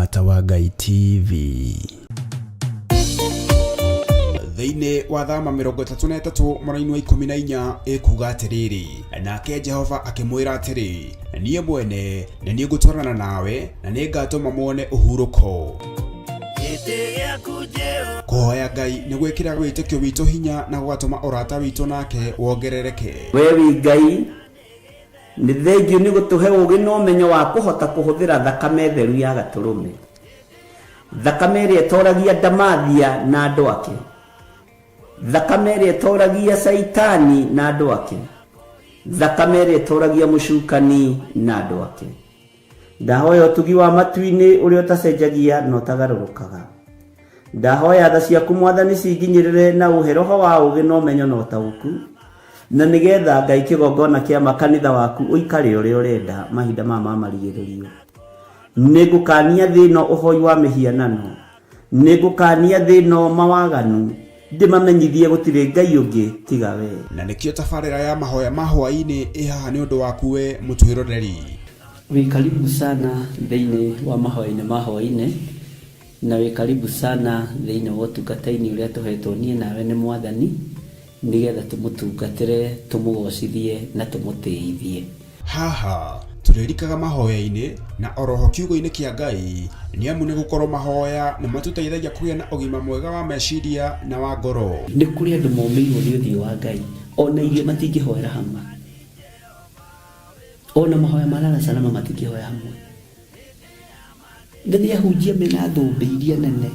Mũrata wa Ngai TV. Thĩinĩ wa Thama 33 mũraini wa 14 ĩkuga atĩrĩrĩ, nake Jehova akĩmwĩra atĩrĩ, niĩ mwene nĩ niĩ ngũtwarana nawe na nĩ ngatũma muone ũhurũko. Kũhoya Ngai nĩ gwĩkĩraga wĩtĩkio witũ hinya na gũgatũma ũrata witũ nake wongerereke. We wĩ Ngai, nĩ thengiũ nĩ gũtũhe ũũgĩ na ũmenyo wa kũhota kũhũthĩra thakame theru ya Gatũrũme, thakame ĩrĩa ĩtoragia ndamathia na andũ ake, thakame ĩrĩa ĩtoragia Caitani na andũ ake, thakame ĩrĩa ĩtoragia mũcukani na andũ ake. Ndahoya ũtugi wa matu-inĩ ũrĩa ũtacenjagia na ũtagarũrũkaga. Ndahoya tha ciaku Mwathani cinginyĩrĩre na ũhe roho wa ũũgĩ na ũmenyo na ũtaũku, na nĩgetha Ngai kĩgongona kĩa ma kanitha waku ũikare ũrĩa ũrenda mahinda maya ma marigĩrĩrio. Nĩngũkania thĩ ĩno ũhoi wa mĩhianano, nĩngũkania thĩ ĩno mawaganu, ndĩmamenyithie gũtirĩ Ngai ũngĩ tiga we. Na nĩkĩo tabarĩra ya mahoya ma hwaĩ-inĩ ĩ haha nĩ ũndũ waku we mũtwĩroreri. Wĩ karibu sana thĩinĩ wa mahoya-inĩ ma hwaĩ-inĩ, na wĩ karibu sana thĩinĩ wa ũtungata-inĩ ũrĩa tũhetwo niĩ nawe nĩ Mwathani, nĩgetha tũmũtungatĩre, tũmũgocithie na tũmũtĩithie. Haha tũrĩrikaga mahoya-inĩ na oroho kiugo-inĩ kĩa Ngai, nĩamu nĩ gũkorwo mahoya nĩ matũteithagia kũgĩa na ũgima mwega wa meciria na wa ngoro. Nĩ kũrĩ andũ momĩirwo nĩ ũthiũ wa Ngai, ona irio matingĩhoera hamwe, ona mahoya ma lala salama matingĩhoya hamwe. Na nĩ ahunjia mena thũmbĩ iria nene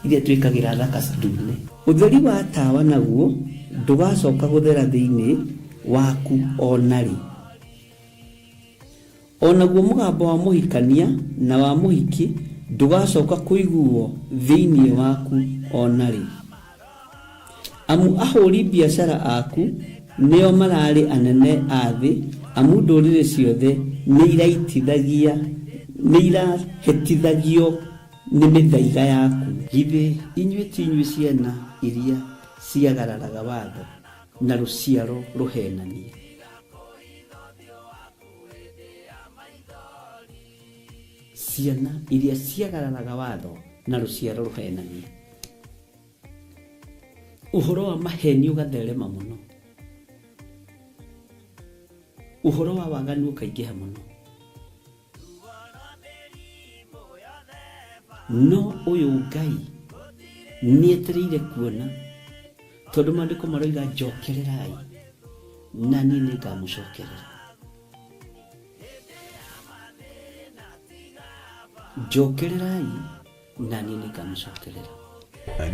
iria twĩkagĩra thaka ndune. Ũtheri wa tawa naguo ndũgacoka gũthera thĩinĩ waku o na rĩ. O naguo mũgambo wa mũhikania na wa mũhiki ndũgacoka kũiguwo thĩinĩ waku o na rĩ. Amu ahũri biacara aku nĩo mararĩ anene a thĩ, amu ndũrĩrĩ ciothe nĩirahĩtithagio nĩ mĩthaiga yaku. Githĩ inyuĩ ti inyuĩ ciana iria ciagararaga watho, na rũciaro rũheenania? Ciana iria ciagararaga watho, na rũciaro rũheenania. Ũhoro wa maheni ũgatherema mũno, ũhoro wa waganu ũkaingĩha mũno. No ũyũ Ngai nĩetereire kuona, tondũ maandĩko maroiga njokererai na niĩ nĩngamũcokerera. Njokererai na niĩ nĩngamũcokerera.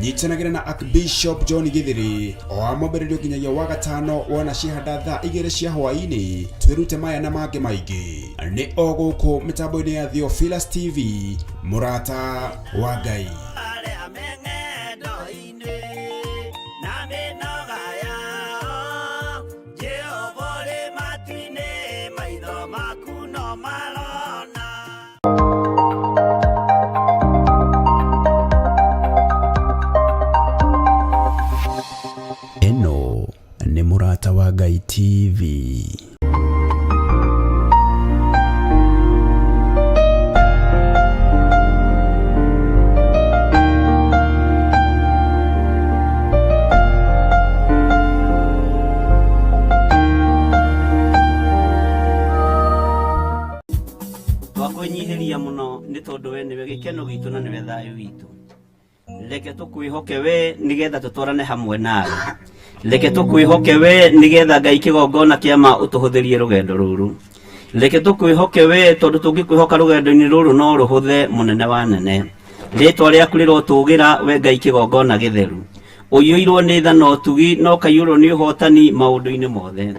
Nyitanagĩra na Archbishop John Githiri o wa mwambĩrĩrio nginyagia wa gatano wona ciahanda thaa 2 cia hwaĩ-inĩ, twĩrute maya na mangĩ maingĩ nĩ o gũkũ mĩtambo-inĩ ya Theophilus TV, mũrata wa Ngai. Ĩno nĩ Mũrata wa Ngai TV. Twakwĩnyihĩria mũno nĩ tondũ we nĩwe gĩkeno gitũ na nĩwe thayũ witũ. Reke tũkwĩhoke we nĩgetha tũtwarane hamwe nawe. Reke tũkwĩhoke we nĩgetha Ngai kĩgongona kĩa ma ũtũhũthĩrie rũgendo rũrũ. Reke tũkwĩhoke we tondũ tũngĩkwĩhoka rũgendo-inĩ rũrũ no rũhũthe mũnene wa nene. Rĩtwa rĩaku rĩrotũgĩra we Ngai kĩgongona gĩtheru. Ũiyũirwo nĩ tha na ũtugi na ũkaiyũrwo nĩ ũhotani maũndũ-inĩ mothe.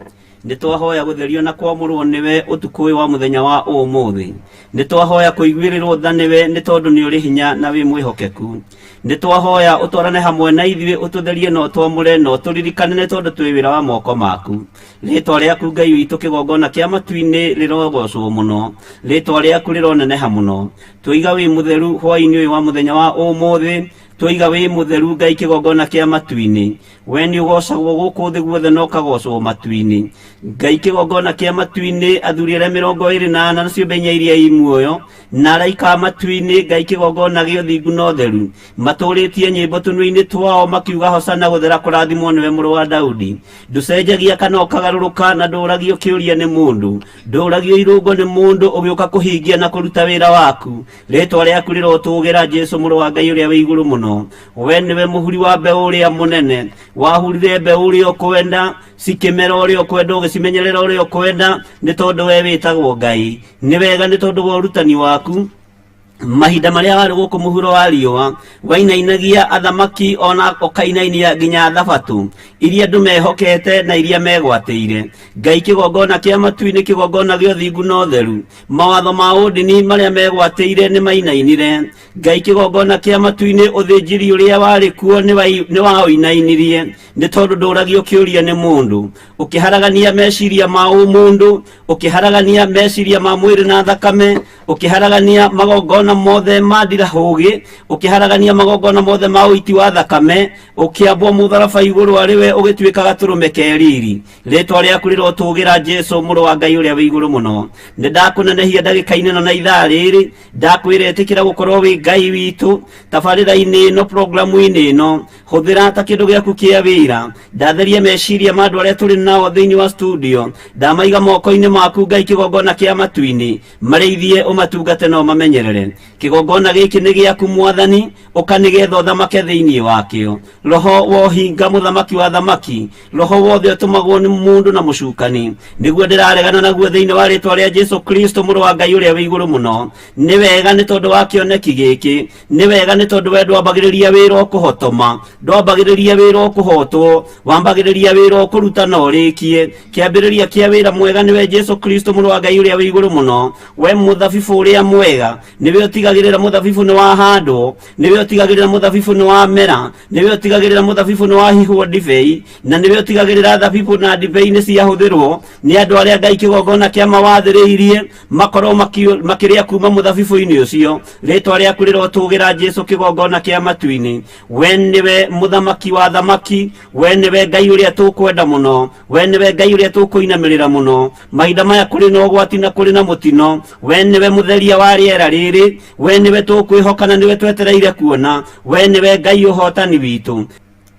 Nĩ twahoya gũtherio na kwamũrwo nĩwe ũtukũ ũyũ wa mũthenya wa ũmũthĩ. Nĩ twahoya kũiguĩrĩrwo tha nĩwe nĩ tondũ nĩ ũrĩ hinya na wĩ mwĩhokeku. Nĩ twahoya ũtwarane hamwe na ithuĩ, ũtũtherie na ũtwamũre na ũtũririkane nĩ tondũ twĩ wĩra wa moko maku. Rĩtwa rĩaku Ngai witũ kĩgongona kĩa matu-inĩ rĩrogocwo mũno. Rĩtwa rĩaku rĩroneneha mũno. Twoiga wĩ mũtheru hwaĩ-inĩ ũyũ wa mũthenya wa ũmũthĩ. Twoiga wĩ mũtheru Ngai kĩgongona kĩa matu-inĩ. We nĩ ũgocagwo gũkũ thĩ guothe na ũkagocwo matu-inĩ. Ngai kĩgongona kĩa matu-inĩ, athuri arĩa 24 na ciũmbe inya iria i muoyo, na araika a matu-inĩ, Ngai kĩgongona gĩa ũthingu na ũtheru, matũrĩtie nyĩmbo tũnua-inĩ twao makiuga hosana gũthera kũrathimwo nĩwe mũrũ wa Daudi. Ndũcenjagia kana ũkagarũrũka na ndũragio kĩũria nĩ mũndũ, ndũragio irũngo nĩ mũndũ ũgĩũka kũhingia na kũruta wĩra waku. Rĩtwa rĩaku rĩrotũgĩra Jesu mũrũ wa Ngai ũrĩa wĩ igũrũ mũno. We nĩwe mũhuri wa mbeũ ũrĩa mũnene, wahurire mbeũ ũrĩa ũkwenda, cikĩmera ũrĩa ũkwenda, ũgĩcimenyerera ũrĩa ũkwenda, nĩ tondũ we wĩtagwo Ngai. Nĩ wega nĩ tondũ wa ũrutani waku mahinda marĩa warĩ gũkũ mũhuro wa riũa wainainagia athamaki ona ũkainainia nginya thabatũ iria andũ mehokete na iria megwatĩire. Ngai kĩgongona kĩa matu-inĩ, kĩgongona gĩa ũthingu na ũtheru, mawatho ma ũndini marĩa megwatĩire nĩ mainainire. Ngai kĩgongona kĩa matu-inĩ, ũthĩnjĩri ũrĩa warĩ kuo nĩ waũinainirie, nĩ tondũ ndũragio kĩũria nĩ mũndũ. Ũkĩharagania meciria ma ũmũndũ, ũkĩharagania meciria ma mwĩrĩ na thakame, ũkĩharagania magongona mothe ma ndirahũgĩ, ũkĩharagania magongona mothe ma ũiti wa thakame, ũkĩambwo mũtharaba igũrũ arĩ we ũgĩtuĩka gatũrũme ke riri. Rĩtwa rĩaku rĩrotũgĩra Jesu mũrũ wa Ngai ũrĩa wĩ igũrũ mũno. Nĩ ndakũnenehia ndagĩka-inĩ ĩno na ithaa rĩrĩ, ndakwĩra ĩtĩkĩra gũkorwo wĩ Ngai witũ tabarĩra-inĩ ĩno, programu-inĩ ĩno, hũthĩra ta kĩndũ gĩaku kĩa wĩra. Ndatheria meciria ma andũ arĩa tũrĩ nao thĩinĩ wa studio, ndamaiga moko-inĩ maku Ngai kĩgongona kĩa matu-inĩ, marĩithie ũmatungate na ũmamenyerere. Kĩgongona gĩkĩ nĩ gĩaku Mwathani, ũka nĩgetha ũthamake thĩinĩ wakĩo. Roho wa ũhinga mũthamaki wa thamaki, roho wothe ũtũmagwo nĩ mũndũ na mũcukani, nĩguo ndĩraregana naguo thĩinĩ wa rĩtwa rĩa Jesu Kristo mũrũ wa Ngai ũrĩa wĩ igũrũ mũno. Nĩ wega nĩ tondũ wa kĩoneki gĩkĩ, nĩ wega nĩ tondũ we ndwambagĩrĩria wĩra ũkũhotoma, ndwambagĩrĩria wĩra ũkũhotwo, wambagĩrĩria wĩra ũkũruta na ũrĩkie. Kĩambĩrĩria kĩa wĩra mwega nĩwe Jesu Kristo mũrũ wa Ngai ũrĩa wĩ igũrũ mũno. We mũthabibũ ũrĩa mwega, nĩwe ũtigagĩrĩra mũthabibũ nĩ wahandwo, nĩwe ũtigagĩrĩra mũthabibũ nĩ wamera, nĩwe ũtigagĩrĩra mũthabibũ nĩ wahihwo ndibei, na nĩwe ũtigagĩrĩra thabibũ na ndibei nĩ ciahũthĩrwo nĩ andũ arĩa Ngai kĩgongona kĩa mawathĩrĩirie makorwo makĩrĩa kuma mũthabibũ-inĩ ũcio. Rĩtwa rĩaku rĩrotũgĩra Jesu kĩgongona kĩa matu-inĩ. We nĩwe mũthamaki wa thamaki, we nĩwe Ngai ũrĩa tũkwenda mũno, we nĩwe Ngai ũrĩa tũkũinamĩrĩra mũno. Mahinda maya kũrĩ na ũgwati na kũrĩ na mũtino, we nĩwe mũtheria wa rĩera rĩrĩ, we nĩwe tũkwĩhoka na nĩwe twetereire kuona, we nĩwe Ngai ũhotani witũ.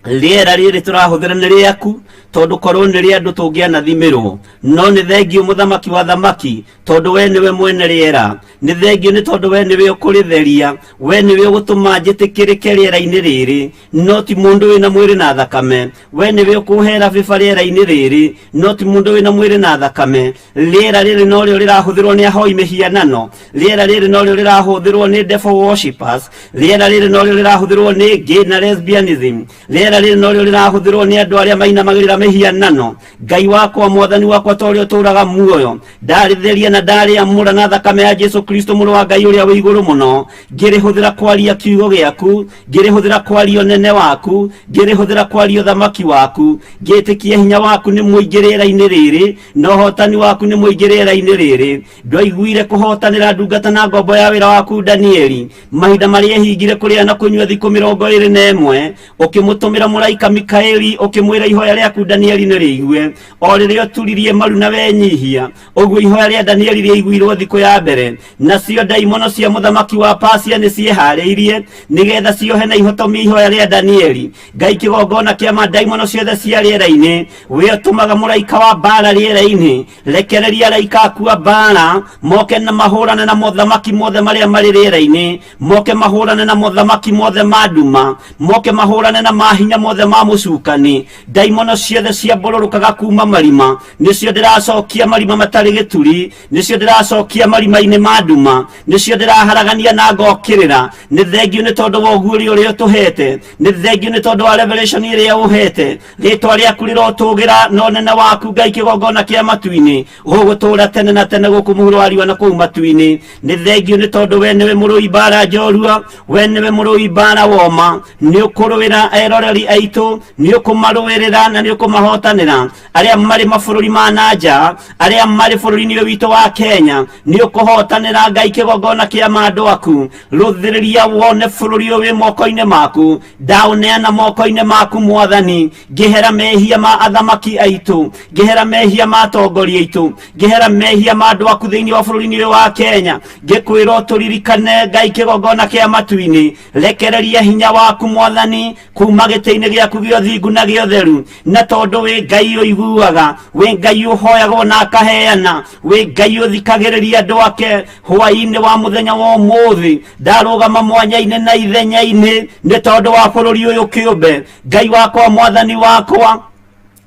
Rĩera rĩrĩ tũrahũthĩra nĩ rĩaku, tondũ korwo nĩ rĩa andũ tũngĩanathimĩrwo, no nĩ thengio mũthamaki wa thamaki, tondũ we nĩwe mwene rĩera. Nĩ thengio nĩ tondũ we nĩwe ũkũrĩtheria, we nĩwe ũgũtũma njĩtĩkĩrĩke rĩera-inĩ rĩrĩ, no ti mũndũ wĩna mwĩrĩ na thakame. We nĩwe ũkũhera bĩba rĩera-inĩ rĩrĩ, no ti mũndũ wĩna mwĩrĩ na thakame. Rĩera rĩrĩ norĩo rĩrahũthĩrwo nĩ ahoi mĩhianano, rĩera rĩrĩ norĩo rĩrahũthĩrwo nĩ devil worshippers, rĩera rĩrĩ norĩo rĩrahũthĩrwo nĩ gay na lesbianism, rĩera rĩrĩ norĩo rĩrahũthĩrwo nĩ andũ arĩa mainamagĩrĩra mĩhianano. Ngai wakwa, Mwathani wakwa, ta ũrĩa ũtũũraga muoyo, ndarĩtheria na ndarĩamũra na thakame ya Jesu Kristo mũrũ wa Ngai ũrĩa wĩ igũrũ mũno, ngĩrĩhũthĩra kwaria kiugo gĩaku, ngĩrĩhũthĩra kwaria ũnene waku, ngĩrĩhũthĩra kwaria ũthamaki waku, ngĩtĩkia hinya waku nĩ mũingĩ rĩera-inĩ rĩrĩ, na ũhotani waku nĩ mũingĩ rĩera-inĩ rĩrĩ. Ndwaiguire kũhotanĩra ndungata na ngombo ya wĩra waku Danieli, mahinda marĩa ehingire kũrĩa na kũnyua thikũ 21, ũkĩmũtũmĩra mũraika Mikaeli, ũkĩmwĩra ihoya rĩaku Danieli nĩ rĩigue. O rĩrĩa ũturirie maru na wenyihia, ũguo ihoya rĩa Danieli rĩaiguirwo thikũ ya mbere. Nacio ndaimono cia mũthamaki wa Pasia nĩ ciĩharĩirie nĩgetha ciohe na ihotomie ihoya rĩa Danieli. Ngai kĩgongona kĩa ma ndaimono ciothe cia rĩera-inĩ, we ũtũmaga mũraika wa mbara rĩera-inĩ, rekereria araika aku a mbara moke na mahũrane na mothamaki mothe marĩa marĩ rĩera-inĩ, moke mahũrane na mothamaki mothe ma nduma, moke mahũrane na mahinya mothe ma mũcukani. Ndaimono ciothe ciambũrũrũkaga kuma marima, nĩcio ndĩracokia marima matarĩ gĩturi, nĩcio ndĩracokia marima-inĩ ma nduma, nĩcio ndĩraharagania na ngokĩrĩra. Nĩ thengio nĩ tondũ wa ũguũrio ũrĩa ũtũhete, nĩ thengio nĩ tondũ wa revelation ĩrĩa ũhete. Rĩtwa rĩaku rĩrotũgĩra na ũnene waku Ngai kĩgongona kĩa matu-inĩ, ũgũtũũra tene na tene gũkũ mũhuro wa riũa na kũu matu-inĩ. Nĩ thengio nĩ tondũ we nĩwe mũrũi mbara njorua, we nĩwe mũrũi mbara woma, nĩ ũkũrũĩra eroreri Atharari aitũ nĩ ũkũmarũĩrĩra na nĩ ũkũmahotanĩra. Arĩa marĩ mabũrũri ma na nja, arĩa marĩ bũrũri-inĩ ũyũ witũ wa Kenya, nĩ ũkũhotanĩra Ngai kĩgongona kĩa ma andũ aku. Rũthĩrĩria wone bũrũri ũyũ wĩ moko-inĩ maku. Ndaũneana moko-inĩ maku Mwathani, ngĩhera mehia ma athamaki aitũ, ngĩhera mehia ma atongoria aitũ, ngĩhera mehia ma andũ aku thĩinĩ wa bũrũri-inĩ ũyũ wa Kenya. Ngĩkwĩra ũtũririkane Ngai kĩgongona kĩa matu-inĩ. Rekereria hinya waku Mwathani kuma gĩtĩ-inĩ gĩaku gĩa ũthingu na gĩa ũtheru, na tondũ wĩ Ngai ũiguaga, wĩ Ngai ũhoyagwo na akaheana, wĩ Ngai ũthikagĩrĩria andũ ake. Hwaĩ-inĩ wa mũthenya wa ũmũthĩ ndarũgama mwanya-inĩ na ithenya-inĩ nĩ tondũ wa bũrũri ũyũ kĩũmbe. Ngai wakwa, Mwathani wakwa,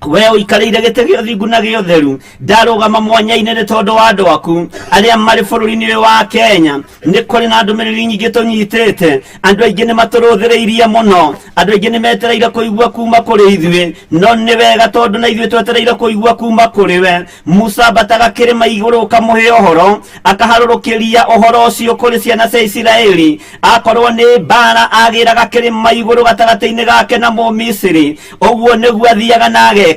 we ũikarĩire gĩtĩ gĩa ũthingu na gĩa ũtheru, ndarũgama mwanya-inĩ nĩ tondũ wa andũ aku arĩa marĩ bũrũri-inĩ ũyũ wa Kenya. Nĩ kũrĩ na ndũmĩrĩri nyingĩ tũnyitĩte, andũ aingĩ nĩ matũrũthĩrĩirie mũno, andũ aingĩ nĩ metereire kũigua kuma kũrĩ ithuĩ, no nĩ wega tondũ na ithuĩ twetereire kũigua kuma kũrĩ we. Musa ambataga kĩrĩma igũrũ ũkamũhe ũhoro, akaharũrũkĩria ũhoro ũcio kũrĩ ciana cia Isiraeli. Akorwo nĩ mbara agĩraga kĩrĩma igũrũ gatagatĩ-inĩ gake na Mũmisiri, ũguo nĩguo athiaga na ageka.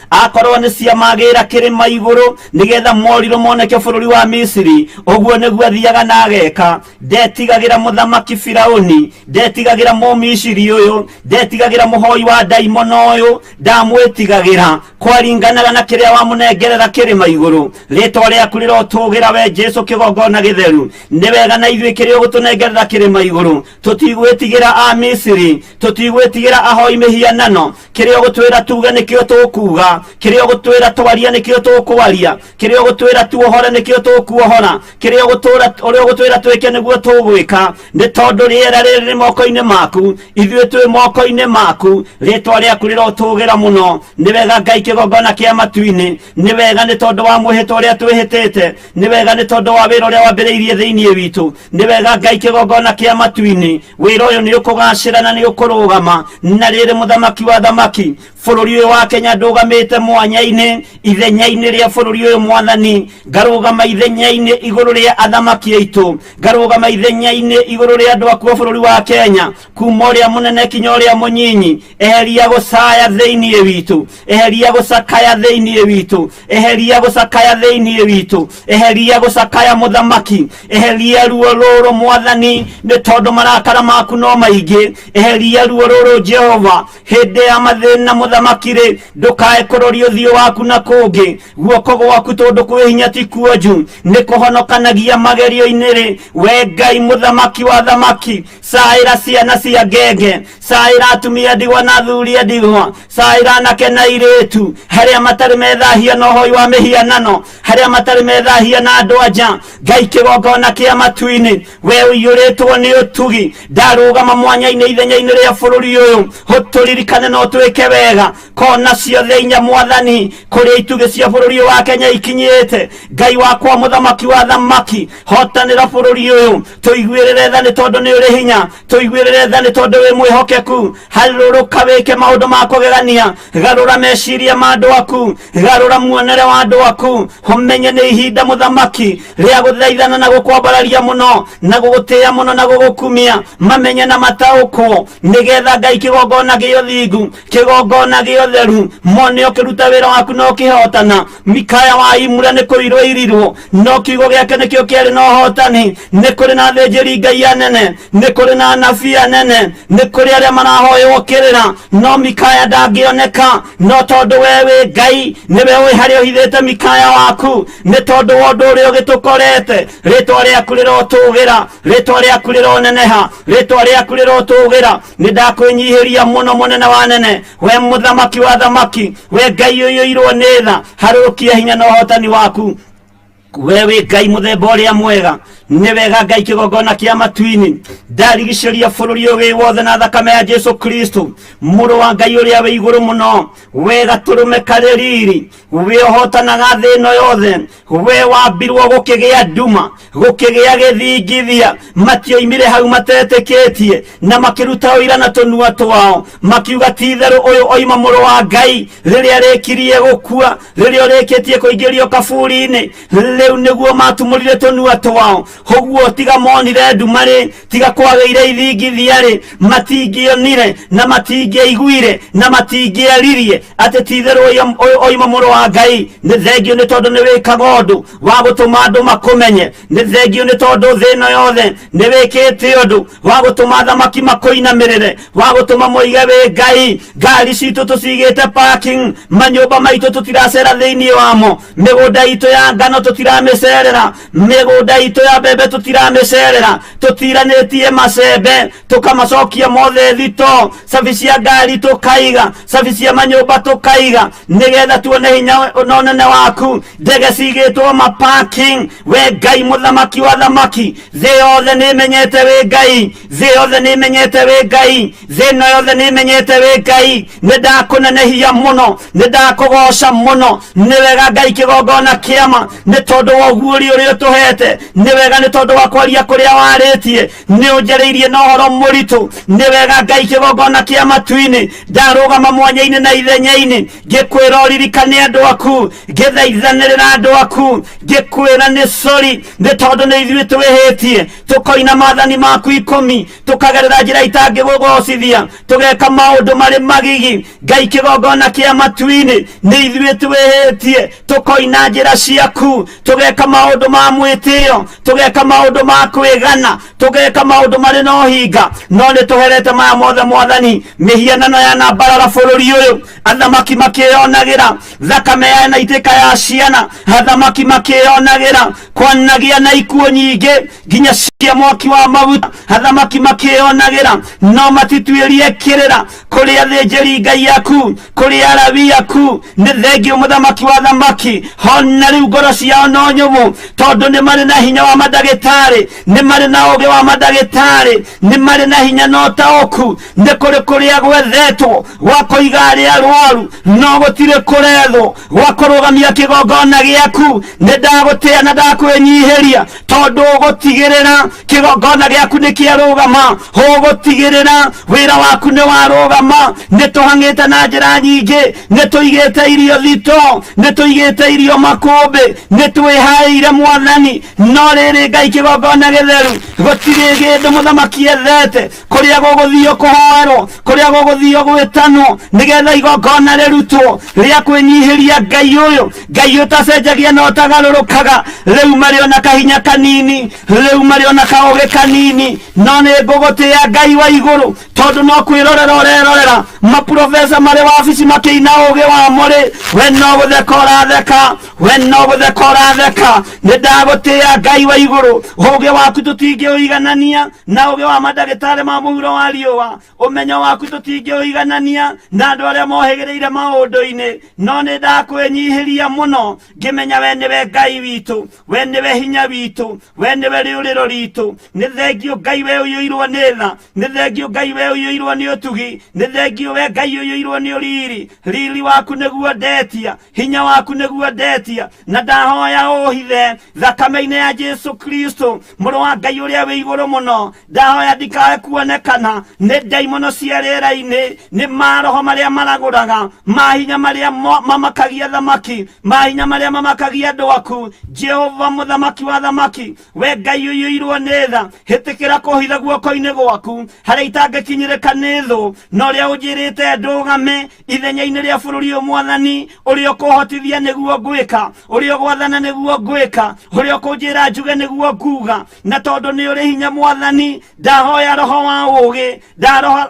Akorwo nĩ ciama agĩra kĩrĩma igũrũ nĩgetha morirũ moneke bũrũri wa Misiri, ũguo nĩguo athiaga na ageka. Ndetigagĩra mũthamaki Firauni, ndetigagĩra Mũmisiri ũyũ, ndetigagĩra mũhoi wa ndaimono ũyũ, ndamwĩtigagĩra. Kwaringanaga na kĩrĩa wamũnengerera kĩrĩma igũrũ. Rĩtwa rĩaku rĩrotũgĩra we Jesu kĩgongona gĩtheru. Nĩ wega na ithuĩ kĩrĩa ũgũtũnengerera kĩrĩma igũrũ. Tũtigwĩtigĩra a Misiri, tũtigwĩtigĩra ahoi mĩhianano. Kĩrĩa ũgũtwĩra tuge nĩkĩo tũkuga, kĩrĩa ũgũtwĩra twarie nĩkĩo tũkwaria, kĩrĩa ũgũtwĩra tuohore nĩkĩo tũkuohora, kĩrĩa ũrĩa ũgũtwĩra twĩke nĩguo tũgwĩka. Nĩ tondũ rĩera rĩrĩ rĩ moko-inĩ maku, ithuĩ twĩ moko-inĩ maku. Rĩtwa rĩaku rĩrotũgĩra mũno. Nĩ wega Ngai kĩgongona kĩa matu-inĩ, nĩ wega nĩ tondũ wa mwĩhĩtwa ũrĩa twĩhĩtĩte, nĩ wega nĩ tondũ wa wĩra ũrĩa wambĩrĩirie thĩinĩ witũ, nĩ wega Ngai kĩgongona kĩa matu-inĩ. Wĩra ũyũ nĩ ũkũgacĩra na nĩ ũkũrũgama. Na rĩrĩ mũthamaki wa thamaki, bũrũri ũyũ wa Kenya ndũgamĩte mwanya-inĩ ithenya-inĩ rĩa bũrũri ũyũ Mwathani, ngarũgama ithenya-inĩ igũrũ rĩa athamaki aitũ, ngarũgama ithenya-inĩ igũrũ rĩa andũ aku a bũrũri wa Kenya, kuma ũrĩa mũnene kinya ũrĩa mũnyinyi. Eheria gũcaya thĩinĩ witũ, eheria gũcakaya thĩinĩ witũ, eheria gũcakaya thĩinĩ witũ, eheria gũcakaya mũthamaki, eheria ruo rũrũ Mwathani, nĩ tondũ marakara maku no maingĩ. Eheria ruo rũrũ Jehova, hĩndĩ ya mathĩna mũthamaki rĩ, ndũkae kũroria ũthiũ waku na kũngĩ. Guoko gwaku tondũ kwĩ hinya ti kuonju, nĩ kũhonokanagia magerio-inĩ rĩ. We Ngai mũthamaki wa thamaki, caĩra ciana cia ngenge, caĩra atumia ndigwa na athuri a ndigwa, caĩra anake na airĩtu, harĩa matarĩ methahia na ũhoi wa mĩhianano, harĩa matarĩ methahia na andũ anja. Ngai kĩgongona kĩa matu-inĩ, we ũiyũrĩtwo nĩ ũtugi, ndarũgama mwanya-inĩ ithenya-inĩ rĩa bũrũri ũyũ, ũtũririkane na ũtwĩke wega. Kona ciothe inya Mwathani, kũrĩa itugĩ cia bũrũri ũyũ wa Kenya ikinyĩte. Ngai wakwa mũthamaki wa thamaki, hotanĩra bũrũri ũyũ, tũiguĩrĩre tha nĩ tondũ nĩ ũrĩ hinya, tũiguĩrĩre tha nĩ tondũ wĩ mwĩhokeku. Harũrũka wĩke maũndũ ma kũgegania, garũra meciria ma andũ aku, garũra muonere wa andũ aku. Ũmenye nĩ ihinda mũthamaki rĩa gũthaithana na gũkwambararia mũno, na gũgũtĩĩa mũno na gũgũkumia. Mamenye na mataũkwo, nĩgetha Ngai kĩgongona gĩa ũthingu, kĩgongona gĩa ũtheru, mone ũkĩruta wĩra waku na ũkĩhotana. Mikaya wa Imura nĩ kũirwo irirwo, no kiugo gĩake nĩkĩo kĩarĩ na ũhotani. Nĩ kũrĩ na athĩnjĩri Ngai anene, nĩ kũrĩ na anabii anene, nĩ kũrĩ arĩa marahoywo kĩrĩra, no Mikaya ndangĩoneka. No tondũ we wĩ Ngai, nĩwe ũĩ harĩa ũhithĩte Mikaya waku. Nĩ tondũ wa ũndũ ũrĩa ũgĩtũkorete, rĩtwa rĩaku rĩrotũgĩra, rĩtwa rĩaku rĩroneneha, rĩtwa rĩaku rĩrotũgĩra. Nĩ ndakwĩnyihĩria mũno mũnene wa nene, we mũthamaki wa thamaki, we Ngai ũiyũirwo nĩ tha, harũrũkia hinya na ũhotani waku. We wĩ Ngai mũthemba ũrĩa mwega. Nĩ wega Ngai kĩgongona kĩa matu-inĩ, ndarigicĩria bũrũri ũyũ wĩ wothe na thakame ya Jesu Kristo, mũrũ wa Ngai ũrĩa wĩ igũrũ mũno. We gatũrũme karĩ riri, we ũhotanaga thĩ ĩno yothe, we wambirwo gũkĩgĩa nduma, gũkĩgĩa gĩthingithia. Matioimire hau matetĩkĩtie, na makĩruta ũira na tũnua twao, makiuga ti itherũ ũyũ oima mũrũ wa Ngai. Rĩrĩa rĩkirie gũkua, rĩrĩa ũrĩkĩtie kũingĩrio kaburi-inĩ, Rĩu nĩguo matumũrire tũnua twao, ũguo tiga monire nduma-rĩ, tiga kwagĩire ithingithia-rĩ, matingĩonire na matingĩaiguire na matingĩaririe atĩ ti-itherũ ũyũ oima mũrũ wa Ngai. Nĩ thengio nĩ tondũ nĩ wĩkaga ũndũ wa gũtũma andũ makũmenye. Nĩ thengio nĩ tondũ thĩ ĩno yothe nĩ wĩkĩte ũndũ wa gũtũma athamaki makũinamĩrĩre, wa gũtũma moige wĩ Ngai. Ngari citũ tũcigĩte parking, manyũmba maitũ tũtiracera thĩinĩ wamo, mĩgũnda itũ ya ngano tũtiramĩcerera, mĩgũnda itũ ya mbembe tũtiramĩcerera, tũtiranĩtie macembe tũkamacokia mothe thito, cabi cia ngari tũkaiga, cabi cia manyũmba tũkaiga, nĩgetha tuone hinya na ũnene waku. Ndege cigĩtwo ma parking. We Ngai mũthamaki wa thamaki, thĩ yothe nĩ ĩmenyete wĩ Ngai, thĩ yothe nĩ ĩmenyete wĩ Ngai, thĩ ĩno yothe nĩ ĩmenyete wĩ Ngai. Nĩ ndakũnenehia mũno, nĩ ndakũgoca mũno. Nĩ wega Ngai kĩgongona kĩama, nĩ tondũ wa ũguũri ũrĩa ũtũhete. Nĩ wega nĩ tondũ wa kwaria kũrĩa warĩtie, nĩ ũnjarĩirie na ũhoro mũritũ. Nĩ wega Ngai kĩgongona kĩa matu-inĩ, ndarũgama mwanya-inĩ na ithenya-inĩ, ngĩkwĩra ũririkane andũ aku, ngĩthaithanĩrĩra andũ aku, ngĩkwĩra nĩ sorry nĩ tondũ nĩ ithuĩ twĩhĩtie, tũkoina maathani maku 10, tũkagerera njĩra itangĩgũgocithia, tũgeka maũndũ marĩ magigi. Ngai kĩgongona kĩa matu-inĩ, nĩ ithuĩ twĩhĩtie, tũkoina njĩra ciaku, tũgeka maũndũ ma mwĩtĩo, tũgeka maũndũ ma kwĩgana, tũgeka maũndũ marĩ na ũhinga. No nĩ tũherete maya mothe Mwathani. Mĩhianano yanambarara bũrũri ũyũ, athamaki makĩyonagĩra thakame yanaitĩka ya ciana, athamaki makĩyonagĩra kwanagĩa na ikuũ nyingĩ nginya cia mwaki wa maguta, athamaki makĩyonagĩra no matituĩrie kĩrĩra kũrĩ athĩnjĩri Ngai aku, kũrĩ arawi aku. Nĩ thengio mũthamaki wa thamaki, hona rĩu ngoro ciao no nyũmũ, tondũ nĩ marĩ na hinya wa mandagĩtarĩ, nĩ marĩ na ũũgĩ wa mandagĩtarĩ, nĩ marĩ na hinya na ũtaũku. Nĩ kũrĩ kũrĩa gwethetwo gwa kũiga arĩa arwaru, no gũtirĩ kũrethwo gwa kũrũgamia kĩgongona gĩaku. Nĩ ndagũtĩa na ndakwĩnyihĩria, tondũ ũgũtigĩrĩra kĩgongona gĩaku nĩ kĩarũgama, ũgũtigĩrĩra wĩra waku nĩ warũgama. Nĩ tũhang'ĩte na njĩra nyingĩ, nĩ tũigĩte irio thito, nĩ tũigĩte irio makũmbĩ, nĩ twĩhaĩire Mwathani. No rĩrĩ Ngai kĩgongona gĩtheru, gũtirĩ kĩndũ mũthamaki ethete, kũrĩa gũgũthio kũhoerwo, kũrĩa gũgũthio gwĩtanwo, nĩgetha igongona rĩrutwo rĩa kwĩnyihĩria Ngai ũyũ, Ngai ũtacenjagia na ũtagarũrũkaga. Rĩu marĩ ona kahinya kanini, rĩu marĩ ona kaũgĩ kanini, no nĩ ngũgũtĩa Ngai wa igũrũ, tondũ no kwĩrorera ũrerorera maprofesa marĩ wabici makĩina ũgĩ wamo rĩ, we no gũtheka ũratheka, we no gũtheka ũratheka. Nĩ ndagũtĩa Ngai wa igũrũ, ũgĩ waku tũtingĩũiganania na ũgĩ wa mandagĩtarĩ ma mũhuro wa riũa, ũmenyo waku tũtingĩũiganania na andũ arĩa mohĩgĩrĩire maũndũ-inĩ. No nĩ ndakwĩnyihĩria mũno, ngĩmenya we nĩwe Ngai witũ, we nĩwe hinya witũ, we nĩwe rĩũrĩro ritũ. Nĩ thengio Ngai we ũiyũirwo nĩ tha, nĩ thengio Ngai we ũiyũirwo nĩ ũtugi, nĩ thengio we Ngai ũiyũirwo nĩ ũriri. Riri waku nĩguo ndetia, hinya waku nĩguo ndetia, na ndahoya ũhithe thakame-inĩ ya Jesu Kristo mũrũ wa Ngai ũrĩa wĩ igũrũ mũno. Ndahoya ndikae kuonekana nĩ ndaimono cia rĩera-inĩ, nĩ maroho marĩa maragũraga, mahinya marĩa mamakagia thamaki, mahinya marĩa mamakagia andũ aku. Jehova mũthamaki wa thamaki, we Ngai ũiyũirwo nĩ tha, hĩtĩkĩra kũhitha guoko-inĩ gwaku harĩa itangĩkinyĩrĩka nĩ thũ, na ũrĩa ũnjĩrĩte ndũgame ithenya-inĩ rĩa bũrũri ũyũ. Mwathani, ũrĩa ũkũhotithia nĩguo ngwĩka, ũrĩa ũgwathana nĩguo ngwĩka, ũrĩa ũkũnjĩra njuge nĩguo nguga. Na tondũ nĩ ũrĩ hinya Mwathani, ndahoya roho wa ũũgĩ,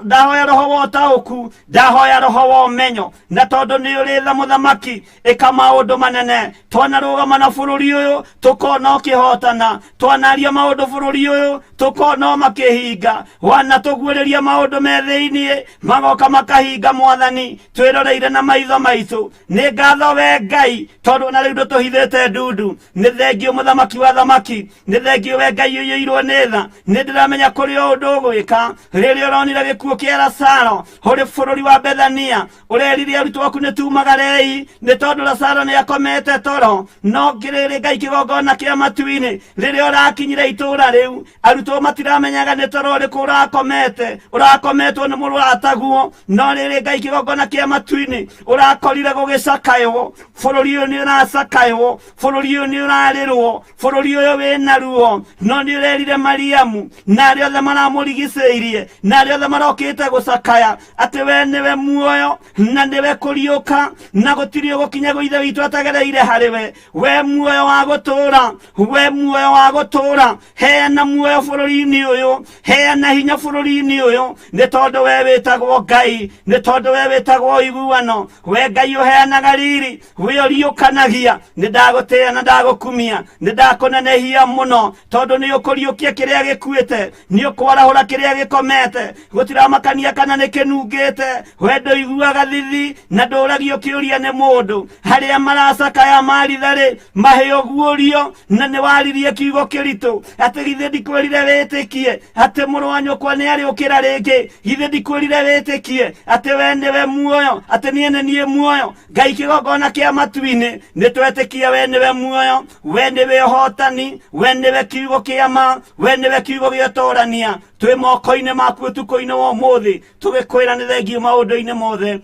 ndahoya roho wa ũtaũku, ndahoya roho wa ũmenyo. Na tondũ nĩ ũrĩ tha mũthamaki, ĩka maũndũ manene. Twanarũgama na bũrũri ũyũ tũkona ũkĩhotana, twanaria maũndũ bũrũri ũyũ tũkona makĩhinga, wanatũguũrĩria maũndũ me thĩiniĩ magoka makahinga. Mwathani, twĩroreire na maitho maitũ. Nĩ ngatho we Ngai, tondũ na rĩu ndũtũhithĩte ndundu. Nĩ thengio mũthamaki wa thamaki, nĩ thengio we Ngai ũiyũirwo nĩ tha. Nĩ ndĩramenya kũrĩ o ũndũ ũgwĩka. Rĩrĩa ũronire gĩkuũ kĩa Lazaro ũrĩ bũrũri wa Bethania, ũrerire arutwo aku nĩ tumagarei nĩ tondũ Lazaro nĩ akomete toro. No ngĩrĩrĩ Ngai kĩgongona kĩa matu-inĩ, rĩrĩa ũrakinyire itũũra Itũra rĩu arutwo matiramenyaga nĩ toro ũrĩkũ ũrakomete, ũrakometwo nĩ mũrataguo, no rĩrĩ Ngai kĩgongona kĩa matu-inĩ ũrakorire gũgĩcakaywo. Bũrũri ũyũ nĩ ũracakaywo, bũrũri ũyũ nĩ ũrarĩrwo, bũrũri ũyũ wĩna ruo, no nĩ ũrerire Mariamu na arĩa othe maramũrigicĩirie na arĩa othe marokĩte gũcakaya atĩ we nĩwe muoyo na nĩwe kũriũka, na gũtirĩ ũgũkinya gwĩ Ithe witũ atagereire harĩ we. We muoyo wa gũtũũra, we muoyo wa gũtũũra, heana muoyo bũrũri-inĩ ũyũ, heana hinya bũrũri-inĩ ũyũ, nĩ tondũ we wĩtagwo Ngai, nĩ tondũ we wĩtagwo ũiguano, we Ngai ũheanaga riri, we ũriũkanagia. Nĩ ndagũtĩĩa na ndagũkumia, nĩ ndakũnenehia mũno, tondũ nĩ ũkũriũkia kĩrĩa gĩkuĩte, nĩ ũkwarahũra kĩrĩa gĩkomete, gũtiramakania kana nĩ kĩnungĩte. We ndũiguaga thithi na ndũragio kĩũria nĩ mũndũ. Harĩa maracakaya maritharĩ mahĩ ũguũrio, na nĩ waririe kiugo kĩritũ atĩ githĩ ndikwĩrire wĩtĩkie atĩ mũrũ wa nyũkwa nĩ arĩũkĩra rĩngĩ, githĩ ndikwĩrire wĩtĩkie atĩ we nĩwe muoyo, atĩ niĩ nĩ niĩ muoyo. Ngai kĩgongona kĩa matu-inĩ, nĩ twetĩkia we nĩwe muoyo, we nĩwe ũhotani, we nĩwe kiugo kĩa ma, we nĩwe kiugo gĩa ũtũrania. Twĩ moko-inĩ maku ũtukũ-inĩ wa ũmũthĩ, tũgĩkwĩra nĩ thengiũ maũndũ-inĩ mothe.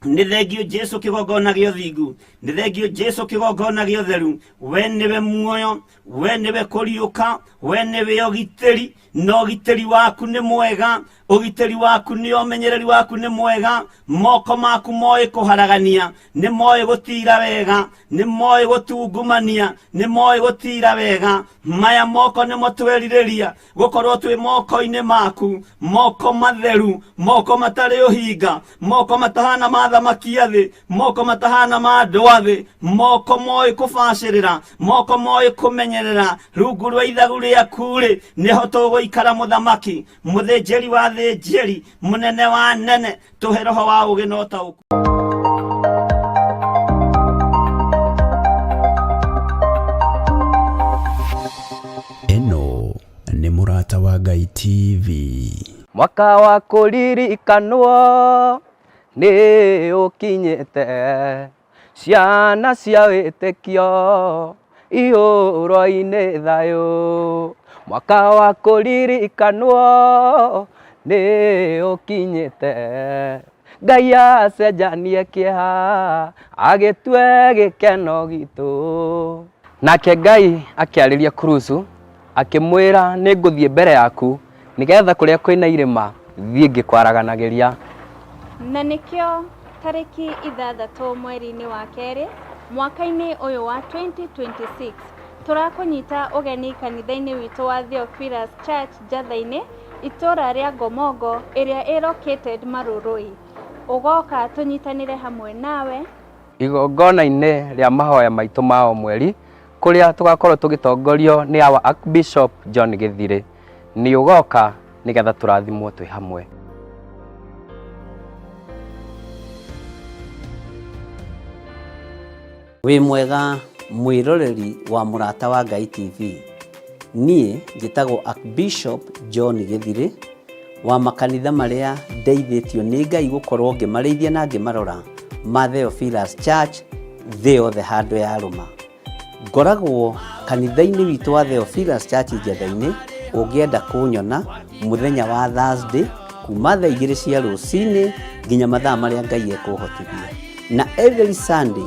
Nĩ thengiũ Jesu kĩgongona gĩa ũthingu, nĩ thengiũ Jesu kĩgongona gĩa ũtheru. We nĩwe muoyo, we nĩwe kũriũka, we nĩwe ũgitĩri, na ũgitĩri waku nĩ mwega, ũgitĩri waku nĩ ũmenyereri waku nĩ mwega. Moko maku moĩ kũharagania, nĩ moĩ gũtira wega, nĩ moĩ gũtungumania, nĩ moĩ gũtira wega. Maya moko nĩmo twerirĩria gũkorwo twĩ moko-inĩ maku, moko matheru, moko matarĩ ũhinga, moko matahana ma thamaki a thĩ, moko matahana ma andũ a thĩ, moko moĩ kũbacĩrĩra, moko moĩ kũmenyerera. Rungu rwa ithagu rĩaku-rĩ, nĩho tũgũikara, mũthamaki, mũthĩnjĩri wa thĩnjĩri, mũnene wa nene. Tũhe roho wa ũũgĩ na ũtaũku. Ĩno nĩ Mũrata wa Ngai TV. Mwaka wa kũririkanwo nĩ ũkinyĩte, ciana cia wĩtĩkio ihũrwo-inĩ thayũ. Mwaka wa kũririkanwo nĩ ũkinyĩte, Ngai acenjanie kĩeha agĩtue gĩkeno gitũ. Nake Ngai akĩarĩria Kurusu akĩmwĩra, nĩ ngũthiĩ mbere yaku nĩgetha kũrĩa kwĩna irĩma thiĩ ngĩkwaraganagĩria. Na nĩkĩo tarĩki 6 mweri-inĩ wa kerĩ mwaka-inĩ ũyũ wa 2026 tũrakũnyita ũgeni kanitha-inĩ witũ wa Theophilus Church Njatha-inĩ, itũra rĩa Ngomongo ĩrĩa ĩ located Marurui. Ũgoka tũnyitanĩre hamwe nawe igongona-inĩ rĩa mahoya maitũ ma o mweri, kũrĩa tũgakorwo tũgĩtongorio nĩ our Archbishop John Gĩthirĩ. Nĩ ũgoka nĩgetha tũrathimwo twĩ hamwe. Wĩ mwega mwĩroreri wa Mũrata wa Ngai TV. Niĩ njĩtagwo Archbishop John Gĩthirĩ wa makanitha marĩa ndeithĩtio nĩ Ngai gũkorwo ngĩmarĩithia na ngĩmarora ma Theophilus Church thĩ yothe handũ yarũma. Ngoragwo kanitha-inĩ witũ wa Theophilus Church Njetha-inĩ, ũngĩenda kũnyona mũthenya wa Thursday kuma thaa 2 cia rũcinĩ nginya mathaa marĩa Ngai ekũhotithia. Na every Sunday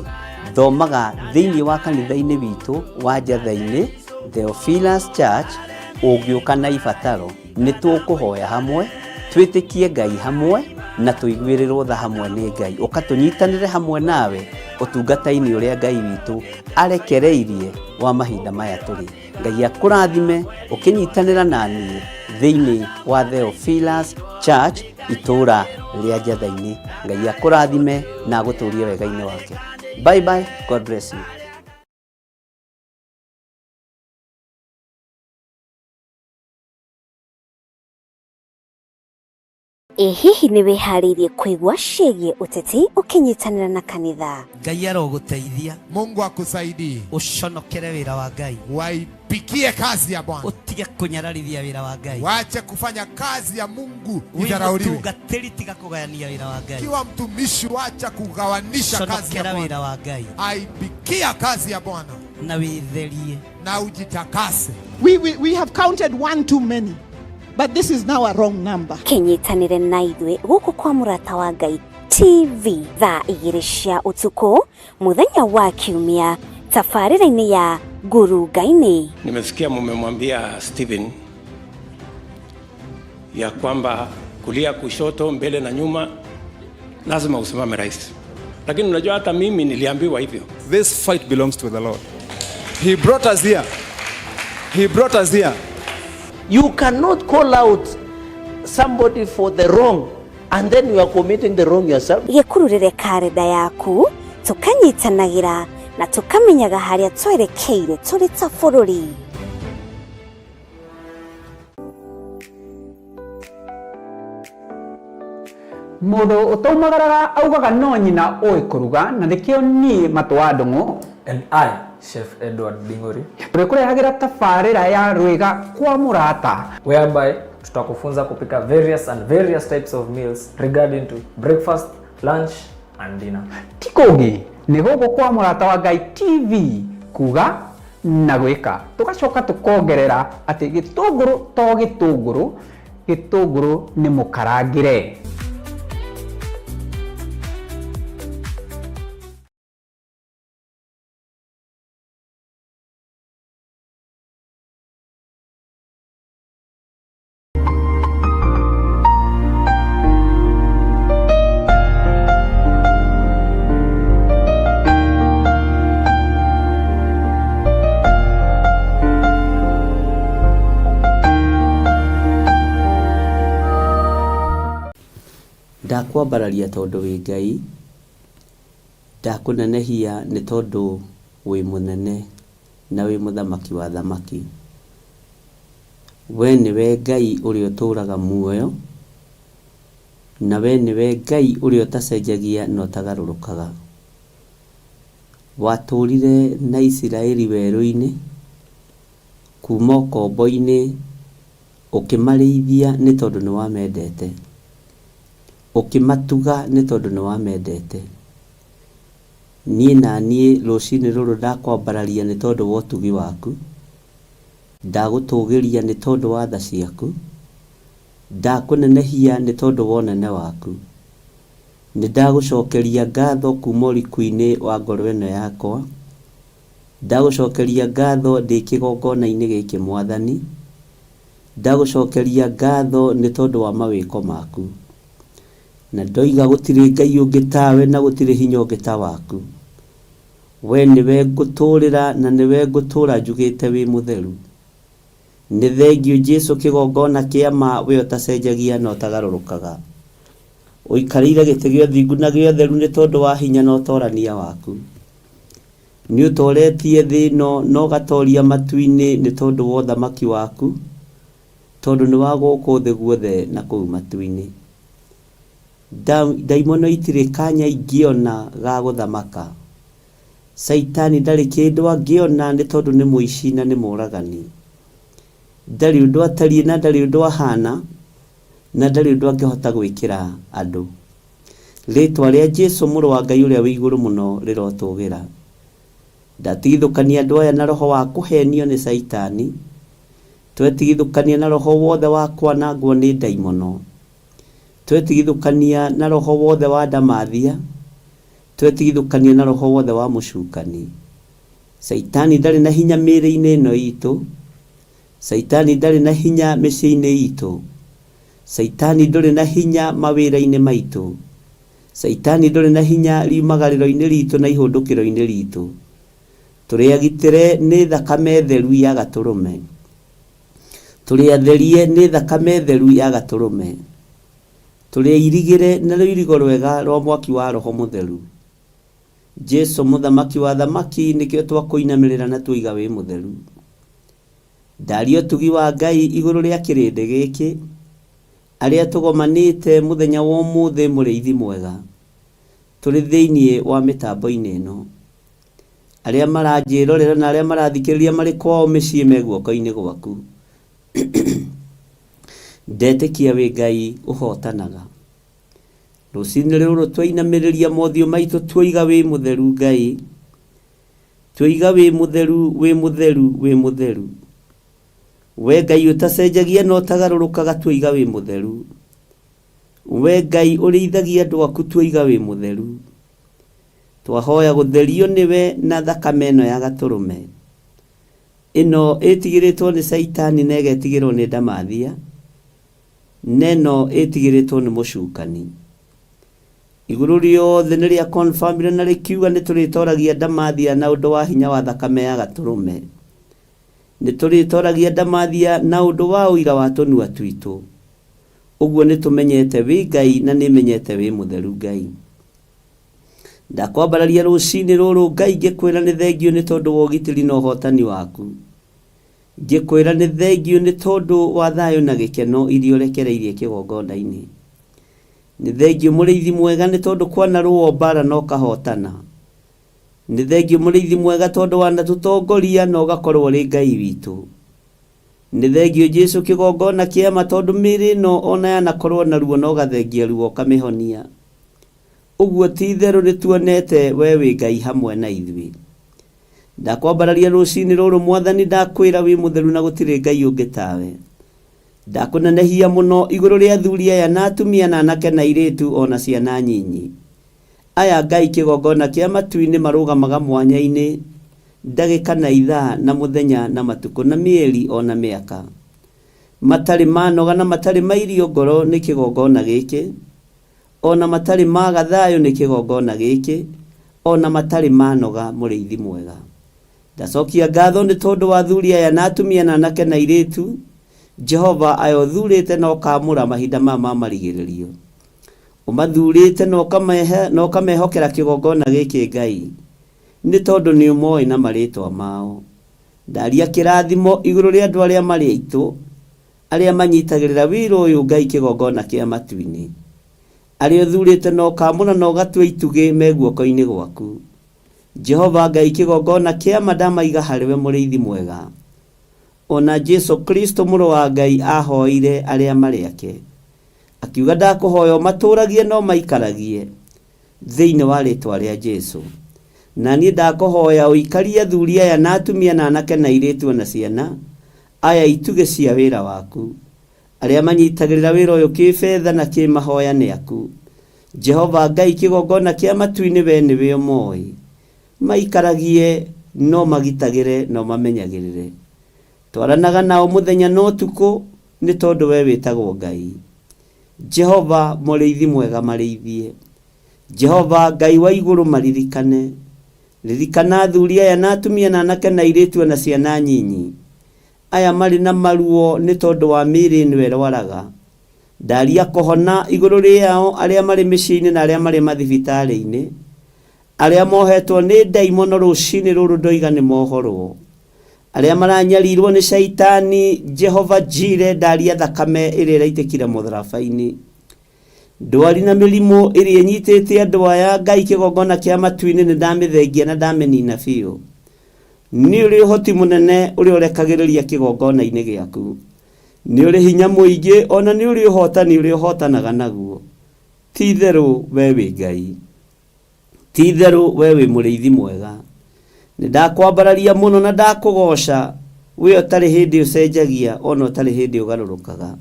thomaga thĩinĩ wa kanitha-inĩ witũ wa Njetha-inĩ Theophilus Church, ũngĩũka na ibataro nĩ tũkũhoya hamwe, twĩtĩkie Ngai hamwe na tũiguĩrĩrwo tha hamwe nĩ Ngai. Ũka tũnyitanĩre hamwe nawe ũtungata-inĩ ũrĩa Ngai witũ arekereirie wa mahinda maya tũrĩ. Ngai akũrathime ũkĩnyitanĩra na niĩ thĩinĩ wa Theophilus Church itũũra rĩa Njatha-inĩ. Ngai akũrathime na agũtũrie wega-inĩ wake. Bye bye, God bless you. Ĩ hihi nĩ wĩharĩirie kũigua ciĩgiĩ ũteti ũkĩnyitanĩra na kanitha? Ngai arogũteithia. Mungu akusaidie. Ũconokere wĩra wa Ngai. Waipikie kazi ya Bwana. Ũtige kũnyararithia wĩra wa Ngai. Wache kufanya kazi ya Mungu Wĩ idharauliwe. mũtungatĩri tiga kũgayania wĩra wa Ngai. Kiwa mtumishi, wacha kugawanisha kazi ya Conokera wĩra Bwana. wa Ngai Aipikia kazi ya Bwana na wĩtherie. na ujitakase. We have counted one too many, but this is now a wrong number. Kĩnyitanĩre na ithuĩ gũkũ kwa Mũrata wa Ngai TV thaa 2 cia ũtukũ mũthenya wa Kiumia tabarĩra-inĩ ya Ngurunga-inĩ. Nimesikia mumemwambia Stephen ya kwamba kulia, kushoto, mbele na nyuma lazima usimame rais, lakini unajua hata mimi niliambiwa hivyo. This fight belongs to the Lord. He brought us here. He brought us here. You cannot call out somebody for the wrong and then you are committing the wrong yourself. Gĩkururĩre karenda yaku tũkanyitanagĩra na tũkamenyaga harĩa twerekeire tũrĩ ta bũrũri. Mũndũ ũtaumagaraga augaga no nyina ũĩ kũruga na nĩkĩo niĩ Matũ wa Ndũng'ũ And I, Chef Edward Dingori, tũrĩkũrehagĩra tabarĩra ya Rwĩga kwa Mũrata, whereby tutakufunza kupika various and various types of meals regarding to breakfast, lunch and dinner. Ti kũngĩ nĩ gũkũ kwa Mũrata wa Ngai TV, kuga na gwĩka, tũgacoka tũkongerera atĩ gĩtũngũrũ to gĩtũngũrũ, gĩtũngũrũ nĩ mũkarangĩre. Ndakwambararia tondũ wĩ Ngai, ndakũnenehia nĩ tondũ wĩ mũnene na wĩ mũthamaki wa thamaki. We nĩwe Ngai ũrĩa ũtũũraga muoyo, na we nĩwe Ngai ũrĩa ũtacenjagia na ũtagarũrũkaga. Watũũrire na Isiraeli werũ-inĩ, kuma ũkombo-inĩ, ũkĩmarĩithia nĩ tondũ nĩ wamendete, ũkĩmatuga nĩ tondũ nĩ wamendete. Niĩ na niĩ rũcinĩ rũrũ ndakwambararia nĩ tondũ wa ũtugi waku, ndagũtũgĩria nĩ tondũ wa tha ciaku, ndakũnenehia nĩ tondũ wa ũnene waku. Nĩ ndagũcokeria ngatho kuma ũriku-inĩ wa ngoro ĩno yakwa, ndagũcokeria ngatho ndĩ kĩgongona-inĩ gĩkĩ Mwathani, ndagũcokeria ngatho nĩ tondũ wa mawĩko maku. Na ndoiga gũtirĩ Ngai ũngĩ tawe na gũtirĩ hinya ũngĩ ta waku. We nĩwe ngũtũũrĩra na nĩwe ngũtũũra njugĩte wĩ mũtheru. Nĩ thengiũ Jesu kĩgongona kĩa ma we ũtacenjagia na ũtagarũrũkaga. Ũikarĩire gĩtĩ gĩa ũthingu na gĩa ũtheru nĩ tondũ wa hinya na ũtorania waku. Nĩ ũtoretie thĩ ĩno na ũgatoria matu-inĩ nĩ tondũ wa ũthamaki waku, tondũ nĩ wa gũkũ thĩ guothe na kũu matu-inĩ. Ndaimono itirĩ kanya ingĩona ga gũthamaka. Caitani ndarĩ kĩndũ angĩona nĩ tondũ nĩ mũici na nĩ mũragani. Ndarĩ ũndũ atariĩ na ndarĩ ũndũ ahana na ndarĩ ũndũ angĩhota gwĩkĩra andũ. Rĩtwa rĩa Jesu mũrũ wa Ngai ũrĩa wĩ igũrũ mũno rĩrotũgĩra. Ndatigithũkania andũ aya na roho wa kũhenio nĩ Caitani, twetigithũkania na roho wothe wa kwanangwo nĩ ndaimono, twetigithũkania na roho wothe wa ndamathia, twetigithũkania na roho wothe wa mũcukani. Caitani ndarĩ na hinya mĩĩrĩ-inĩ ĩno itũ, Caitani ndarĩ na hinya mĩciĩ-inĩ itũ, Caitani ndũrĩ na hinya mawĩra-inĩ maitũ, Caitani ndũrĩ na hinya riumagarĩro-inĩ ritũ na ihũndũkĩro-inĩ ritũ. Tũrĩ agitĩre nĩ thakame theru ya gatũrũme, tũrĩ atherie nĩ thakame theru ya gatũrũme, tũrĩ airigĩre na rũirigo rwega rwa mwaki wa roho mũtheru. Jesu mũthamaki wa thamaki nĩkĩo twakũinamĩrĩra na tuiga wĩ mũtheru. Ndaria ũtugi wa Ngai igũrũ rĩa kĩrĩndĩ gĩkĩ, arĩa tũgomanĩte mũthenya wa ũmũthĩ mũrĩithi mwega, tũrĩ thĩinĩ wa mĩtambo-inĩ ĩno. Arĩa maranjĩrorera na arĩa marathikĩrĩria marĩ kwao mĩciĩ me guoko-inĩ gwaku. Ndetĩkia wĩ Ngai ũhotanaga. Rũcinĩ rũrũ twainamĩrĩria mothiũ maitũ tuoiga wĩ mũtheru Ngai, tuoiga wĩ mũtheru, wĩ mũtheru, wĩ mũtheru. We Ngai ũtacenjagia na ũtagarũrũkaga tuoiga wĩ mũtheru. We Ngai ũrĩithagia andũ aku tuoiga wĩ mũtheru. Twahoya gũtherio nĩwe na thakame ĩno ya gatũrũme. Ĩno ĩtigĩrĩtwo nĩ Caitani na ĩgetigĩrwo nĩ ndamathia, na ĩno ĩtigĩrĩtwo nĩ mũcukani. Igũrũ rĩothe nĩ rĩa confirmire na rĩkiuga nĩ tũrĩtoragia ndamathia na ũndũ wa hinya wa thakame ya gatũrũme. Nĩ tũrĩtoragia ndamathia na ũndũ wa ũira wa tũnua twitũ. Ũguo nĩ tũmenyete wĩ Ngai na nĩmenyete wĩ mũtheru Ngai. Ndakwambararia rũcinĩ rũrũ Ngai ngĩkwĩra nĩ thengiũ nĩ tondũ wa ũgitĩri na ũhotani waku. Ngĩkwĩra nĩ thengiũ nĩ tondũ wa thayũ na gĩkeno iria ũrekereirie kĩgongona-inĩ. Nĩ thengiũ mũrĩithi mwega nĩ tondũ kwanarũo mbara na ũkahotana. Nĩ thengiũ mũrĩithi mwega tondũ wanatũtongoria na ũgakorwo ũrĩ Ngai witũ. Nĩ thengiũ Jesu kĩgongona kĩa ma tondũ mĩĩrĩ ĩno ona yanakorwo na ruo na ũgathengia ruo ũkamĩhonia. Ũguo ti itherũ nĩ tuonete we wĩ Ngai hamwe na ithuĩ. Ndakwambararia rũcinĩ rũrũ Mwathani ndakwĩra wĩ mũtheru na gũtirĩ Ngai ũngĩ tawe. Ndakũnenehia mũno igũrũ rĩa athuri aya na atumia na anake na airĩtu ona ciana nyinyi. Aya Ngai kĩgongona kĩa matu-inĩ marũgamaga mwanya-inĩ ndagĩka na ithaa na mũthenya na matukũ na mĩeri ona mĩaka. Matarĩ manoga na matarĩ mairio ngoro nĩ kĩgongona gĩkĩ, ona matarĩ maga thayũ nĩ kĩgongona gĩkĩ, ona matarĩ manoga mũrĩithi mwega. Ndacokia ngatho nĩ tondũ wa athuri aya na atumia na anake na airĩtu, Jehova aya ũthurĩte na ũkaamũra mahinda maya ma marigĩrĩrio. Ũmathurĩte na ũkamehe na ũkamehokera kĩgongona gĩkĩ Ngai, nĩ tondũ nĩ ũmoĩ na marĩtwa mao. Ndaria kĩrathimo igũrũ rĩa andũ arĩa marĩ aitũ, arĩa manyitagĩrĩra wĩra ũyũ Ngai kĩgongona kĩa matu-inĩ. Arĩa ũthurĩte na ũkaamũra na ũgatua itugĩ me guoko-inĩ gwaku. Jehova Ngai kĩgongona kĩa ma ndamaiga harĩwe mũrĩithi mwega. Ona Jesu Kristo mũrũ wa Ngai ahoeire arĩa marĩ ake. Akiuga ndakũhoya ũmatũragie no maikaragie thĩinĩ wa rĩtwa rĩa Jesu. Na niĩ ndakũhoya ũikarie athuri aya na atumia na anake na airĩtu ona ciana aya itugĩ cia wĩra waku. Arĩa manyitagĩrĩra wĩra ũyũ kĩbetha na kĩmahoya nĩ aku. Jehova Ngai kĩgongona kĩa matu-inĩ we nĩwe ũmoĩ. Maikaragie no magitagĩre no mamenyagĩrĩre. Twaranaga nao mũthenya na ũtukũ nĩ tondũ we wĩtagwo Ngai. Jehova mũrĩithi mwega marĩithie. Jehova Ngai wa igũrũ maririkane. Ririkana athuri aya na atumia na anake na airĩtu ona ciana nyinyi. Aya marĩ na maruo nĩ tondũ wa mĩĩrĩ ĩno ĩrwaraga. Ndaria kũhona igũrũ rĩao arĩa marĩ mĩciĩ-inĩ na arĩa marĩ mathibitarĩ-inĩ. Arĩa mohetwo nĩ ndaimono rũcinĩ rũrũ ndoiga nĩ mohorwo. Arĩa maranyarirwo nĩ caitani Jehova Jire ndaria thakame ĩrĩa ĩraitĩkire mũtharaba-inĩ. Ndwari na mĩrimũ ĩrĩa ĩnyitĩte andũ aya Ngai kĩgongona kĩa matu-inĩ nĩ ndamĩthengia na ndamĩnina biũ. Nĩ ũrĩ ũhoti mũnene ũrĩa ũrekagĩrĩria kĩgongona-inĩ gĩaku. Nĩ ũrĩ hinya mũingĩ ona nĩ ũrĩ ũhotani ũrĩa ũhotanaga naguo. Ti itherũ we wĩ Ngai. Ti itherũ we wĩ mũrĩithi mwega. Nĩ ndakwambararia mũno na ndakũgoca, we ũtarĩ hĩndĩ ũcenjagia ona ũtarĩ hĩndĩ ũgarũrũkaga.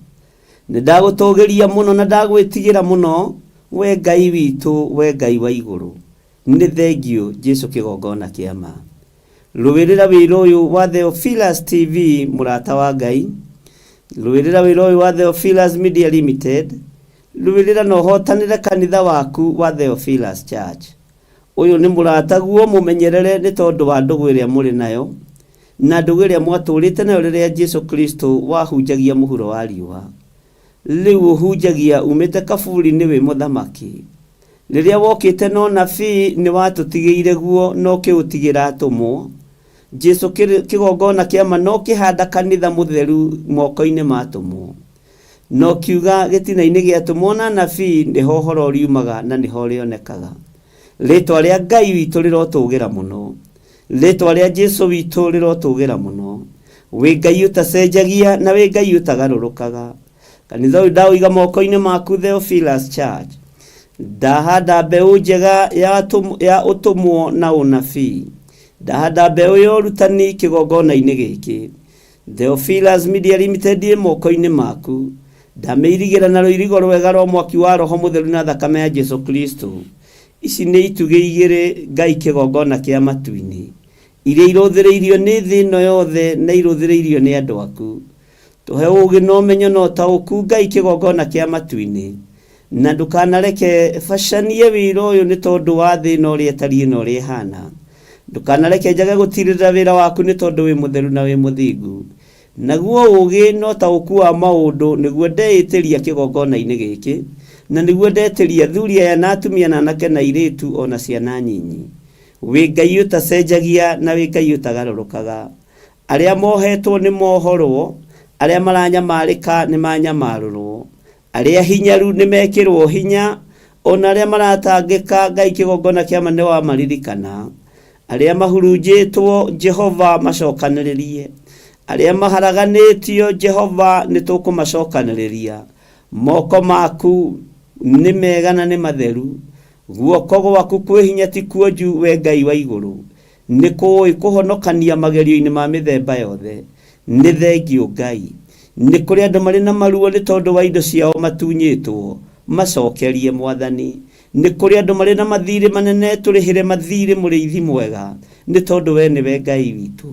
Nĩ ndagũtũgĩria mũno na ndagwĩtigĩra mũno, we Ngai witũ, we Ngai wa igũrũ. Nĩ thengiũ Jesu kĩgongona kĩa ma. Rũĩrĩra wĩra ũyũ wa Theophilus TV mũrata wa Ngai. Rũĩrĩra wĩra ũyũ wa Theophilus Media Limited. Rũĩrĩra na ũhotanĩre kanitha waku wa Theophilus Church. Ũyũ nĩ mũrataguo mũmenyerere nĩ tondũ wa ndũgũ ĩrĩa mũrĩ nayo na ndũgũ ĩrĩa mwatũrĩte nayo rĩrĩa Jesu Kristo wahunjagia mũhuro wa riũa. Rĩu ũhunjagia umĩte kaburi-inĩ wĩ mũthamaki. Rĩrĩa wokĩte na ũnabii nĩ watũtigĩire guo na ũkĩũtigĩra atũmwo. Jesu kĩgongona kĩa ma na ũkĩhanda kanitha mũtheru moko-inĩ ma atũmwo. Na ũkiuga gĩtina-inĩ gĩa atũmwo na anabii nĩho ũhoro ũriumaga na nĩho ũrĩonekaga. Rĩtwa rĩa Ngai witũ rĩrotũgĩra mũno. Rĩtwa rĩa Jesu witũ rĩrotũgĩra mũno. Wĩ Ngai ũtacenjagia na wĩ Ngai ũtagarũrũkaga. Kanitha ũyũ ndaũiga moko-inĩ maku Theophilus Church. Ndahanda mbeũ njega ya, ya ũtũmwo na ũnabii. Ndahanda mbeũ ya ũrutani kĩgongona-inĩ gĩkĩ. Theophilus Media Limited ĩ moko-inĩ maku. Ndamĩirigĩra na rũirigo rwega rwa mwaki wa Roho Mũtheru na thakame ya Jesu Kristo. Ici nĩ itugĩ igĩrĩ Ngai kĩgongona kĩa matu-inĩ, iria irũthĩrĩirio nĩ thĩ ĩno yothe na irũthĩrĩirio nĩ andũ aku. Tũhe ũũgĩ na ũmenyo na ũtaũku Ngai kĩgongona kĩa matu-inĩ, na ndũkanareke bacanie wĩra ũyũ nĩ tondũ wa thĩ ĩno ũrĩa ĩtariĩ na ũrĩa ĩhana. Ndũkanareke njage gũtirĩrĩra wĩra waku nĩ tondũ wĩ mũtheru na wĩ mũthingu. Naguo ũũgĩ na ũtaũku wa maũndũ nĩguo ndeĩtĩria kĩgongona-inĩ gĩkĩ, na nĩguo ndetĩria athuri aya na atumia na anake na airĩtu o na ciana nyinyi. Wĩ Ngai ũtacenjagia na wĩ Ngai ũtagarũrũkaga. Arĩa mohetwo nĩ mohorwo, arĩa maranyamarĩka nĩ manyamarũrwo, arĩa hinyaru nĩ mekĩrwo hinya, o na arĩa maratangĩka Ngai kĩgongona kĩa ma nĩ wamaririkana. Arĩa mahurunjĩtwo Jehova macokanĩrĩrie, arĩa maharaganĩtio Jehova nĩ tũkũmacokanĩrĩria. Moko maku nĩ mega na nĩ matheru, guoko gwaku kwĩ hinya ti kuonju we Ngai wa igũrũ. Nĩ kũũĩ kũhonokania magerio-inĩ ma mĩthemba yothe. Nĩ thengiũ Ngai. Nĩ kũrĩ andũ marĩ na maruo nĩ tondũ wa indo ciao matunyĩtwo. Macokerie Mwathani. Nĩ kũrĩ andũ marĩ na mathiirĩ manene tũrĩhĩre mathiirĩ mũrĩithi mwega nĩ tondũ we nĩwe Ngai witũ.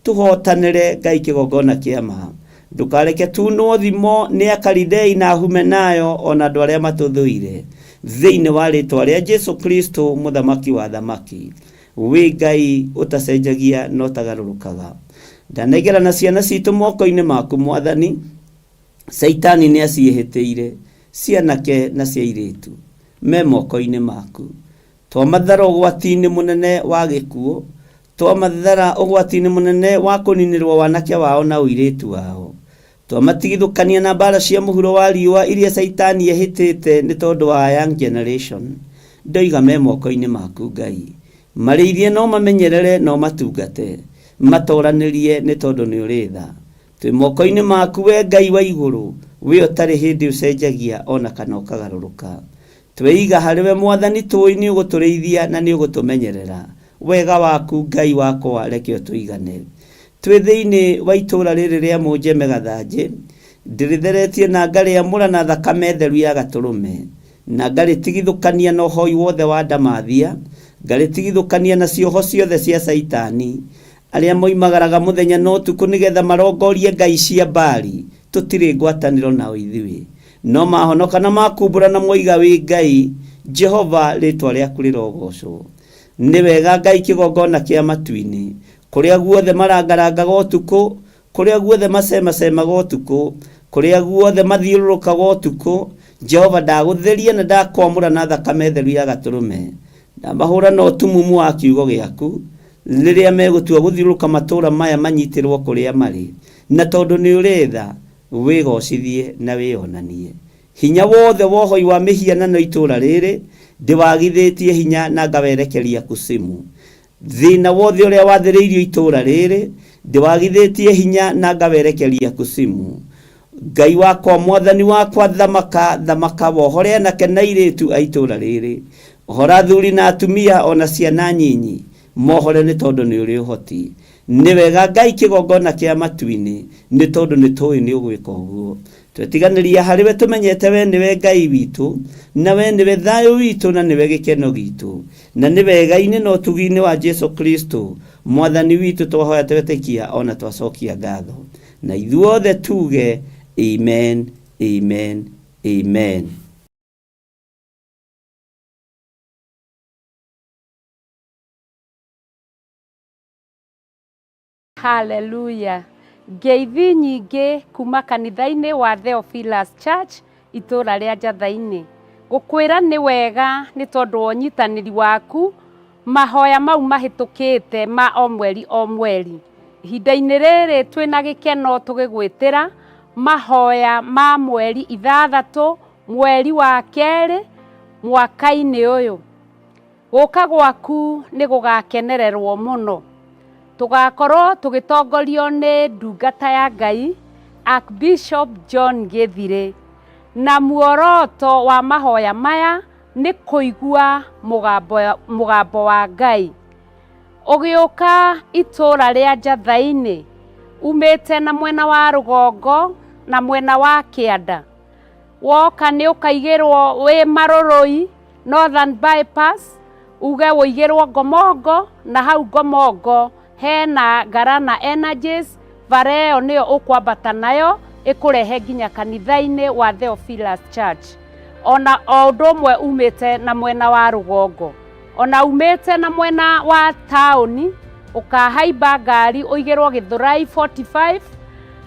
Tũhootanĩre Ngai kĩgongona kĩa ma. Ndũkareke tunwo thimo nĩ Akalidei na Ahumenayo o na andũ arĩa matũthũire. Thĩinĩ wa rĩtwa rĩa Jesu Kristo mũthamaki wa athamaki. Wĩ Ngai ũtacenjagia na ũtagarũrũkaga. Ndanengerana ciana citũ moko-inĩ maku Mwathani. Caitani nĩ aciĩhĩtĩire, cianake na cia airĩtu. Me moko-inĩ maku. Twamathara ũgwati-inĩ mũnene wa gĩkuũ. Twamathara ũgwati-inĩ mũnene wa kũninĩrwo wanake wao na ũirĩtu wao. Twamatigithũkania na mbara cia mũhuro wa riũa iria Caitani ehĩtĩte nĩ tondũ wa young generation. Ndoiga me moko-inĩ maku Ngai. Marĩithie na ũmamenyerere na ũmatungate. Matoranĩrie nĩ tondũ nĩ ũrĩ tha. Twĩ moko-inĩ maku we Ngai wa igũrũ, we ũtarĩ hĩndĩ ũcenjagia o na kana ũkagarũrũka. Tweiga harĩ we Mwathani tũĩ nĩ ũgũtũrĩithia na nĩ ũgũtũmenyerera. Wega waku Ngai wakwa reke ũtũigane. Twĩ thĩinĩ wa itũũra rĩrĩ rĩa Mũnjeme Gathanjĩ, ndĩrĩtheretie na ngarĩamũra na thakame theru ya Gatũrũme, na ngarĩtigithũkania na ũhoi wothe wa ndamathia, ngarĩtigithũkania na cioho ciothe cia Caitani, arĩa moimagaraga mũthenya na ũtukũ nĩgetha marongorie ngai cia Baali, tũtirĩ ngwatanĩro nao ithuĩ. No mahonoka na makumbũra na moiga wĩ Ngai, Jehova, rĩĩtwa rĩaku rĩrogoocwo. Nĩ wega Ngai kĩgongona kĩa matu-inĩ, kũrĩa guothe marangarangaga ũtukũ, kũrĩa guothe macemacemaga ũtukũ, kũrĩa guothe mathiũrũrũkaga ũtukũ, Jehova ndagũtheria na ndakwamũra na thakame theru ya Gatũrũme. Ndamahũra na ũtumumu wa kiugo gĩaku, rĩrĩa megũtua gũthiũrũrũka matũũra maya manyitĩrwo kũrĩa marĩ. Na tondũ nĩ ũrĩ tha, wĩgocithie na wĩonanie. Hinya wothe wa ũhoi wa mĩhianano itũũra rĩrĩ, ndĩwagithĩtie hinya na ngawerekeria Kusimu. Thĩna wothe ũrĩa wathĩrĩirio itũũra rĩrĩ, ndĩwagithĩtie hinya na ngawerekeria Kusimu. Ngai wakwa, Mwathani wakwa, thamaka, thamaka, wohore anake na airĩtu a itũũra rĩrĩ. Ohora athuri na atumia o na ciana nyinyi, mohore nĩ tondũ nĩ ũrĩ ũhoti. Nĩ wega Ngai kĩgongona kĩa matu-inĩ, nĩ tondũ nĩ tũĩ nĩ ũgwĩka ũguo. Twetiganĩria harĩ we tũmenyete we nĩwe Ngai witũ, na we nĩwe thayũ witũ na nĩwe gĩkeno gitũ. Na nĩ wega-inĩ na ũtugi-inĩ wa Jesu Kristo, Mwathani witũ twahoya twetĩkia o na twacokia ngatho. Na ithuothe tuge, Amen, Amen, Amen. Haleluya! Ngeithi nyingĩ kuma kanitha-inĩ wa Theophilus Church itũra rĩa Njatha-inĩ. Ngũkwĩra nĩ wega nĩ tondũ wa ũnyitanĩri waku mahoya mau mahĩtũkĩte ma o mweri o mweri. Ihinda-inĩ rĩrĩ twĩna gĩkeno tũgĩgwĩtĩra mahoya ma mweri ithathatũ mweri wa kerĩ mwaka-inĩ ũyũ. Gũka gwaku nĩ gũgakenererwo mũno. Tũgakorwo tũgĩtongorio nĩ ndungata ya Ngai Archbishop John Gĩthirĩ. Na muoroto wa mahoya maya nĩ kũigua mũgambo, mũgambo wa Ngai. Ũgĩũka itũra rĩa Njatha-inĩ, Umĩte na mwena wa rũgongo na mwena wa kĩanda. Woka nĩ ũkaigĩrwo wĩ Marũrũi, Northern Bypass, uge ũigĩrwo Ngomongo, na hau Ngomongo hena Garana Energies, bara ĩyo nĩyo ũkwambata nayo ĩkũrehe nginya kanitha-inĩ wa Theophilus Church. Ona o ũndũ ũmwe umĩte na mwena wa rũgongo, ona umĩte na mwena wa taũni, ũkahaimba ngari ũigĩrwo Gĩthũrai 45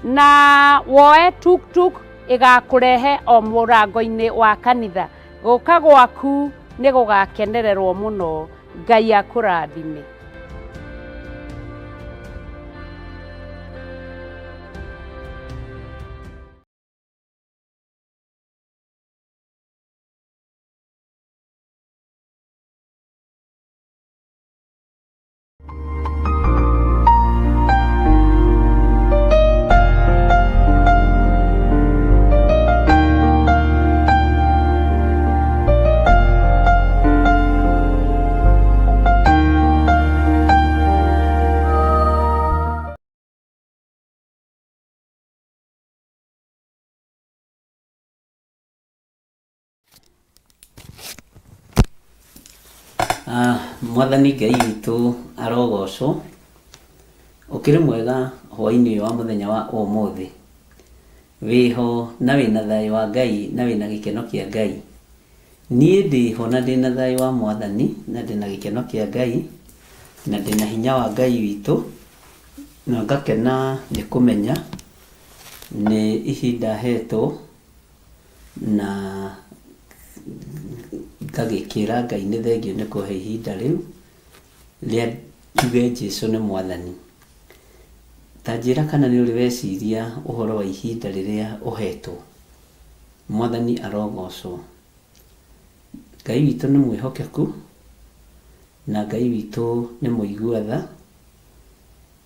na woe tuktuk ĩgakũrehe o mũrango-inĩ wa kanitha. Gũka gwaku nĩ gũgakenererwo mũno. Ngai akũrathime. Mwathani Ngai witũ arogocwo. Ũkĩrĩ mwega hwaĩ-inĩ ũyũ wa mũthenya wa ũmũthĩ. Wĩho na wĩna thayũ wa Ngai na wĩna gĩkeno kĩa Ngai. Niĩ ndĩho na ndĩna thayũ wa Mwathani na ndĩna gĩkeno kĩa Ngai na ndĩna hinya wa Ngai witũ na ngakena nĩ kũmenya nĩ ihinda hetwo na ngagĩkĩra Ngai nĩ thengiũ nĩ kũhe ihinda rĩu rĩa njuge Jesu nĩ Mwathani. Ta njĩra kana nĩ ũrĩ weciria ũhoro wa ihinda rĩrĩa ũhetwo. Mwathani arogocwo. Ngai witũ nĩ mwĩhokeku na Ngai witũ nĩ mũigua tha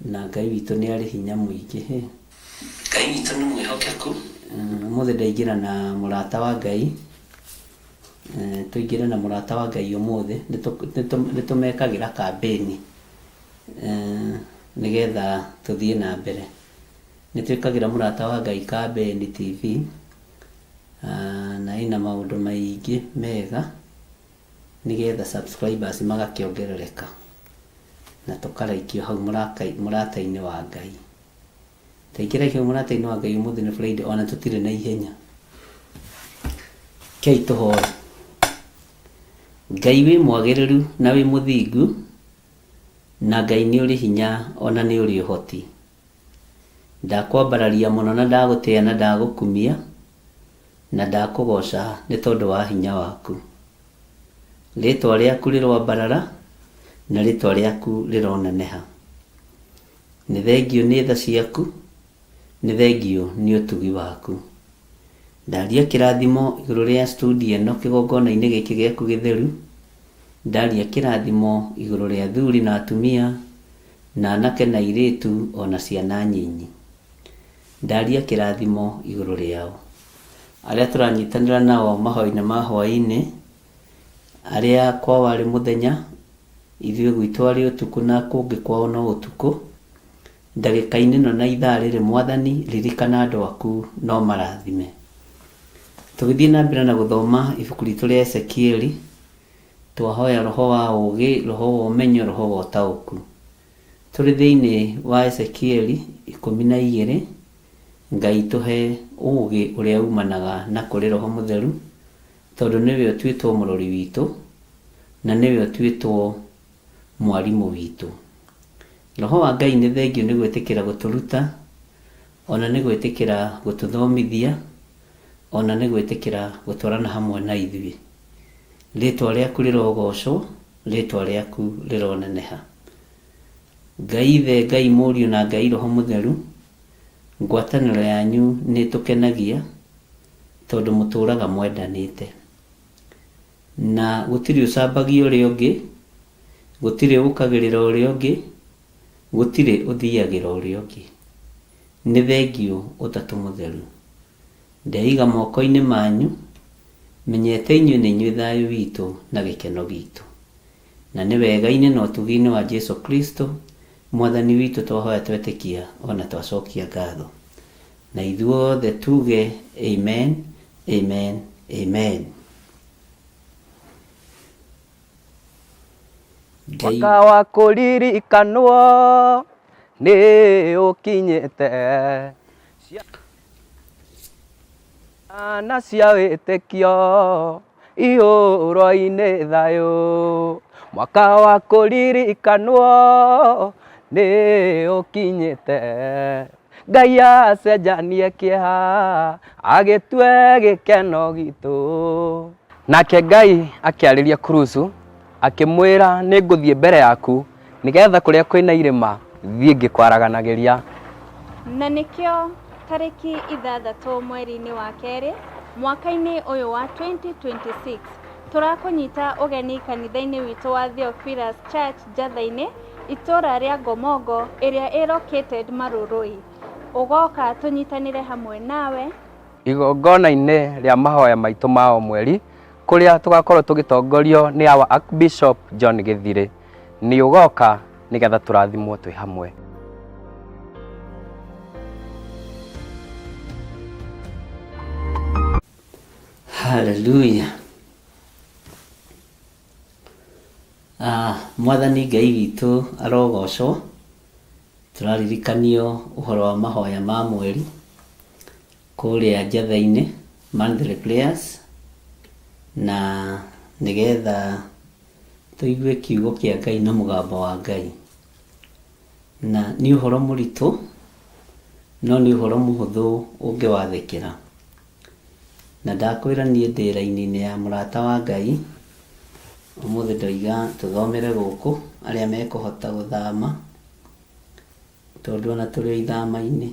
na Ngai witũ nĩ arĩ hinya mũingĩ. Ngai witũ nĩ mwĩhokeku. Ũmũthĩ ndaingĩra na mũrata wa Ngai. Tũingĩre na mũrata wa Ngai ũmũthĩ, nĩ tũmekagĩra kambĩni nĩgetha tũthiĩ na mbere. Nĩ twĩkagĩra mũrata wa Ngai kambĩni TV na ĩna maũndũ maingĩ mega nĩgetha subscribers magakĩongerereka na tũkaraikio hau mũrata-inĩ wa Ngai. Taingĩrai hau mũrata-inĩ wa Ngai ũmũthĩ nĩ Friday ona tũtirĩ na ihenya. Kei tũhoe. Ngai wĩ mwagĩrĩru na wĩ mũthingu na Ngai nĩ ũrĩ hinya ona nĩ ũrĩ ũhoti. Ndakwambararia mũno na ndagũtĩa na ndagũkumia na ndakũgoca nĩ tondũ wa hinya waku. Rĩtwa rĩaku rĩroambarara na rĩtwa rĩaku rĩroneneha. Nĩ thengiũ nĩ tha ciaku, nĩ thengiũ nĩ ũtugi waku. Ndaria kĩrathimo igũrũ rĩa studio ĩno kĩgongona-inĩ gĩkĩ gĩaku gĩtheru. Ndaria kĩrathimo igũrũ rĩa athuri na atumia na anake na airĩtu ona ciana nyinyi. Ndaria kĩrathimo igũrũ rĩao. Arĩa tũranyitanĩra nao mahoya-inĩ ma hwaĩ-inĩ, arĩa kwao arĩ mũthenya, ithuĩ gwitũ arĩ ũtukũ na kũngĩ kwao no ũtukũ. Ndagĩka-inĩ ĩno na ithaa rĩrĩ Mwathani, ririkana andũ aku no marathime. Tũgĩthiĩ na mbere na gũthoma ibuku ritũ rĩa Ezekieli, twahoya roho wa ũũgĩ, roho wa ũmenyo, roho wa ũtaũku. Tũrĩ thĩinĩ wa Ezekieli 12, Ngai tũhe ũũgĩ ũrĩa umanaga na kũrĩ Roho Mũtheru, tondũ nĩwe ũtuĩtwo mũrori witũ, na nĩwe ũtuĩtwo mwarimũ witũ. Roho wa Ngai nĩ thengiũ nĩ gwĩtĩkĩra gũtũruta, ona nĩ gwĩtĩkĩra gũtũthomithia, ona nĩ gwĩtĩkĩra gũtwarana hamwe na ithuĩ. Rĩtwa rĩaku rĩrogocwo, rĩtwa rĩaku rĩroneneha. Ngai Ithe, Ngai Mũriũ na Ngai Roho Mũtheru, ngwatanĩro yanyu nĩ ĩtũkenagia tondũ mũtũraga mwendanĩte. Na gũtirĩ ũcambagia ũrĩa ũngĩ, gũtirĩ ũkagĩrĩra ũrĩa ũngĩ, gũtirĩ ũthiagĩra ũrĩa ũngĩ. Nĩ thengiũ Ũtatũ Mũtheru. Ndeiga moko-inĩ manyu, menyete inyuĩ nĩ inyuĩ thayũ witũ na gĩkeno gitũ. Na nĩ wega-inĩ na ũtugi-inĩ wa Jesu Kristo, Mwathani witũ twahoya twetĩkia ona twacokia ngatho. Na ithuothe tuge amen, amen, amen. Ngai Mwaka wa kũririkanwo nĩ ũkinyĩte ciana cia wĩtĩkio ihũrwo-inĩ thayũ mwaka wa kũririkanwo nĩ ũkinyĩte Ngai acenjanie kĩeha agĩtue gĩkeno gitũ. Nake Ngai akĩarĩria Kurusu akĩmwĩra nĩ ngũthiĩ mbere yaku nĩgetha kũrĩa kwĩna irĩma thiĩ ngĩkwaraganagĩria. Na nĩkĩo tarĩki 6 mweri-inĩ wa kerĩ mwaka-inĩ ũyũ wa 2026 tũrakũnyita ũgeni kanitha-inĩ witũ wa Theophilus Church Njatha-inĩ itũra rĩa Ngomongo ĩrĩa ĩ located Marurui. Ũgoka tũnyitanĩre hamwe nawe Igongona-inĩ rĩa mahoya maitũ ma o mweri kũrĩa tũgakorwo tũgĩtongorio nĩ our Archbishop John Gĩthirĩ. Nĩ ũgoka nĩgetha tũrathimwo twĩ hamwe. Hallelujah. Ah, Mwathani Ngai witũ arogocwo. Tũraririkanio ũhoro wa mahoya ma mweri kũrĩa Njatha-inĩ monthly prayers na nĩgetha tũigue kiugo kĩa Ngai na mũgambo wa Ngai. Na nĩ ũhoro mũritũ no nĩ ũhoro mũhũthũ ũngĩwathĩkĩra. Na ndakwĩra niĩ ndĩ raini-inĩ ya mũrata wa Ngai, ũmũthĩ ndoiga tũthomere gũkũ arĩa mekũhota gũthama, tondũ ona tũrĩ o ithama-inĩ,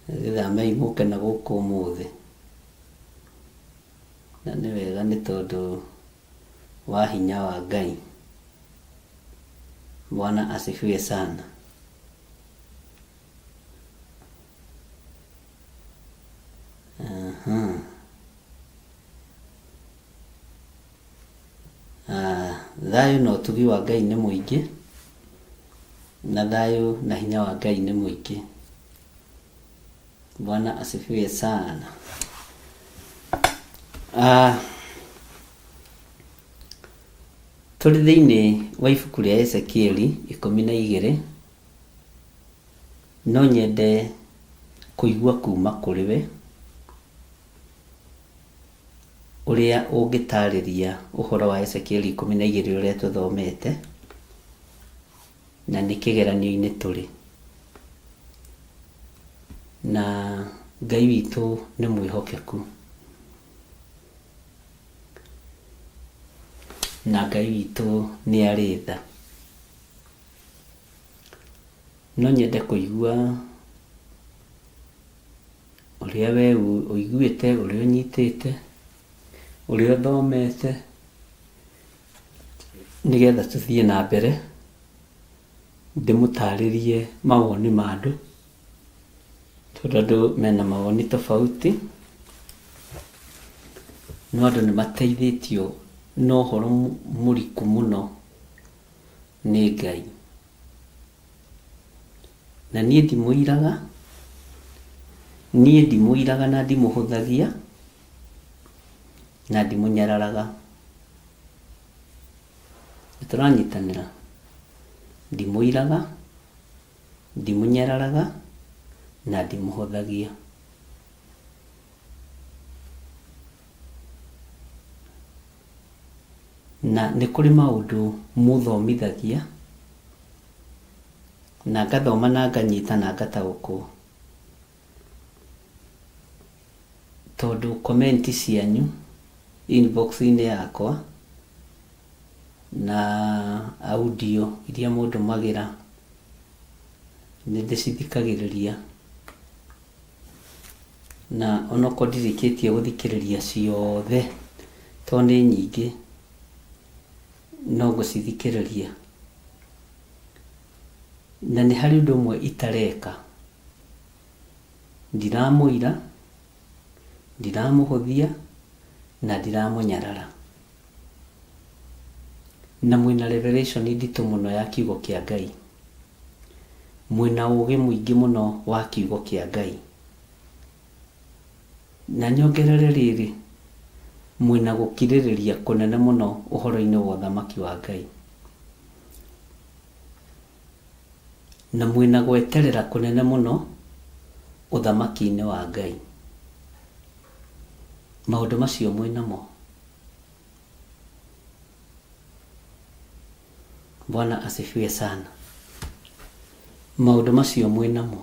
gĩthamei mũke na gũkũ ũmũthĩ. Na nĩ wega nĩ tondũ wa hinya wa Ngai. Bwana asifiwe sana. Aha. Ah, thayũ na ũtugi wa Ngai nĩ mũingĩ na thayũ na hinya wa Ngai nĩ mũingĩ. Bwana asifiwe sana. Ah, tũrĩ thĩinĩ wa ibuku rĩa Ezekieli 12 No nyende kũigua kuuma kũrĩ we ũrĩa ũngĩtaarĩria ũhoro wa Ezekieli 12 ũrĩa tũthomete, na nĩ kĩgeranio-inĩ tũrĩ. Na Ngai witũ nĩ mwĩhokeku. Na Ngai witũ nĩ arĩ tha. No nyende kũigua ũrĩa we ũiguĩte, ũrĩa ũnyitĩte, ũrĩa ũthomete, nĩgetha tũthiĩ na mbere, ndĩmũtarĩrie mawoni ma andũ, tondũ andũ mena mawoni tofauti, no andũ nĩ mateithĩtio na ũhoro mũriku mũno nĩ Ngai. Na niĩ ndimũiraga, niĩ ndimũiraga na ndimũhũthagia, na ndimũnyararaga. Nĩ tũranyitanĩra? Ndimũiraga, ndimũnyararaga, na ndimũhũthagia. Na nĩ kũrĩ maũndũ mũthomithagia, na ngathoma na nganyita na ngataũkwo. Tondũ comment cianyu inbox -inĩ yakwa na audio iria mũndũmagĩra nĩ ndĩcithikagĩrĩria. Na onokorwo ndirĩkĩtie gũthikĩrĩria ciothe tondũ nĩ nyingĩ, no ngũcithikĩrĩria. Na nĩ harĩ ũndũ ũmwe itareka, ndiramũira, ndiramũhũthia na ndiramũnyarara. Na mwĩna revelation nditũ mũno ya kiugo kĩa Ngai. Mwĩna ũgĩ mũingĩ mũno wa kiugo kĩa Ngai. Na nyongerere rĩrĩ, mwĩna gũkirĩrĩria kũnene mũno ũhoro-inĩ wa ũthamaki wa Ngai. Na mwĩna gweterera kũnene mũno ũthamaki-inĩ wa Ngai. Maũndũ macio mwĩnamo. Bwana asifiwe sana. Maũndũ macio mwĩnamo.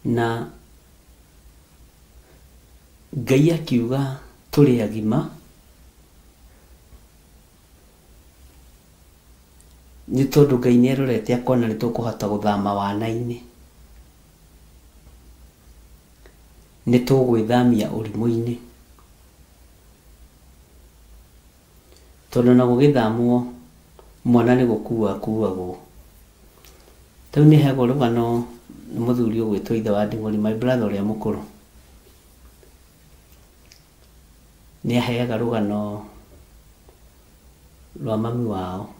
Na Ngai akiuga tũrĩ agima nĩ tondũ Ngai nĩ arorete akona nĩ tũkũhota gũthama wana-inĩ. Nĩ tũgwĩthamia ũrimũ-inĩ. Tondũ ona gũgĩthamwo mwana nĩ gũkua akuagwo. Ta rĩu nĩ heagwo rũgano nĩ mũthuri ũgwĩtwo ithe wa Nding'ũri, my brother ũrĩa mũkũrũ. Nĩ aheaga rũgano rwa mami wao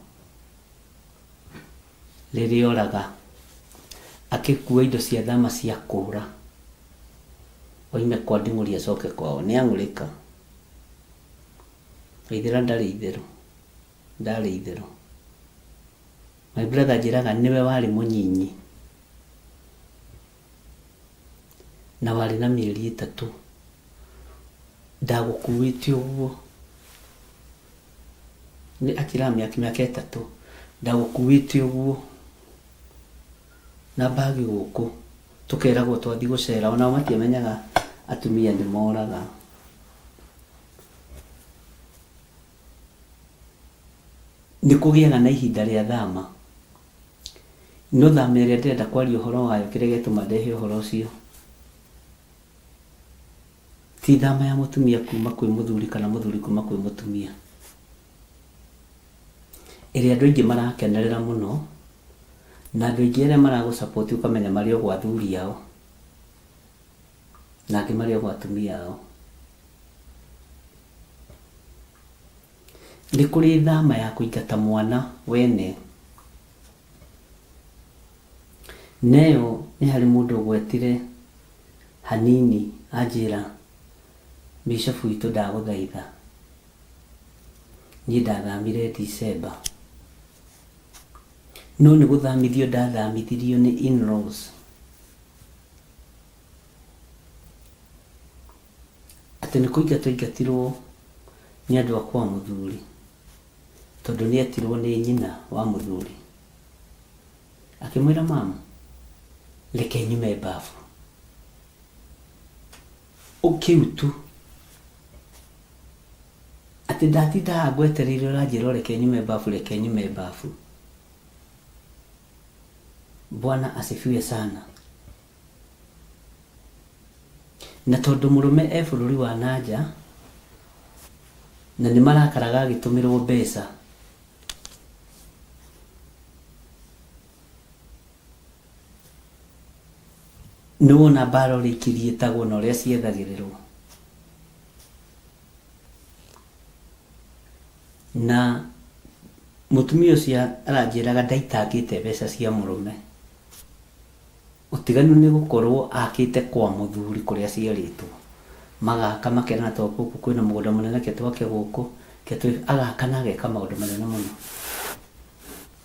rĩrĩa oraga akĩkua indo cia thama cia kũra oime kwa Nding'ũri acoke kwao. Nĩ ang'ũrĩka. Waithera ndarĩ itherũ. Ndarĩ itherũ. My brother anjĩraga nĩwe warĩ mũnyinyi na warĩ na mĩeri ĩtatũ. Ndagũkuĩte ũguo. Nĩ akĩraga mĩaka ĩtatũ. Ndagũkuĩte ũguo na mbagi gũkũ. Tũkeragwo twathiĩ gũcera. Onao matiamenyaga atumia nĩ moraga. Nĩ kũgĩaga na ihinda rĩa thama. No thama ĩrĩa ndĩrenda kwaria ũhoro wayo kĩrĩa gĩatũma ndehe ũhoro ũcio, ti thama ya mũtumia kuma kwĩ mũthuri kana mũthuri kuma kwĩ mũtumia, ĩrĩa andũ aingĩ marakenerera mũno, na andũ aingĩ arĩa maragũ support ũkamenya marĩ o gwa athuri ao, na angĩ marĩ o gwa atumia ao. Nĩ kũrĩ thama ya kũingata mwana wene. Na ĩyo nĩ harĩ mũndũ ũgwetire hanini anjĩra, Bishop witũ ndagũthaitha, niĩ ndathamire December, no nĩ gũthamithio ndathamithirio nĩ in-laws. Atĩ nĩ kũingatwo aingatirwo nĩ andũ a kwa mũthuri tondũ nĩ etirwo nĩ nyina wa mũthuri. Akĩmwĩra mum reke nyume mbabu. Kĩu tu. Atĩ ndatinda haha ngwetereire ũranjĩra o reke nyume mbabu reke nyume mbabu. Bwana asifiwe sana. Na tondũ mũrũme e bũrũri wa na nja, na nĩ marakaraga agĩtũmĩrwo mbeca, nĩ wona mbara ũrĩa ikiriĩtagwo na ũrĩa ciethagĩrĩrwo. Na mũtumia ũcio aranjĩraga ndaitangĩte mbeca cia mũrũme. Ũtiganu nĩ gũkorwo akĩte kwa mũthuri kũrĩa aciarĩtwo. Magaka makerana tondũ gũkũ kwĩna mũgũnda mũnene reke twake gũkũ, agaka na ageka maũndũ manene mũno.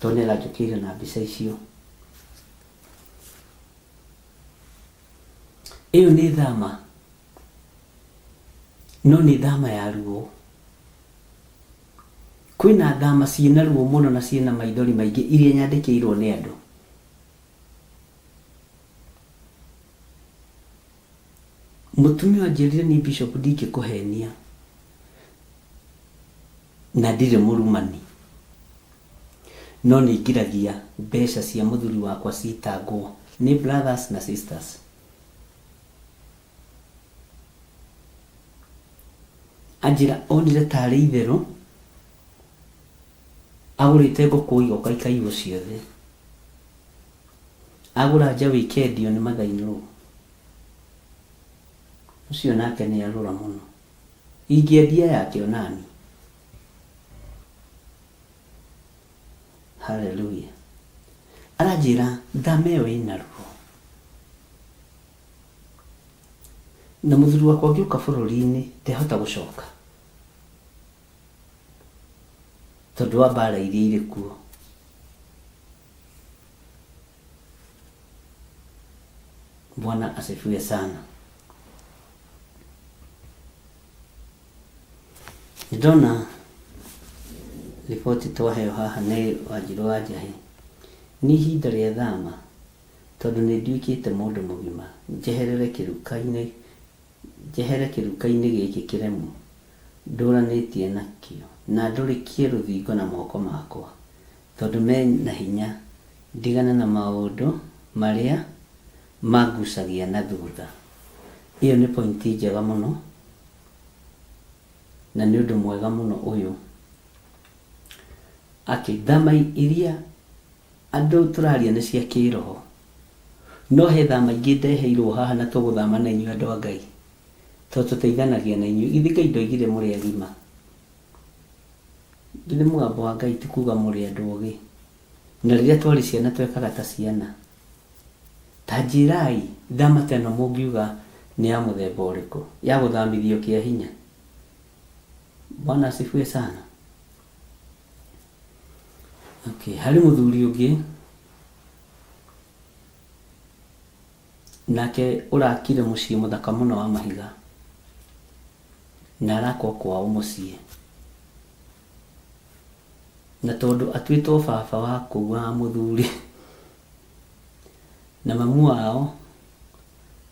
Tondũ nĩ aranjũkĩire na mbica icio. Ĩyo nĩ thama, no nĩ thama ya ruo. Kwĩna thama ciĩna ruo mũno na ciĩna maithori maingĩ iria nyandĩkĩirwo nĩ andũ. Mũtumia ũyũ anjĩrire niĩ Bishop ndingĩkũhenia na ndirĩ mũrumani no nĩ ngiragia mbeca cia mũthuri wakwa citangwo nĩ brothers na sisters. Anjĩra onire tarĩ itherũ agũrĩte ngũkũ igoka ikaiywo ciothe. Agũra njaũ ĩkendio nĩ mother in law. Ũcio nake nĩ arũra mũno. Ingĩendia yake onani. Haleluya. Aranjĩra thama ĩyo ĩna ruo. Na mũthuri wakwa angĩũka bũrũri-inĩ ndehota gũcoka. Tondũ wa mbara iria irĩ kuo. Bwana asifiwe sana. Nĩndona riboti twaheo haha nĩ Wanjirũ wa Njahĩ. Nĩ ihinda rĩa thama tondũ nĩ nduĩkĩte mũndũ mũgima njeherere kĩruka-inĩ njehere kĩruka-inĩ gĩkĩ kĩremu ndũranĩtie nakĩo na ndũrĩkie rũthingo na moko makwa tondũ me na hinya ndigane na maũndũ marĩa mangucagia na thutha. Ĩyo nĩ point njega mũno na nĩ ũndũ mwega mũno ũyũ. Akĩ thama iria andũ tũraria nĩ cia kĩroho no he thama ingĩ ndeheirwo haha na tũgũthama na inyuĩ andũ a Ngai tondũ tũteithanagia na inyuĩ. Githĩ Ngai ndoigire mũrĩ agima? Githĩ mũgambo wa Ngai ti kuga mũrĩ andũ ogĩ? Na rĩrĩa twarĩ ciana twekaga ta ciana. Ta njĩrai, thama ta ĩno mũngiuga nĩ ya mũthemba ũrĩkũ? Ya gũthamithio kĩa hinya? Bwana asifiwe sana. Okay, harĩ mũthuri ũngĩ nake ũrakire mũciĩ mũthaka mũno wa mahiga na arakwo kwao mũciĩ na tondũ atuĩtwo baba wa kũu wa mũthuri na mamu wao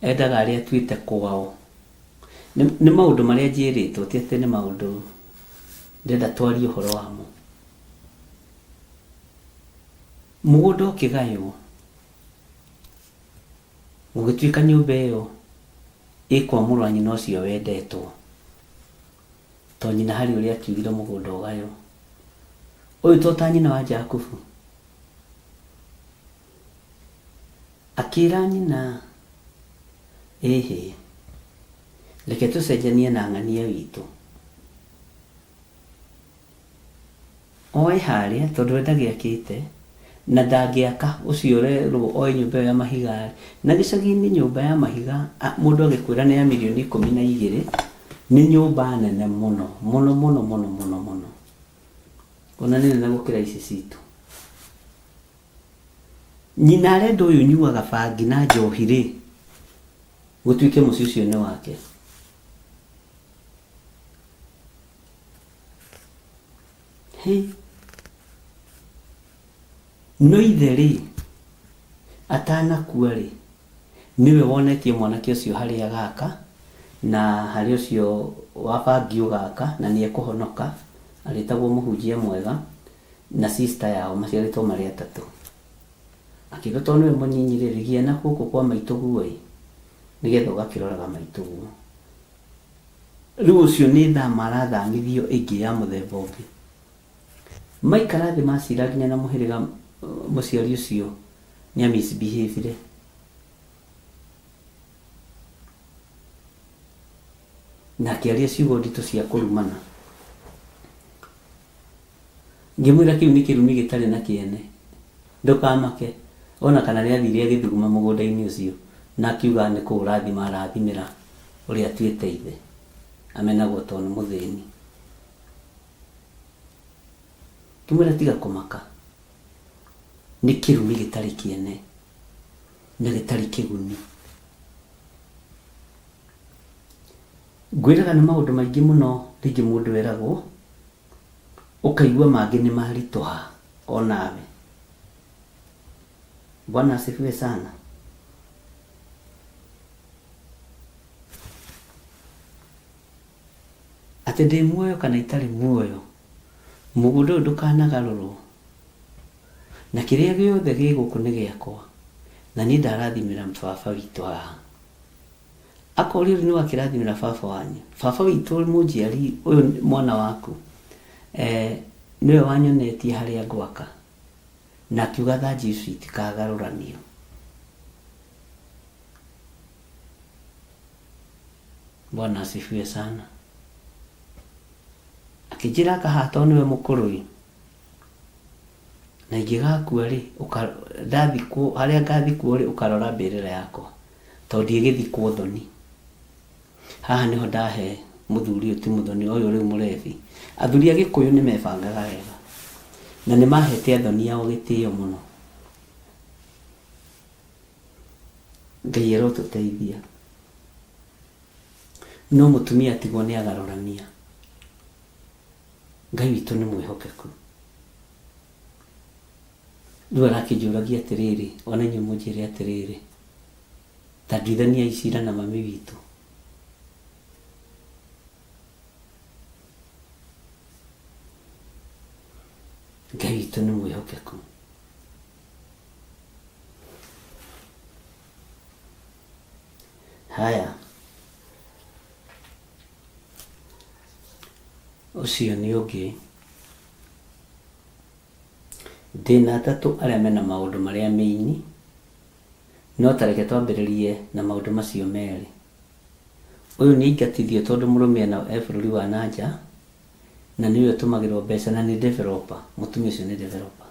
endaga arĩa atuĩte kwao. Nĩ maũndũ marĩa njĩrĩtwo, ti atĩ nĩ maũndũ ndĩrenda twarie ũhoro wamo. Mũgũnda ũkĩgaywo, gũgĩtuĩka nyũmba ĩyo ĩ kwa mũrũ wa nyina ũcio wendetwo, tondũ nyina harĩ ũrĩa akiugire mũgũnda ũgaywo. Ũyũ to ta nyina wa Jakubu? Akĩra nyina, Ĩhĩ, reke tũcenjanie na ng'ania witũ. Oe harĩa, tondũ we ndagĩakĩte, na ndangĩaka, ũcio ũrerwo oe nyũmba ĩyo ya mahiga-rĩ, na gĩcagi-inĩ nyũmba ya mahiga mũndũ agĩkwĩra nĩ ya mirioni 12, nĩ nyũmba nene mũno, mũno mũno mũno mũno mũno. Ona nĩ nene gũkĩra ici citũ. Nyina arenda ũyũ ũnyuaga bangi na njohi rĩ, gũtuĩke mũciĩ ũcio nĩ wake. Hĩ! No ithe rĩ, atanakua rĩ, nĩwe wonetie mwanake ũcio harĩa agaka, na harĩa ũcio wa bangi ũgaka, na nĩ ekũhonoka, arĩtagwo mũhunjia mwega, na sister yao maciarĩtwo marĩ atatũ. Akiuga tondũ nĩwe mũnyinyi rĩ, rigia na gũkũ kwa maitũguo ĩ, nĩgetha ũgakĩroraga maitũguo. Rĩu ũcio nĩ thama arathamithio ĩngĩ ya mũthemba ũngĩ. Maikara thĩ macira nginya na mũhĩrĩga mũciari ũcio nĩ a misbehavire. Na akĩaria ciugo nditũ cia kũrumana. Ngĩmwĩra kĩu nĩ kĩrumi gĩtarĩ na kĩene. Ndũkamake. Ona kana nĩathire agĩthuguma mũgũnda-inĩ ũcio na akiuga nĩ kũũrathima arathimĩra ũrĩa atuĩte ithe. Amenagwo tondũ nĩ mũthĩni. Ngĩmwĩra tiga kũmaka. Nĩ kĩrumi gĩtarĩ kĩene na gĩtarĩ kĩguni. Ngwĩraga nĩ maũndũ maingĩ mũno rĩngĩ mũndũ eragwo Ũkaigua mangĩ nĩ maritũha o nawe. Bwana asifiwe sana. Atĩ ndĩ muoyo kana itarĩ muoyo, mũgũnda ũyũ ndũkanagarũrwo, na kĩrĩa gĩothe gĩ gũkũ nĩ gĩakwa, na niĩ ndarathimĩra baba witũ haha. Akoria rĩu nĩwakĩrathimĩra baba wanyu? Baba witũ mũnjiari ũyũ mwana waku eh, nĩwe wanyonetie harĩa ngwaka na akiuga thanji ici itikagarũranio. Bwana asifiwe sana. Akĩnjĩra akaha tondũ nĩwe mũkũrũ ĩ, na ingĩgakua rĩ, ndathikwo harĩa ngathikwo rĩ, ũkarora mbĩrĩra yakwa tondũ ndiĩgĩthikwo thoni. Haha nĩho ndahe mũthuri ũyũ ti mũthoni ũyũ rĩu mũrebi. Athuri a Gĩkũyũ nĩ mebangaga wega na nĩ mahete athoni ao gĩtĩo mũno. Ngai arotũteithia. No mũtumia atigwo nĩ agarũrania. Ngai witũ nĩ mwĩhokeku. Rĩu arakĩnjũragia atĩrĩrĩ, ona inyuĩ mũnjĩre atĩrĩrĩ, ta nduithaniai cira na mami witũ. Ngai witũ nĩ mwĩhokeku. Haya, ũcio nĩ ũngĩ. Ndĩna atatũ arĩa mena maũndũ marĩa meini, no ta reke twambĩrĩrie na maũndũ macio merĩ. Ũyũ nĩ aingatithio tondũ mũrũme ena e bũrũri wa na nja na nĩwe ũtũmagĩrwo mbeca na nĩ developer, mũtumia ũcio nĩ developer.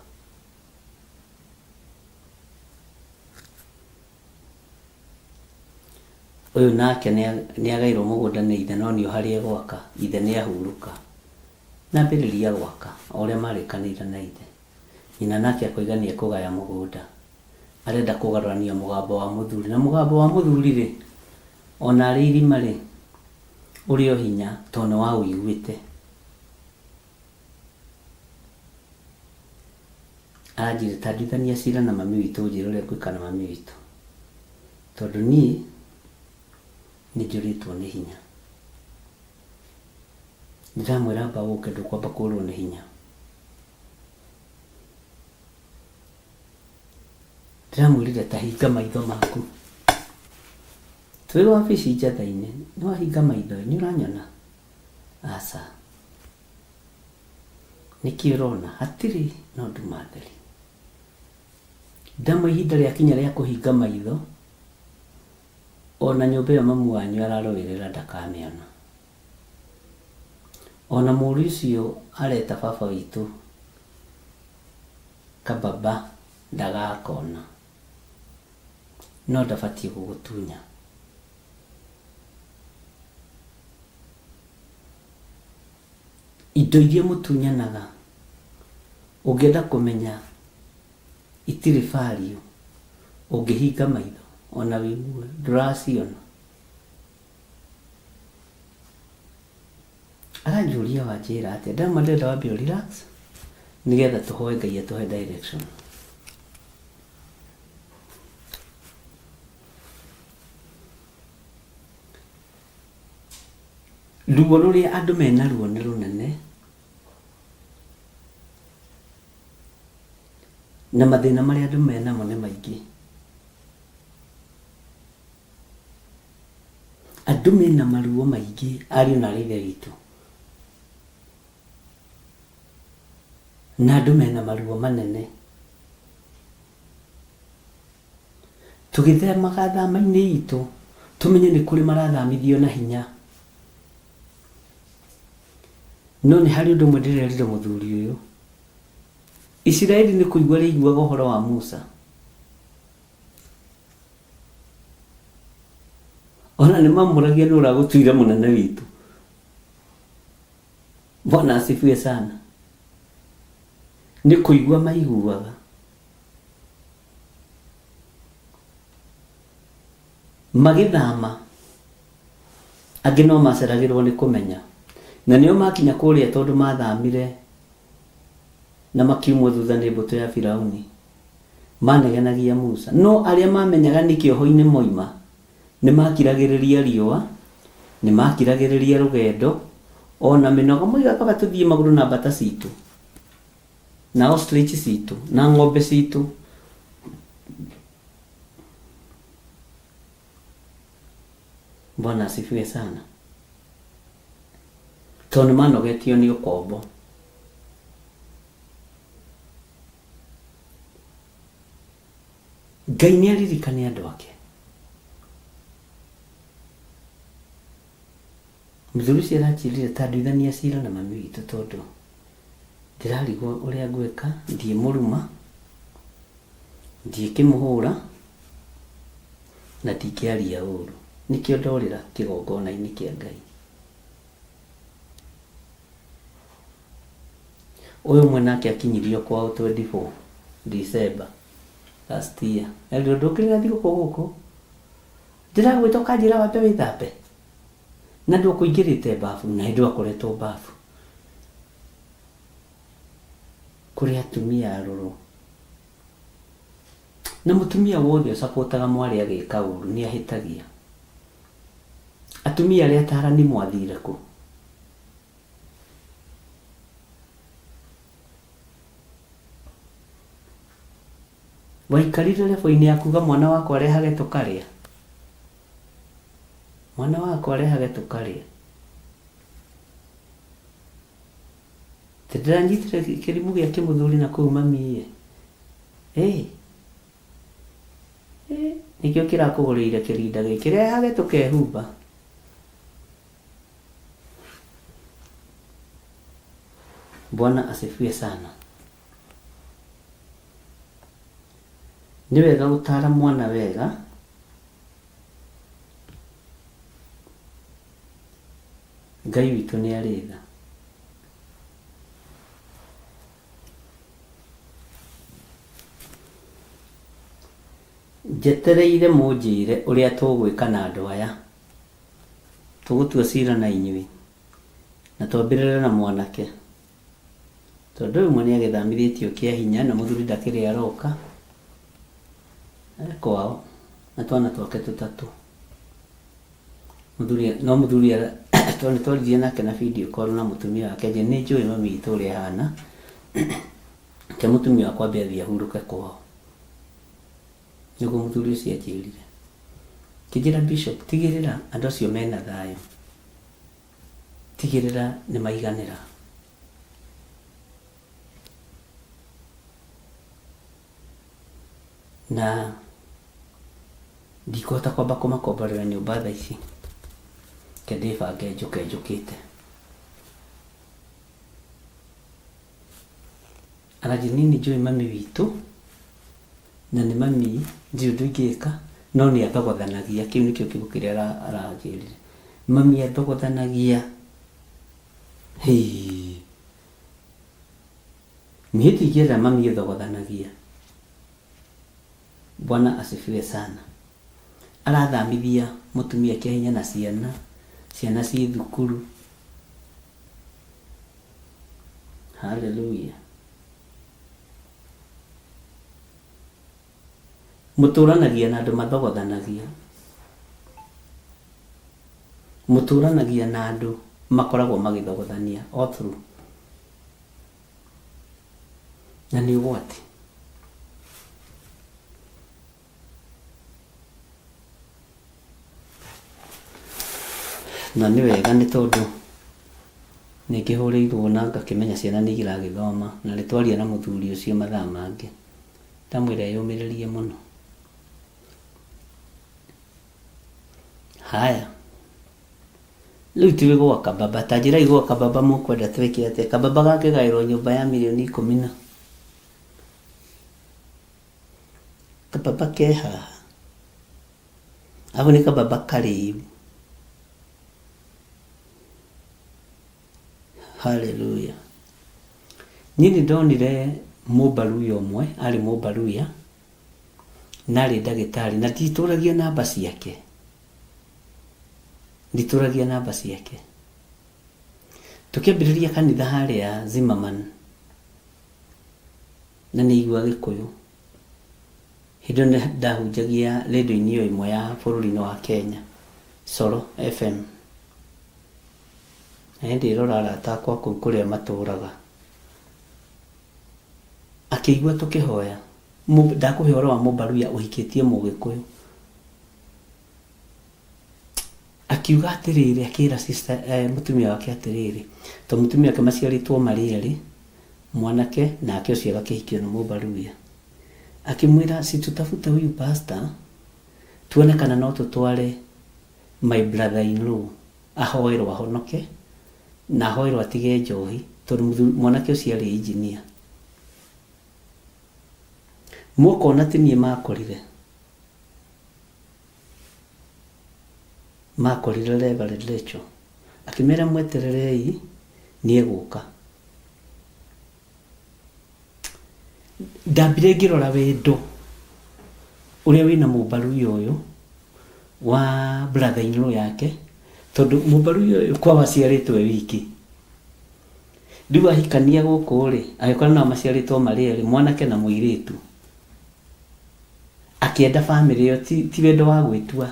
Ũyũ nake nĩ agaĩrwo mũgũnda nĩ ithe no nĩ harĩa egwaka, ithe nĩ ahurũka. Na ambĩrĩria gwaka o ũrĩa marĩkanĩire na ithe. Nyina nake akoiga nĩ ekũgaya mũgũnda. Arenda kũgarũrania mũgambo wa mũthuri. Na mũgambo wa mũthuri rĩ, ona arĩ irima rĩ, ũrĩ o hinya tondũ nĩ waũiguĩte. Aranjĩrire ta nduithania cira na mami witũ ũnjĩre ũrĩa ngwĩka na mami witũ. Tondũ niĩ nĩ njũrĩtwo nĩ hinya. Ndĩramwĩra amba ũke ndũkwamba kũrwo nĩ hinya. Ndĩramwĩrire ta hinga maitho maku. Twĩ wabici njatha-inĩ, nĩ wahinga maitho nĩ ũranyona? Aca. Nĩkĩ ũrona? Hatirĩ no nduma theri. Ndamwe ihinda rĩakinya rĩa kũhinga maitho, ona nyũmba ĩyo mamu wanyu ararũĩrĩra ndakamĩona. Ona mũriũ ũcio areta baba witũ kababa ndagakona. No ndabatiĩ gũgũtunya. Indo iria mũtunyanaga ũngĩenda kũmenya itirĩ value ũngĩhinga maitho ona wĩ muoyo ndũraciona. Aranjũria wanjĩra atĩa, ndamwĩra ndĩrenda wambe ũ relax nĩgetha tũhoe Ngai atũhe direction. Ruo rũrĩa andũ menaruo nĩ rũnene na mathĩna marĩa andũ menamo nĩ maingĩ. Andũ mena maruo maingĩ ariũ na aarĩ a Ithe witũ, na andũ mena maruo manene. Tũgĩthemaga thama-inĩ itũ, tũmenye nĩ kũrĩ marathamithio na hinya. No nĩ harĩ ũndũ ũmwe ndĩrerire mũthuri ũyũ. Isiraeli nĩ kũigua rĩaiguaga ũhoro wa Musa. Ona nĩ mamũragia nũ ũragũtuire mũnene witũ. Bwana asifiwe sana. Nĩ kũigua maiguaga. Magĩthama, angĩ no maceragĩrwo nĩ kũmenya. Na nĩo makinya kũrĩa tondũ mathamire na makiumwo thutha nĩ mbũtũ ya Firauni, manegenagia Musa. No arĩa mamenyaga nĩ kĩoho-inĩ moima, nĩ makiragĩrĩria riũa, nĩ makiragĩrĩria rũgendo, o na mĩnoga. Moigaga kaba tũthiĩ magũrũ na mbata citũ. Na ostrich citũ na ng'ombe citũ. Bwana asifiwe sana. Tondũ nĩ manogetio nĩ ũkombo. Ngai nĩ aririkane andũ ake. Mũthuri ũcio aranjĩrire ta nduithania cira na mami witũ tondũ ndĩrarigwo ũrĩa ngwĩka, ndiĩmũruma, ndiĩkĩmũhũra na ndingĩaria ũru. Nĩkĩo ndorĩra kĩgongona-inĩ kĩa Ngai. Ũyũ ũmwe nake akinyirio kwao 24 December last year. Erirwo ndũkĩrĩra thigũkũ gũkũ. Ndĩragwĩta ũkanjĩra wambe wĩthambe. Na ndũkũingĩrĩte bafu na hĩndĩ akoretwo bafu. Kũrĩ atumia arũrũ. Na mũtumia wothe ũcapotaga mwarĩ agĩka ũru nĩ ahĩtagia. Atumia arĩa atarani mwathire kũ? Waikarire level-inĩ ya kuga mwana wakwa arehage tũkarĩa? Mwana wakwa arehage tũkarĩa. Ti ndĩranyitire kĩrimũ gĩa kĩmũthuri na kũu mami ĩ. Ĩ. Ĩ, nĩkĩo kĩrakũgũrĩire kĩrinda gĩkĩ. Rehage tũkehumba. Bwana asifiwe sana. Nĩ wega gũtara mwana wega Ngai witũ nĩ arĩ tha. Njetereire mũnjĩre ũrĩa tũgwĩka na andũ aya. Tũgũtua cira na inyuĩ, na twambĩrĩre na mwanake. Tondũ ũyũ ũmwe nĩ agĩthamithĩtio kĩa hinya na mũthuri ndakĩrĩ aroka, e kwao na twana twake tũtatũ. Mũthuri no mũthuri tondũ nĩ twaririe nake na video call na mũtumia wake anjĩra nĩ njũĩ mami witũ ũrĩa ahana, reke mũtumia wakwa ambe athiĩ ahurũke kwao. Nĩguo mũthuri ũcio anjĩrire. Akĩnjĩra Bishop tigĩrĩra andũ acio mena thayũ, tigĩrĩra nĩ maiganĩra. Na ndikũhota kwamba kũmakomborera nyũmba thaa ici, reke ndĩbange njũke njũkĩte. Aranjĩra niĩ nĩ njũĩ mami witũ, na nĩ mami ndirĩ ũndũ ingĩka, no nĩ athogothanagia, kĩu nĩkĩo kiugo kĩrĩa aranjĩrire. Mami athogothanagia, hĩĩ. Niĩ ndingĩenda mami ũthogothanagia. Bwana asifiwe sana. Arathamithia mũtumia kĩa hinya na ciana, ciana ciĩ thukuru. Hallelujah. Mũtũranagia na andũ mathogothanagia. Mũtũranagia na andũ makoragwo magĩthogothania all through. Na nĩ ũgwati. Na nĩ wega nĩ tondũ nĩ ngĩhũrĩirwo na ngakĩmenya ciana nĩ iragĩthoma na nĩ twaria na mũthuri ũcio mathaa mangĩ. Ndamwĩra eyũmĩrĩrie mũno. Haya. Rĩu tiwĩ gwa Kababa, ta njĩrai gwa Kababa mũkwenda twĩke atĩa? Kababa gakĩgaĩrwo nyũmba ya mirioni ikũmi na. Kababa ke haha. Agu nĩ kababa karĩu. Hallelujah. Niĩ nĩ ndonire mũmbaruya ũmwe, arĩ mũmbaruya, na arĩ ndagĩtarĩ, na nditũragia namba ciake. Nditũragia namba ciake. Tũkĩambĩrĩria kanitha harĩa Zimmerman, na nĩ aigua Gĩkũyũ. Hĩndĩ ĩyo nĩ ndahunjagia rĩndiũ-inĩ o ĩmwe ya bũrũri-inĩ wa Kenya, Coro FM. Na nĩ ndĩrora arata akwa kũu kũrĩa matũraga. Akĩigua tũkĩhoya, ndakũhe ũhoro wa Mũmbaruya ũhikĩtie Mũgĩkũyũ. Akiuga atĩrĩrĩ, akĩra sister, eh, mũtumia wake atĩrĩrĩ, tondũ mũtumia wake maciarĩtwo marĩ erĩ, mwanake nake ũcio agakĩhikio nĩ Mũmbaruya. Akĩmwĩra, si tutafute huyu pastor, tuone kana no tũtware my brother in law. Ahoerwo ahonoke na ahoerwo atige njohi tondũ mwanake ũcio arĩ engineer. Mokona ti niĩ makorire. Makorire Reverend Rachel. Akĩmera mwetererei nĩ egũka. Ndambire ngĩrora wendo ũrĩa wĩna mũmbaruya ũyũ wa brother in law yake tondũ mũmbaruya ũyũ kwao aciarĩtwo e wiki. Rĩu ahikania gũkũ rĩ, agĩkora nao maciarĩtwo marĩ erĩ, mwanake na mũirĩtu. Akĩenda bamĩrĩ ĩyo, ti wendo wa gwĩtua.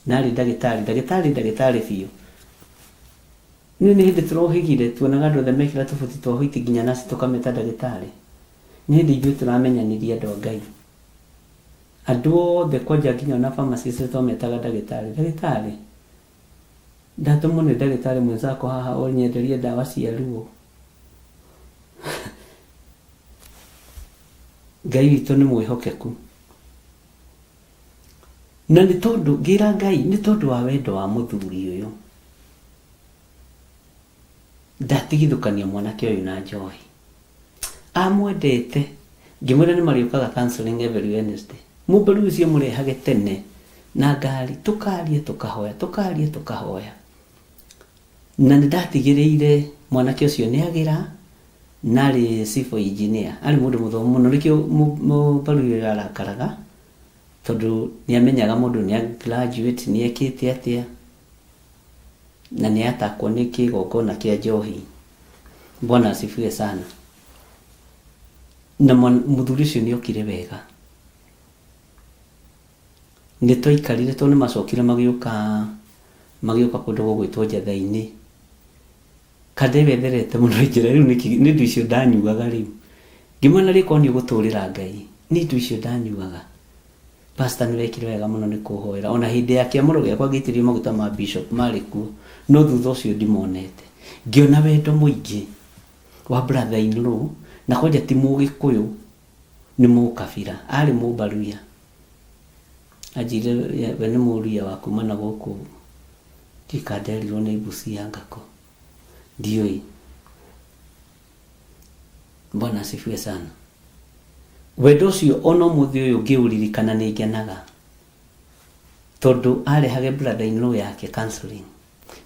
Na arĩ ndagĩtarĩ, ndagĩtarĩ ndagĩtarĩ biũ. Niĩ nĩ hĩndĩ tũrohĩgire tuonaga andũ othe mekĩra tũbuti twa white nginya naci tũkameta ndagĩtarĩ. Nĩ hĩndĩ ithuĩ tũramenyanirie andũ a Ngai. Andũ othe kwanja nginya ona pharmacist twametaga ndagĩtarĩ. Ndagĩtarĩ? Ndatũmwo nĩ ndagĩtarĩ mwenzako haha ũnyenderie ndawa cia ruo. Ngai witũ nĩ mwĩhokeku. Na nĩ tondũ ngĩra Ngai nĩ tondũ wa wendo wa mũthuri ũyũ ndatigithũkania mwanake ũyũ na njohi. Amwendete ngĩmwĩra nĩ marĩũkaga counseling every Wednesday. Mũmberu ũcio mũrehage tene na ngari tũkaria tũkahoya tũkaria tũkahoya. Na nĩ ndatigĩrĩire mwanake ũcio nĩ agĩra na arĩ civil engineer, arĩ mũndũ mũthomu mũno nĩkĩo mũmbaru ũyũ arakaraga tondũ nĩ amenyaga mũndũ nĩ a graduate nĩ ekĩte atĩa na nĩ atakwo nĩ kĩgongona kĩa njohi. Bwana asifiwe sana. Na mũthuri ũcio nĩ okire wega. Nĩ twaikarire tondũ nĩ macokire magĩũka magĩũka kũndũ gũgwĩtwo Njatha-inĩ. Kandebe ĩtherete mũno ĩnjĩra rĩu nĩkĩ nĩ indo icio ndanyuaga rĩu. Ngĩmwĩra narĩ korwo nĩ ũgũtũrĩra Ngai nĩ indo icio ndanyuaga. Pastor nĩ wekire wega mũno nĩ kũhoera. Ona hĩndĩ ya kĩamũro gĩakwa ngĩitĩrĩrio maguta ma bishop marĩ kuo no thutha ũcio ndimonete. Ngĩona wendo mũingĩ wa brother in law na kwanja ti mũgĩkũyũ nĩ mũkabira. Arĩ mũmbaruya. Anjĩrire we nĩ mũruya wa kuma na gũkũ ndiũĩ kana nderirwo nĩ Busia anga kũ ndiũĩ. Bwana asifiwe sana. Wendo ũcio ona ũmũthĩ ũyũ ngĩũririkana nĩ ngenaga tondũ arehage brother in law yake counseling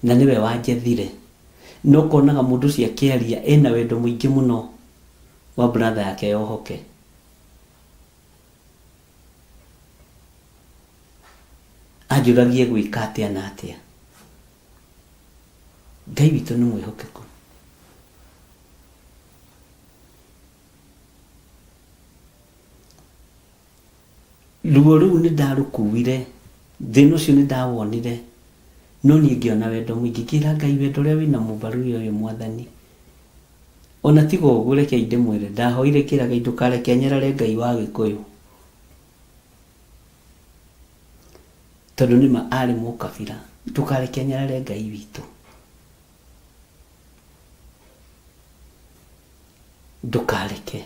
na nĩwe wanjethire. Na ũkonaga mũndũ ũcio akĩaria ena wendo mũingĩ mũno wa brother yake yohoke. Anjũragia egwĩka atĩa na atĩa. Ngai witũ nĩ mwĩhokeku. Ruo rũu nĩ ndarũkuire, thĩna ũcio nĩ ndawonire, no niĩ ngĩona wendo mũingĩ. Ngĩra Ngai wendo ũrĩa wĩna mũmbaruya ũyũ Mwathani. Ona tiga ũguo rekei ndĩmwĩre, ndahoire ngĩra Ngai ndũkareke nyarare Ngai wa Gĩkũyũ. Tondũ nĩma arĩ mũkabira, ndũkareke anyarare Ngai witũ. Ndũkareke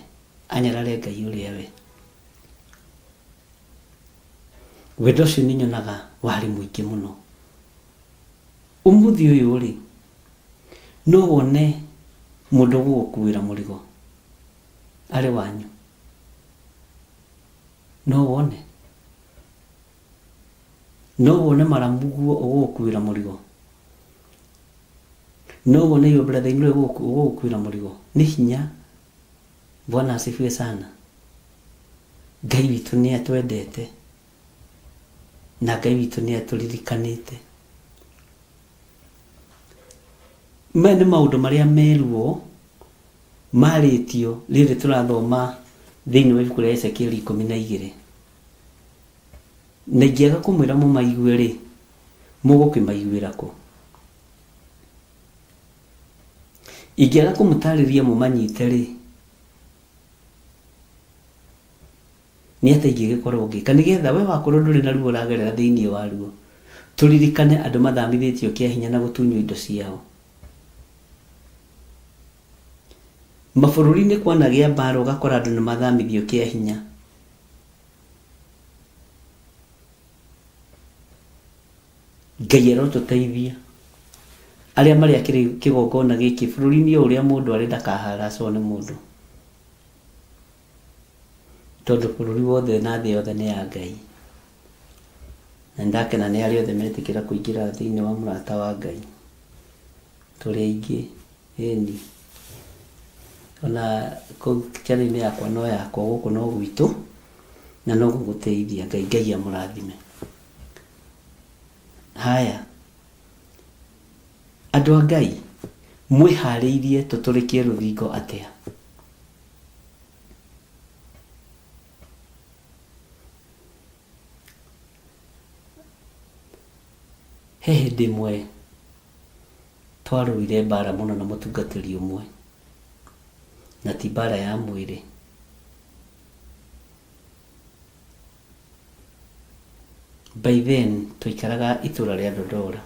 anyarare Ngai ũrĩa we. Wendo ũcio nĩ nyonaga warĩ mũingĩ mũno. Ũmũthĩ ũyũ-rĩ, no wone mũndũ ũgũgũkuĩra mũrigo arĩ wanyu? No wone? No wone maramuguo ũgũgũkuĩra mũrigo? No wone your brother in law ũgũgũkuĩra mũrigo? Nĩ hinya. Bwana asifiwe sana. Ngai witũ nĩ atwendete na Ngai witũ nĩ atũririkanĩte. Maya nĩ maũndũ marĩa meruo marĩtio rĩrĩ tũrathoma thĩinĩ wa ibuku rĩa Ezekieli 12. Na ingĩaga kũmwĩra mũmaigue-rĩ, mũgũkĩmaiguĩra kũ? Ingĩaga kũmũtarĩria mũmanyite-rĩ, Nĩ atĩa ingĩgĩkorwo ngĩka nĩgetha we wakorwo ndũrĩ na ruo ũragerera thĩinĩ waruo? Tũririkane andũ mathamithĩtio kĩa hinya na gũtunywo indo ciao. Mabũrũri-inĩ kwanagĩa mbara ũgakora andũ nĩ mathamithio kĩa hinya. Ngai arotũteithia. Arĩa marĩ a kĩgongona gĩkĩ bũrũri-inĩ o ũrĩa mũndũ arĩ ndakaharacwo nĩ mũndũ. Tondũ bũrũri wothe na thĩ yothe nĩ ya Ngai. Na nĩndakena nĩ arĩa othe metĩkĩra kũingĩra thĩinĩ wa mũrata wa Ngai. Tũrĩ aingĩ, ĩni. Ona kũu channel-inĩ yakwa no yakwa, gũkũ no gwitũ, na no gũgũteithia Ngai. Ngai amũrathime. Haya. Andũ a Ngai, mwĩharĩirie tũtũrĩkie rũthingo atĩa? He hĩndĩ ĩmwe twarũire mbara mũno na mũtungatĩri ũmwe, na ti mbara ya mwĩrĩ. By then twaikaraga itũra rĩa Dodora.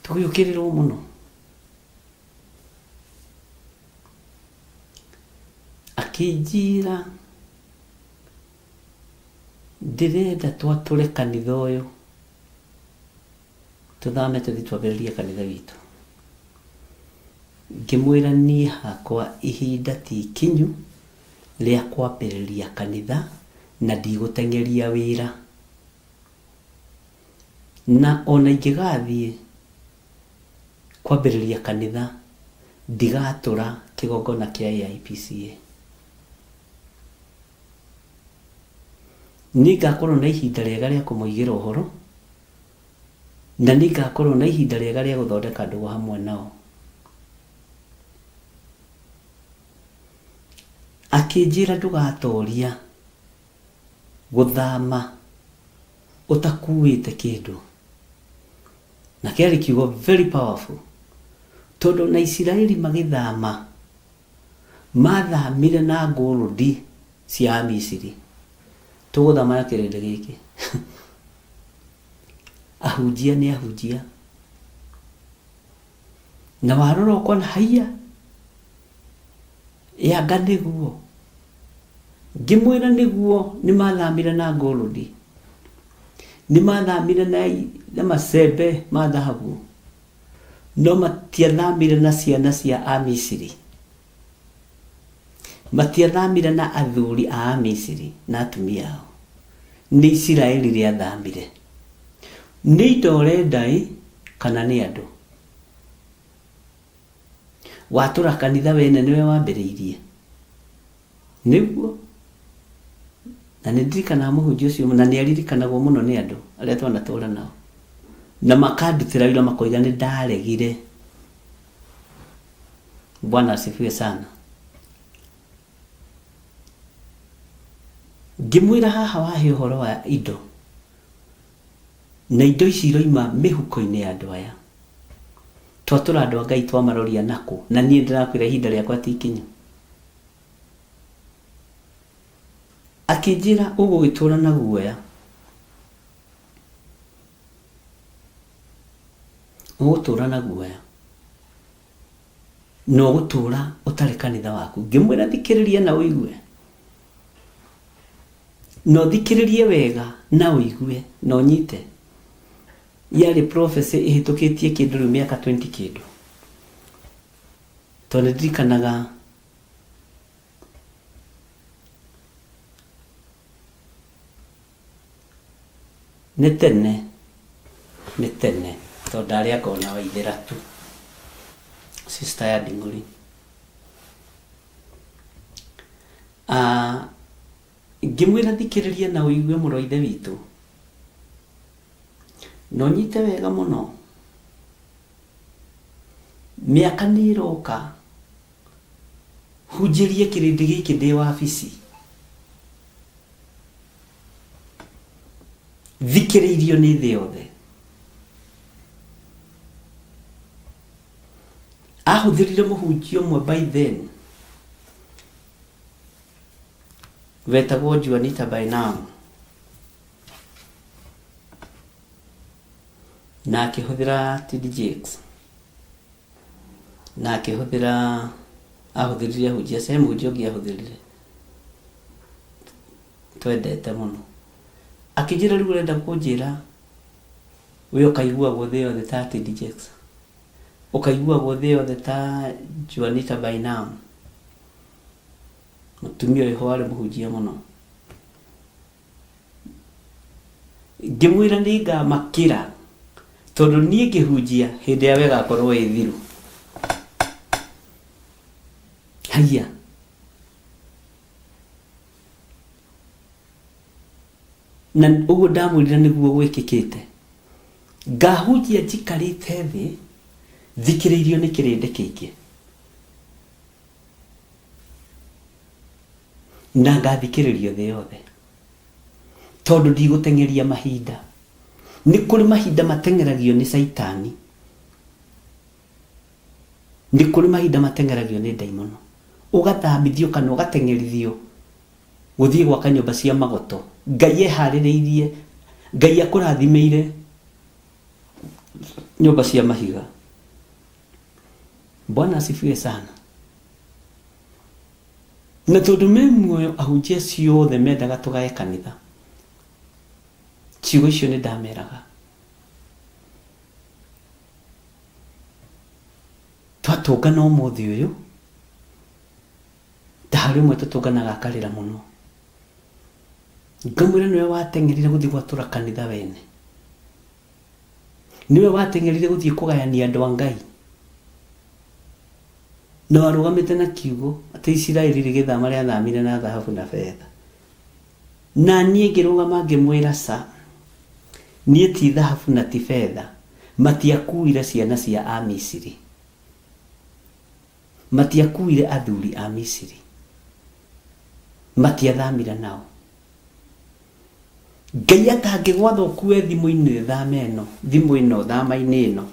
Tũgĩũkĩrĩrwo mũno. Akĩnjĩra ndĩrenda twatũre kanitha ũyũ tũthame tũthiĩ twambĩrĩrie kanitha witũ. Ngĩmwĩra niĩ hakwa ihinda ti ikinyu rĩa kwambĩrĩria kanitha na ndigũteng'eria wĩra. Na ona ingĩgathiĩ kwambĩrĩria kanitha ndigatũra kĩgongona kĩa AIPCA. Nĩngakorwo na ihinda rĩega rĩa kũmoigĩra ũhoro na nĩngakorwo na ihinda rĩega rĩa gũthondeka ndũgũ hamwe nao. Akĩnjĩra ndũgatoria gũthama ũtakuĩte kĩndũ. Na kĩarĩ kiugo very powerful tondũ na Isiraeli magĩthama mathamire na ngũrũndi cia Amisiri. Tũgũthama na kĩrĩndĩ gĩkĩ. Ahunjia nĩ ahunjia. Na warora ũkona haiya yanga nĩguo. Ngĩmwĩra nĩguo nĩ mathamire na ngũrũndi. Nĩ mathamire na, na macembe ma thahabu. No matiathamire na ciana cia Amisiri. Matiathamire na athuri a Amisiri na atumia ao. Nĩ Isiraeli rĩathamire. Nĩ indo ũrenda ĩ kana nĩ andũ? Watũra kanitha wene nĩwe wambĩrĩirie? Nĩguo. Na nĩ ndirikanaga mũhunjia ũcio na nĩ aririkanagwo mũno nĩ andũ arĩa twanatũra nao. Na makandutĩra wĩra makoiga nĩ ndaregire. Bwana asifiwe sana. Ngĩmwĩra haha wahe ũhoro wa indo na indo ici iroima mĩhuko-inĩ ya andũ aya. Twatũra andũ a Ngai twamaroria nakũ? Na niĩ ndĩrakwĩra ihinda rĩakwa ti ikinyu. Akĩnjĩra ũgũgĩtũra na guoya. Ũgũtũra na guoya. Na ũgũtũra ũtarĩ kanitha waku. Ngĩmwĩra thikĩrĩria na ũigue. Na ũthikĩrĩrie wega na ũigue na ũnyite. Yarĩ prophecy ĩhĩtũkĩtie kĩndũ rĩu mĩaka 20 kĩndũ. Tondũ nĩ ndirikanaga Nĩ tene, nĩ tene tondũ ndarĩ anga ona wa ithera tu. Sister ya Nding'ũri. Ah, ngĩmwĩra thikĩrĩria na ũigue mũrũ wa ithe witũ. Na ũnyite wega mũno. Mĩaka nĩ ĩroka hunjĩrie kĩrĩndĩ gĩkĩ ndĩ wabici. Thikĩrĩirio nĩ thĩ yothe. Ahũthĩrire mũhunjia ũmwe by then wetagwo Juanita by now na akĩhũthĩra TD Jakes na akĩhũthĩra ahũthĩrire ahunjia acio, he mũhunjia ũngĩ ahũthĩrire twendete mũno. Akĩnjĩra rĩu ũrenda kũnjĩra We ũkaiguagwo thĩ yothe ta TD Jakes, ũkaiguagwo thĩ yothe ta Juanita Bynum, mũtumia ũyũ warĩ mũhunjia mũno. Ngĩmwĩra nĩ ngamakĩra tondũ niĩ ngĩhunjia hĩndĩ yao ĩgakorwo ĩ thiru. Haiya, na ũguo ndamwĩrire nĩguo gwĩkĩkĩte. Ngahunjia njikarĩte thĩ thikĩrĩirio nĩ kĩrĩndĩ kĩingĩ, na ngathikĩrĩrio thĩ yothe, tondũ ndigũteng'eria mahinda. Nĩ kũrĩ mahinda mateng'eragio nĩ caitani, nĩ kũrĩ mahinda mateng'eragio nĩ ndaimono, ũgathambithio kana ũgateng'erithio gũthiĩ gwaka nyũmba cia magoto. Ngai eharĩrĩirie, Ngai akũrathimĩire nyũmba cia mahiga. Bwana asifiwe sana. Na tondũ me muoyo ahunjia acio othe mendaga tũgae kanitha, ciugo icio nĩ ndameraga. Twatũngana ũmũthĩ ũyũ, ta harĩ ũmwe tũtũnganaga akarĩra mũno, ngamwĩra nĩwe wateng'erire gũthiĩ gwatũra kanitha wene, nĩwe wateng'erire gũthiĩ kũgayania andũ a Ngai, na warũgamĩte na kiugo atĩ Isiraeli rĩgĩthama rĩathamire na thahabu na betha. Na niĩ ngĩrũgama ngĩmwĩra ca, niĩ ti thahabu na ti betha, matiakuire ciana cia Amisiri, matiakuire athuri a Misiri, matiathamire nao. Ngai atangĩgwatha ũkue thimũ-inĩ thama ĩno, thimũ ĩno, thama-inĩ ĩno.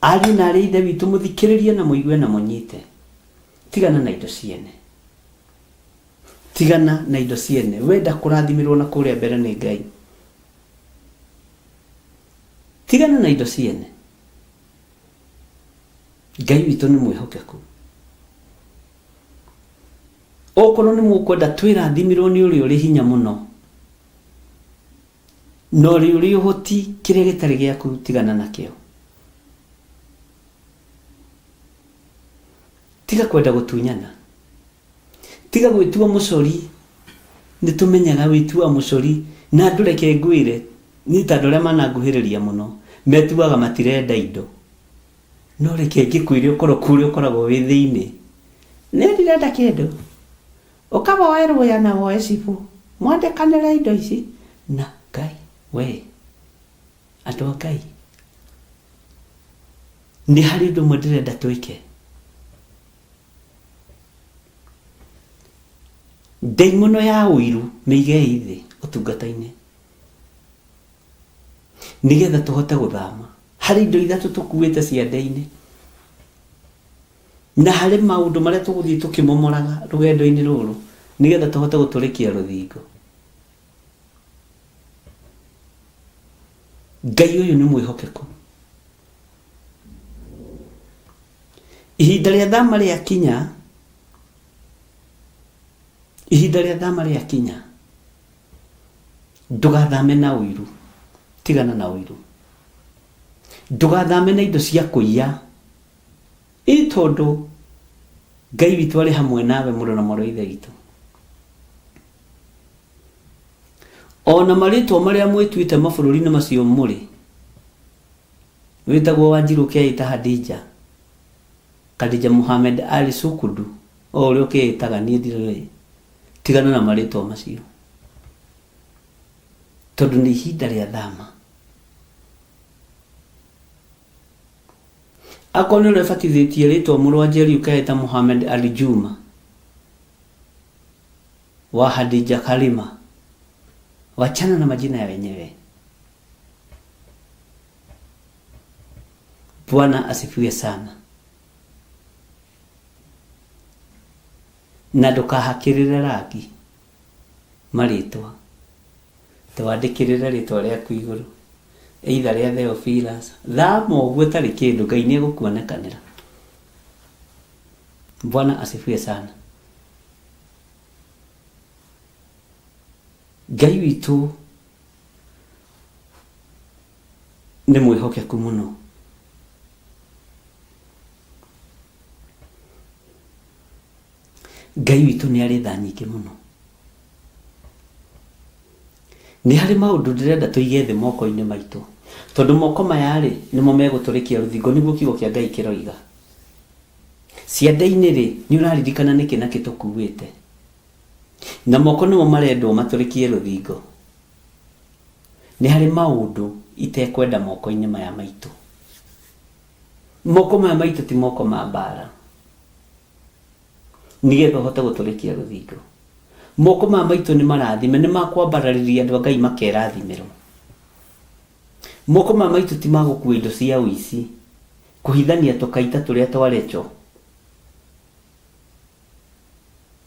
Ariũ na arĩ a Ithe witũ mũthikĩrĩrie na mũigue na mũnyite. Tigana na indo ciene. Tigana na indo ciene. Wenda kũrathimĩrwo na kũrĩa mbere nĩ Ngai. Tigana na indo ciene. Ngai witũ nĩ mwĩhokeku. Okorwo nĩ mũkwenda twĩrathimirwo nĩ ũrĩa ũrĩ hinya mũno na ũrĩa ũrĩ ũhoti, kĩrĩa gĩtarĩ gĩaku tigana nakĩo. Tiga kwenda gũtunyana, tiga gwĩtua mũcori. Nĩ tũmenyaga wĩtuaga mũcori, na andũ reke ngwĩre, niĩ ta andũ arĩa mananguhĩrĩria mũno metuaga matirenda indo. No reke ngĩkwĩre ũkoroku ũrĩa ũkoragwo wĩ thĩinĩ. Niĩ ndirenda kĩndũ. Ũka woe rũya na woe cibũ, mwandĩkanĩre indo ici. Na Ngai, we, andũ a Ngai, nĩ harĩ ũndũ ũmwe ndĩrenda twĩke. Ndaimono ya ũiru mĩigei thĩ ũtungata-inĩ, nĩgetha tũhote gũthama. Harĩ indo ithatũ tũkuĩte ciande-inĩ, na harĩ maũndũ marĩa tũgũthiĩ tũkĩmomoraga rũgendo-inĩ rũrũ, nĩgetha tũhote gũtũrĩkia rũthingo. Ngai ũyũ nĩ mwĩhokeku. Ihinda rĩa thama rĩakinya, ihinda rĩa thama rĩakinya, ndũgathame na ũiru, tigana na ũiru. Ndũgathame na indo cia kũiya, ĩ tondũ Ngai witũ arĩ hamwe nawe mũrũ na mwarĩ wa Ithe witũ. Ona marĩtwa marĩa mwĩtuĩte mabũrũri-inĩ macio mũrĩ, wĩtagwo Wanjiru ũkeĩta Hadija, Khadija Mohamed Ali Sukudu, o ũrĩa ũkeĩtaga niĩ ndirĩ, tigana na marĩtwa macio, tondũ nĩ ihinda rĩa thama. Akorwo nĩ ũrebatithĩtie rĩtwa mũrũ wa Njeri ũkeĩta Mohamed Ali Juma wa Hadija Karima, wachana na majina ya wenyewe. Bwana asifiwe sana. Na ndũkahakĩrĩre rangi marĩtwa, Twandĩkĩrĩre rĩtwa rĩaku igũrũ, either rĩa Theophilus. Thama ũguo ĩtarĩ kĩndũ, Ngai nĩ egũkuonekanĩra. Bwana asifiwe sana. Ngai witũ Nĩ mwĩhokeku mũno. Ngai witũ nĩ arĩ tha nyingĩ mũno. Nĩ harĩ maũndũ ndĩrenda tũige thĩ moko-inĩ maitũ, tondũ moko maya-rĩ, nĩmo megũtũrĩkia rũthingo, nĩguo kiugo kĩa Ngai kĩroiga. Ciande-inĩ-rĩ, nĩ ũraririkana nĩkĩ na kĩ tũkuĩte? Na moko nĩmo marendwo matũrĩkie rũthingo. Nĩ harĩ maũndũ itekwenda moko-inĩ maya maitũ. Moko maya maitũ ti moko ma mbara. Nĩgetha ũhote gũtũrĩkia rũthingo. Moko maya maitũ nĩ marathime, nĩ ma kwambararĩria andũ a Ngai makerathimĩrwo. Moko maya maitũ ti ma gũkua indo cia ũici, kũhithania tũkaita tũrĩa twa Recho.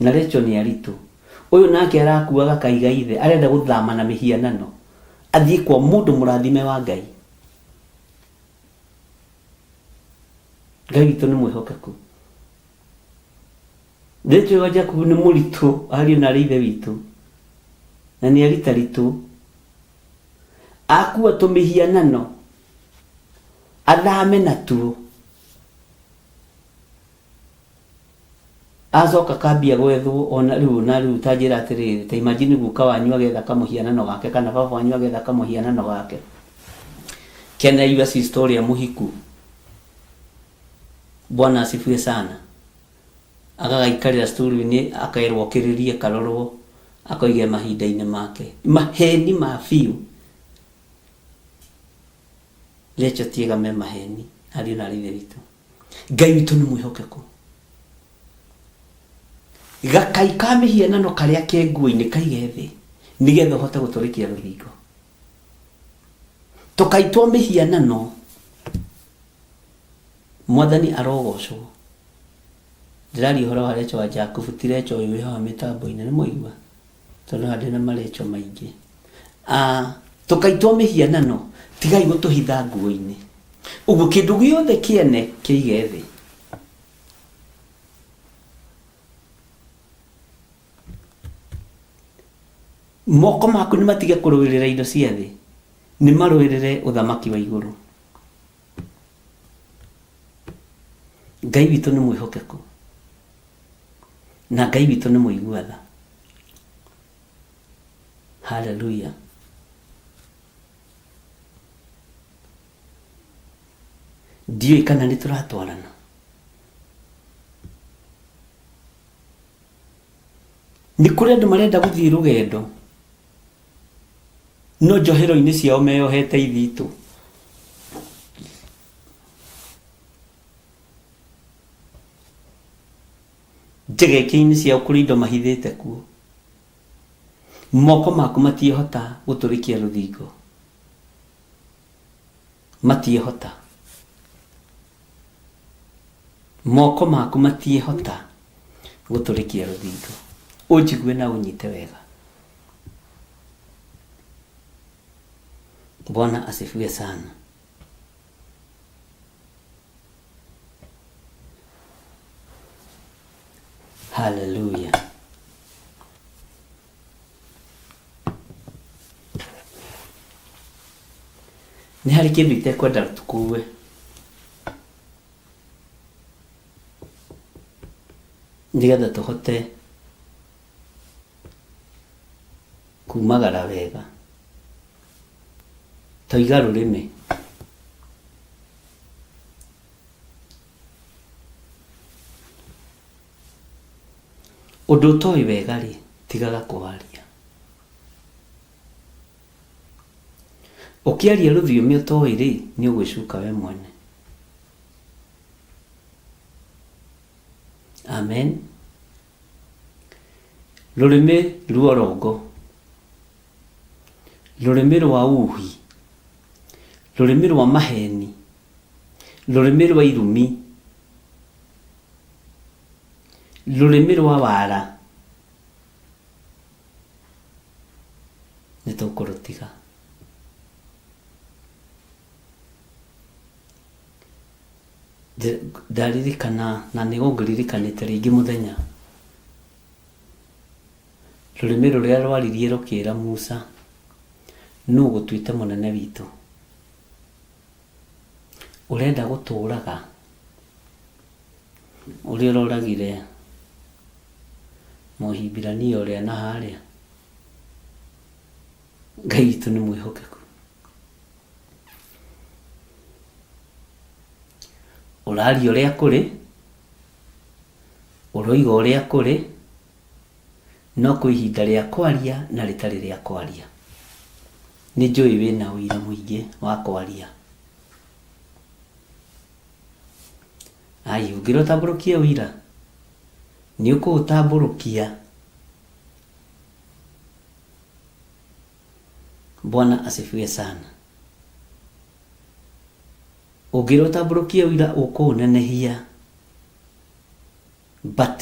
Na Recho nĩ aritũ. Ũyũ nake arakua gakaiga ithe, arenda gũthama na mĩhianano, athiĩ kwa mũndũ mũrathime wa Ngai. Ngai witũ nĩ mwĩhokeku. Recho wa Jakubu nĩ mũritũ, ariũ na arĩ ithe witũ, na nĩ aritaritũ. Akua tũmĩhianano, athame natuo. Acoka akambia gwethwo ona rĩu ona rĩu ta njĩra atĩrĩrĩ, ta imagine guka wanyu agetha kamũhianano gake kana baba wanyu agetha kamũhianano gake. Kena your sister ũrĩa mũhiku. Bwana asifiwe sana. Agagaikarĩra sturu-inĩ akerwo okĩrĩrie karorwo akoige mahinda-inĩ make. Maheni ma biũ. Recho tiega me maheni ariũ na arĩ ithe witũ. Ngai witũ nĩ mwĩhokeku. Gakai ka mĩhianano karĩa ke nguo-inĩ kaige thĩ nĩgetha ũhote gũtũrĩkia rũthingo. Tũkai twa mĩhianano, Mwathani arogocwo. Ndĩraria ũhoro wa Recho wa Jakubu, ti Recho ũyũ wĩ haha mĩtambo-inĩ, nĩ mwaigua? Tondũ haha ndĩna marecho maingĩ. Ah, tũkai twa mĩhianano, tigai gũtũhitha nguo-inĩ. Ũguo kĩndũ gĩothe kĩene kĩige thĩ. Moko maku nĩ matige kũrũĩrĩra indo cia thĩ, nĩ marũĩrĩre ũthamaki wa igũrũ. Ngai witũ nĩ mwĩhokeku na Ngai witũ nĩ mũigua tha. Haleluya. Ndiũĩ kana nĩ tũratwarana. Nĩ kũrĩ andũ marenda gũthiĩ rũgendo no njohero-inĩ ciao meyohete ithitũ. Njegeke-inĩ ciao kũrĩ indo mahithĩte kuo. Moko maku matiĩhota gũtũrĩkia rũthingo. Matiĩhota. Moko maku matiĩhota gũtũrĩkia rũthingo. Ũnjigue na ũnyite wega. Bwana asifiwe sana. Haleluya. Nĩ harĩ kĩndũ itekwenda tũkue. Nĩgetha tũhote kumagara wega. Toiga rũrĩmĩ. Ũndũ ũtoĩ wega-rĩ, tigaga kũwaria. Ũkĩaria rũthiomi ũtoĩ-rĩ, nĩ ũgwĩcuka we mwene. Amen. Rũrĩmĩ ruorongo, rũrĩmĩ rwa uhi, rũrĩmĩ rwa maheni, rũrĩmĩ rwa irumi, rũrĩmĩ rwa wara, nĩ tũkũrũtiga. Ndaririkana na nĩ ũngĩririkanĩte rĩngĩ mũthenya, rũrĩmĩ rũrĩa rwaririe rũkĩra Musa, nũ ũgũtuĩte mũnene witũ? Ũrenda gũtũũraga ũrĩa ũroragire Mũhibirania ũrĩa na harĩa? Ngai witũ nĩ mwĩhokeku. Ũraria ũrĩa kũrĩ, ũroiga ũrĩa kũrĩ, no kwĩ ihinda rĩa kwaria na rĩtarĩ rĩa kwaria. Nĩ njũĩ wĩna ũira mũingĩ wa kwaria. Ai, ũngĩra ũtambũrũkie ũira, nĩ ũkũũtambũrũkia. Bwana asifiwe sana. Ũngĩra ũtambũrũkie ũira ũkũũnenehia, but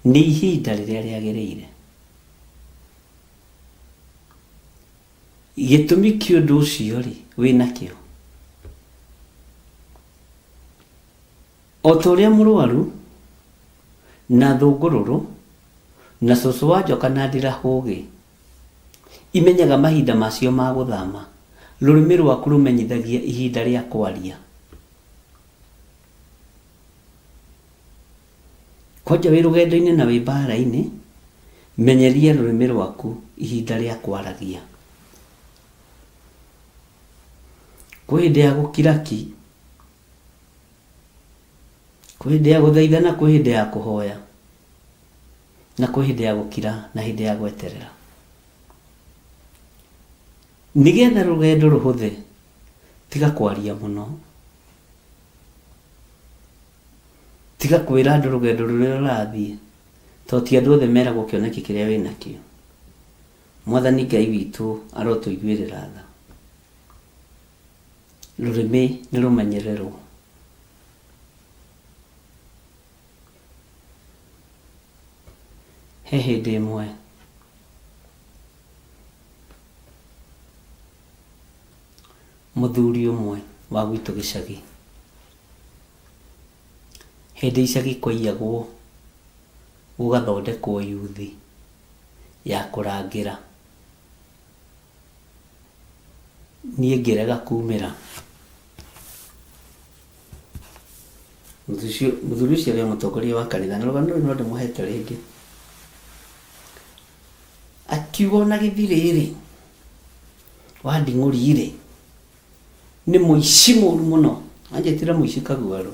nĩ ihinda rĩrĩa rĩagĩrĩire. Gĩtũmi kĩa ũndũ ũcio rĩ, wĩ nakĩo? O ta ũrĩa mũrũaru, na thũngũrũrũ, na cũcũ wa njoka na ndirahũgĩ imenyaga mahinda macio ma gũthama, rũrĩmĩ rwaku rũmenyithagia ihinda rĩa kwaria. Kwanja wĩ rũgendo-inĩ na wĩ mbaara-inĩ, menyeria rũrĩmĩ rwaku ihinda rĩa kwaragia. Kwĩ hĩndĩ ya gũkira ki, kwĩ hĩndĩ ya gũthaithana, kwĩ hĩndĩ ya kũhoya, na kwĩ hĩndĩ ya gũkira na hĩndĩ ya gweterera. Nĩgetha rũgendo rũhũthe, tiga kwaria mũno. Tiga kwĩra andũ rũgendo rũrĩa ũrathiĩ, tondũ ti andũ othe meragwo kĩoneki kĩrĩa wĩ nakĩo. Mwathani Ngai witũ arotũiguĩrĩra tha. Rũrĩmĩ nĩ rũmenyererwo. He hĩndĩ ĩmwe mũthuri ũmwe wa gwitũ gĩcagi Hĩndĩ icagi kwaiyagwo gũgathondekwo yuthi ya kũrangĩra, niĩ ngĩrega kumĩra. Mũthuri ũcio arĩ o mũtongoria wa kanitha, na rũgano rũrũ no ndĩmũhete rĩngĩ. Akiuga ona gĩthirĩ-rĩ, wa nding'ũri-rĩ, nĩ mũici mũru mũno anjĩtire mũici kaguarũ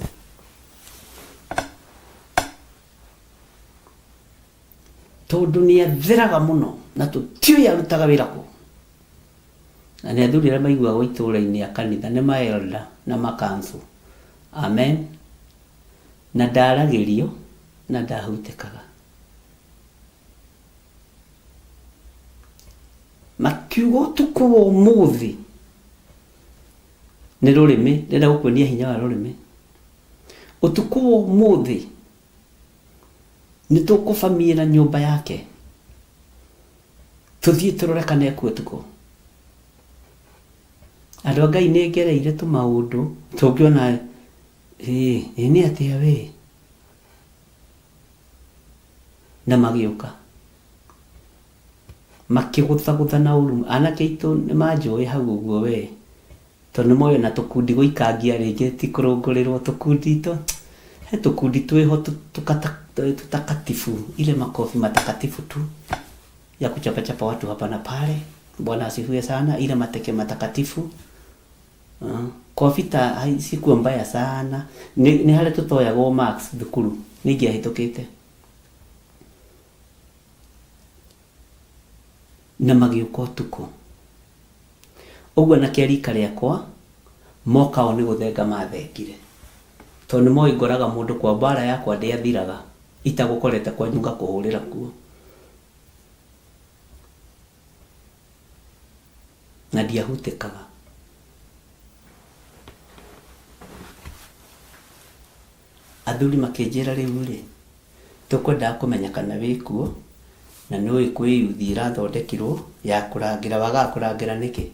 tondũ nĩ atheraga mũno na tũtiũĩ arutaga wĩra kũ na nĩ athuri arĩa maiguagwo itũũra-inĩ a kanitha nĩ maelda na makansu amen na ndaragĩrio na ndahutĩkaga Makiuga ũtukũ wa ũmũthĩ nĩ rũrĩmĩ, ndĩrenda gũkuonia hinya wa rũrĩmĩ. Ũtukũ wa ũmũthĩ nĩ tũkũbamiĩra nyũmba yake tũthiĩ tũrore kana ekuo ũtukũ. Andũ a Ngai nĩ ngereire tũmaũndũ tũngĩona ĩ nĩ atĩa we na magĩũka makĩgũthagũtha na ũru. Anake aitũ nĩ manjũĩ hau ũguo we, tondũ nĩ moĩ ona tũkundi gũikangia rĩngĩ ti kũrũngũrĩrwo, tũkundi tũ, he tũkundi twĩho tũtakatifu, ile makofi matakatifu tu ya kuchapachapa watu hapa na pale. Bwana asifiwe sana, ile mateke matakatifu. Kobi ta sikuwa mbaya sana, nĩ nĩ harĩa tũtoyagwo marks thukuru, nĩ ingĩahĩtũkĩte. Na magĩũka ũtukũ. Ũguo anake a rika rĩakwa moka o nĩ gũthenga mathengire. Tondũ nĩ moĩ ngoraga mũndũ kwa mbara yakwa ndĩathiraga itagũkorete kwanyu ngakũhũrĩra kuo. Na ndiahutĩkaga. Athuri makĩnjĩra rĩu-rĩ, tũkwendaga kũmenya kana wĩ kuo, na nĩũĩ kwĩ yuthi ĩrathondekirwo ya kũrangĩra, wagaga kũrangĩra nĩkĩ?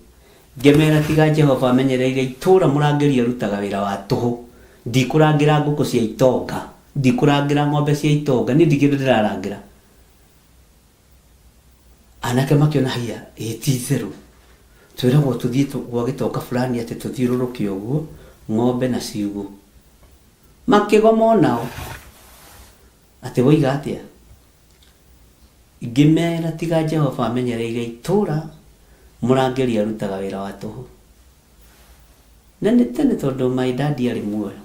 Ngĩmera tiga Jehova amenyereire itũra mũrangĩri arutaga wĩra wa tũhũ, ndikũrangĩra ngũkũ cia itonga, ndikũrangĩra ng'ombe cia itonga, niĩ ndirĩ kĩndũ ndĩrarangĩra. Anake makĩona haiya, ĩ ti itherũ, twĩragwo tũthiĩ gwa gĩtonga fulani atĩ tũthiũrũrũke ũguo, Ng'ombe na ciugũ. Makĩgoma o nao. Atĩ woiga atĩa? Ngĩmeera tiga Jehova amenyereire itũũra, mũrangĩri arutaga wĩra wa tũhũ. Na nĩ tene tondũ my daddy arĩ muoyo.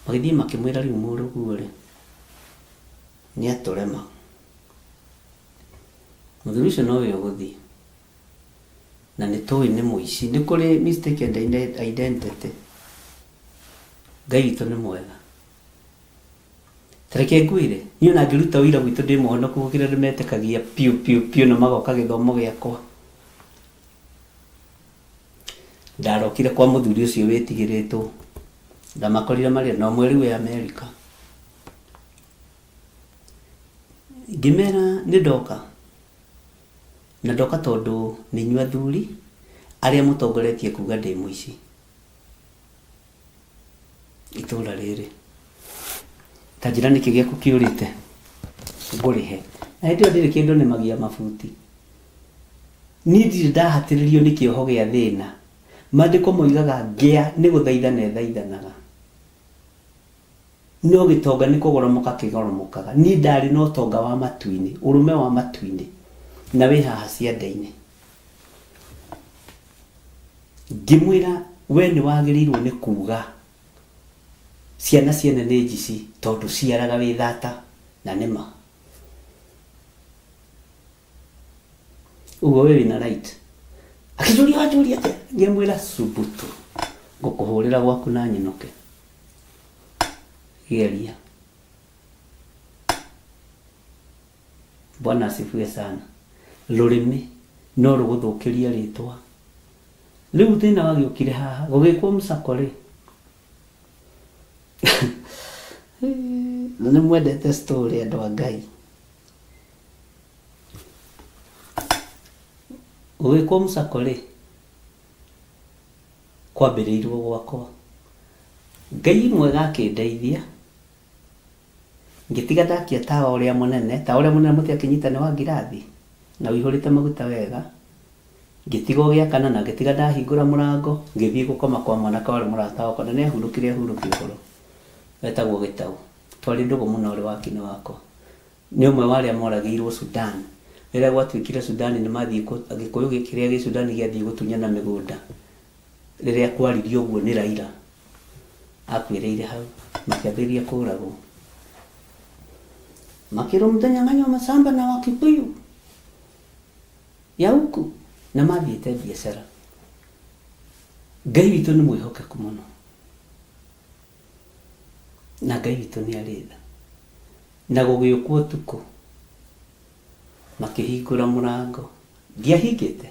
Magĩthiĩ makĩmwĩra rĩu mũrũguo-rĩ, nĩ atũrema. Mũthuri ũcio nowe ũgũthiĩ. Na nĩ tũĩ nĩ mũici. Nĩ kũrĩ mistaken identity. Ngai witũ nĩ mwega. Ta reke ngwĩre, niĩ ona ngĩruta ũira gwitũ ndĩ mũhonoku gũkĩra arĩa metĩkagia piũ piũ piũ na magoka gĩthomo gĩakwa. Ndarokire kwa mũthuri ũcio wĩtigĩrĩtwo, ndamakorire marĩ na ũmwe rĩu e Amerika. Ngĩmera nĩ ndoka, na ndoka tondũ nĩ inyuĩ athuri arĩa mũtongoretie kuga ndĩ mũici. Itũra rĩrĩ. Ta njĩra nĩkĩ gĩaku kĩũrĩte ngũrĩhe. Na hĩndĩ ĩyo ndirĩ kĩndũ nĩmagia mabuti. Niĩ ndirĩ ndahatĩrĩrio nĩ kĩoho gĩa thĩna. Mandĩko moigaga ngĩa nĩ gũthaithana ĩthaithanaga. No gĩtonga nĩ kũgoromoka kĩgoromokaga. Niĩ ndarĩ na ũtonga wa matu-inĩ, ũrũme wa matu-inĩ, na wĩ haha ciande-inĩ. Ngĩmwĩra, we nĩ wagĩrĩirwo nĩ kuuga ciana ciene nĩ njici tondũ ciaraga wĩ thata, na nĩ ma. Ũguo we wĩna right. Akĩnjũria wanjũria atĩa? Ngĩmwĩra subutu, ngũkũhũrĩra gwaku na nyinũke. Geria. Bwana asifiwe sana. Rũrĩmĩ no rũgũthũkĩrie rĩtwa. Rĩu thĩna wagĩũkire haha, gũgĩkwo msako rĩ, na nĩ mwendete story andũ a Ngai. Gũgĩkwo msako rĩ, kwambĩrĩirwo gwakwa. Ngai mwega akĩndeithia, Ngĩtiga ndakia tawa ũrĩa mũnene, tawa ũrĩa mũnene mũtiakĩnyita nĩ wa ngirathi, na ũihũrĩte maguta wega. Ngĩtiga ũgĩakana na ngĩtiga ndahingũra mũrango, ngĩthiĩ gũkoma kwa mwanake warĩ mũrata wakwa na nĩahurũkire ahurũkia ũhoro, etagwo Gĩtaũ. Twarĩ ndũgũ mũno arĩ wakinĩ wakwa. Nĩ ũmwe wa arĩa moragĩirwo Sudan. Rĩrĩa gwatuĩkire Sudan nĩmathiĩ Gĩkũyũ kĩrĩa gĩ Sudan gĩathiĩ gũtunyana mĩgũnda. Rĩrĩa kwaririo ũguo nĩ Raila, akuĩrĩire hau, makĩambĩrĩria kũragwo. Makĩrwo mtanyang'anywa mashamba na Wakikuyu ya huku, na mathiĩte biacara. Ngai witũ nĩ mwĩhokeku mũno, na Ngai witũ nĩ arĩ tha. Na gũgĩũkwo ũtukũ, makĩhingũra mũrango, ndiahingĩte.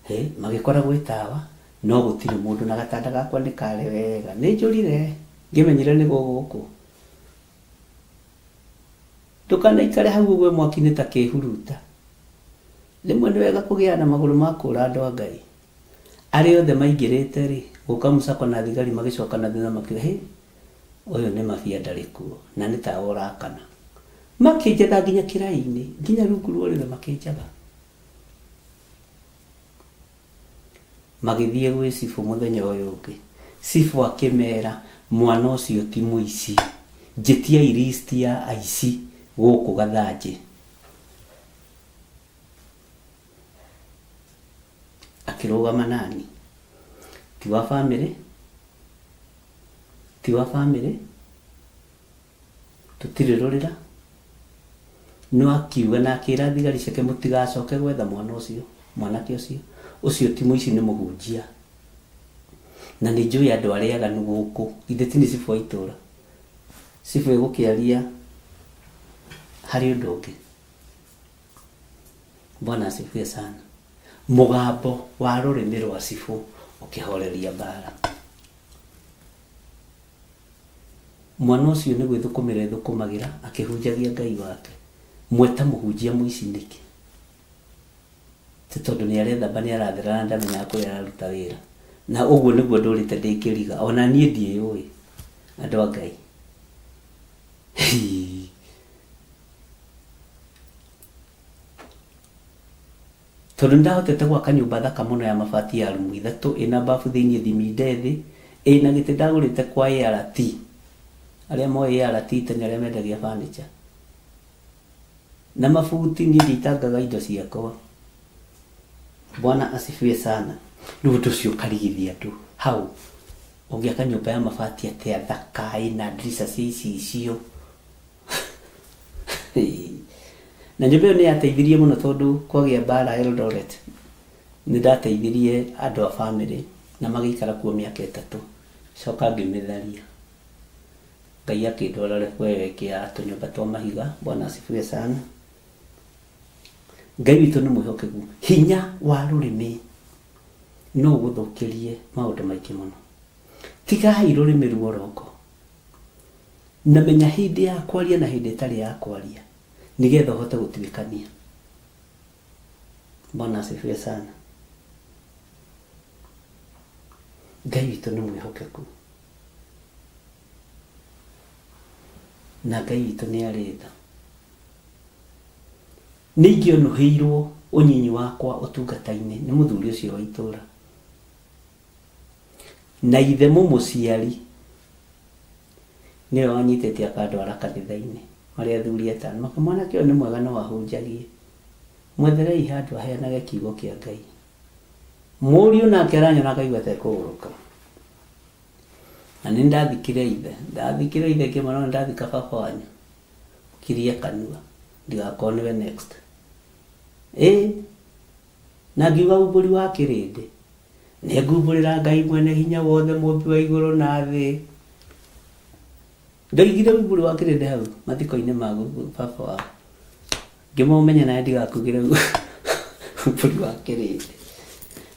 Hĩ, magĩkora gwĩ tawa, no gũtirĩ mũndũ na gatanda gakwa nĩ kare wega. Nĩ njũrire, ngĩmenyire nĩ gũgũkũ. Ndũkanaikare hau ũgwe mwaki-inĩ ta kĩhuruta. Rĩmwe nĩ wega kũgĩa na magũrũ ma kũũra andũ a Ngai. Arĩa othe maingĩrĩte-rĩ, gũka Musako na thigari magĩcoka na thutha makiuga, hĩ, ũyũ nĩ mabia ndarĩ kuo, na nĩ tawa ũrakana. Makĩnjetha nginya kĩraĩ-inĩ, nginya rungu rwa ũrĩrĩ makĩnjetha. Magĩthiĩ gwĩ cibũ mũthenya ũyũ ũngĩ. Cibũ akĩmera, mwana ũcio ti mũici. Njĩtiai list ya aici gũkũ Gathanjĩ. Akĩrũgama nani. Ti wa famĩlĩ, ti wa famĩlĩ. Tũtirĩ rũrĩra. No akiuga na akĩra thigari ciake mũtigacoke gwetha mwana ũcio, mwanake ũcio. Ũcio ti mũici nĩ mũhunjia. Na nĩ njũĩ andũ arĩa aganu gũkũ. Githĩ ti nĩ cibũ wa itũra? Cibũ ĩgũkĩaria harĩ ũndũ ũngĩ. Bwana asifiwe sana. Mũgambo wa rũrĩmĩ rwa cibũ ũkĩhoreria mbara. Mwana ũcio nĩ gwĩthũkũmĩra ethũkũmagĩra akĩhunjagia Ngai wake. Mweta mũhunjia mũici nĩkĩ? Ti tondũ nĩ arethamba nĩ arathera na ndamenyaga kũrĩa araruta wĩra. Na ũguo nĩguo ndũrĩte ndĩ kĩriga. Ona niĩ ndiĩyũĩ andũ a Ngai. Hii. Tondũ nĩndahotete gwaka nyũmba thaka mũno ya mabati ya rumu ithatũ ĩna bafu thĩinĩ thiminde thĩ ĩna gĩtĩ ndagũrĩte kwa ART arĩa moĩ ART tene arĩa mendagia furniture na mabuti niĩ ndiitangaga indo ciakwa. Bwana asifiwe sana. Rĩu ũndũ ũcio ũkarigithia andũ hau ũngĩaka nyũmba ya mabati atĩa thaka ĩna ndirica cia icicio. Na nyũmba ĩyo nĩ yateithirie mũno tondũ kwagĩa mbara Eldoret nĩ ndateithirie andũ a bamĩrĩ na magĩikara kuo mĩaka ĩtatũ coka ngĩmĩtharia. Ngai akĩndwara level ĩyo ĩngĩ ya tũnyũmba twa mahiga. Bwana asifiwe sana. Ngai witũ nĩ mwĩhokeku. Hinya wa rũrĩmĩ no ũgũthũkĩrie maũndũ maingĩ mũno. Tigai rũrĩmĩ ruoroko na menya hĩndĩ ya kwaria na hĩndĩ ĩtarĩ ya kwaria nĩgetha ũhote gũtuĩkania. Bwana asifiwe sana. Ngai witũ nĩ mwĩhokeku na Ngai witũ nĩ arĩ tha. Nĩ ingĩonũhĩirwo ũnyinyi wakwa ũtungata-inĩ nĩ mũthuri ũcio wa itũra na ithe mũmũciari nĩwe wanyitĩte akandwara kanitha-inĩ marĩ athuri atano maka mwanake ũyũ nĩ mwega no ahunjagie mwetherei handũ aheanage kiugo kĩa Ngai. Mũriũ nake aranyona akaigua ta ekũgũrũka. Na nĩ ndathikire ithe, ndathikire ithe ngĩmwĩra no ndathika baba wanyu kirie kanua ndigakorwo nĩwe next. Ĩ na ngiuga umbũri wa kĩrĩndĩ nĩ ngumbũrĩra Ngai mwene hinya wothe mũmbi wa igũrũ na thĩ. Ndoigire umbũri wa kĩrĩndĩ hau mathiko-inĩ ma baba wao ngĩmũmenya nawe ndigakugĩre umbũri wa kĩrĩndĩ.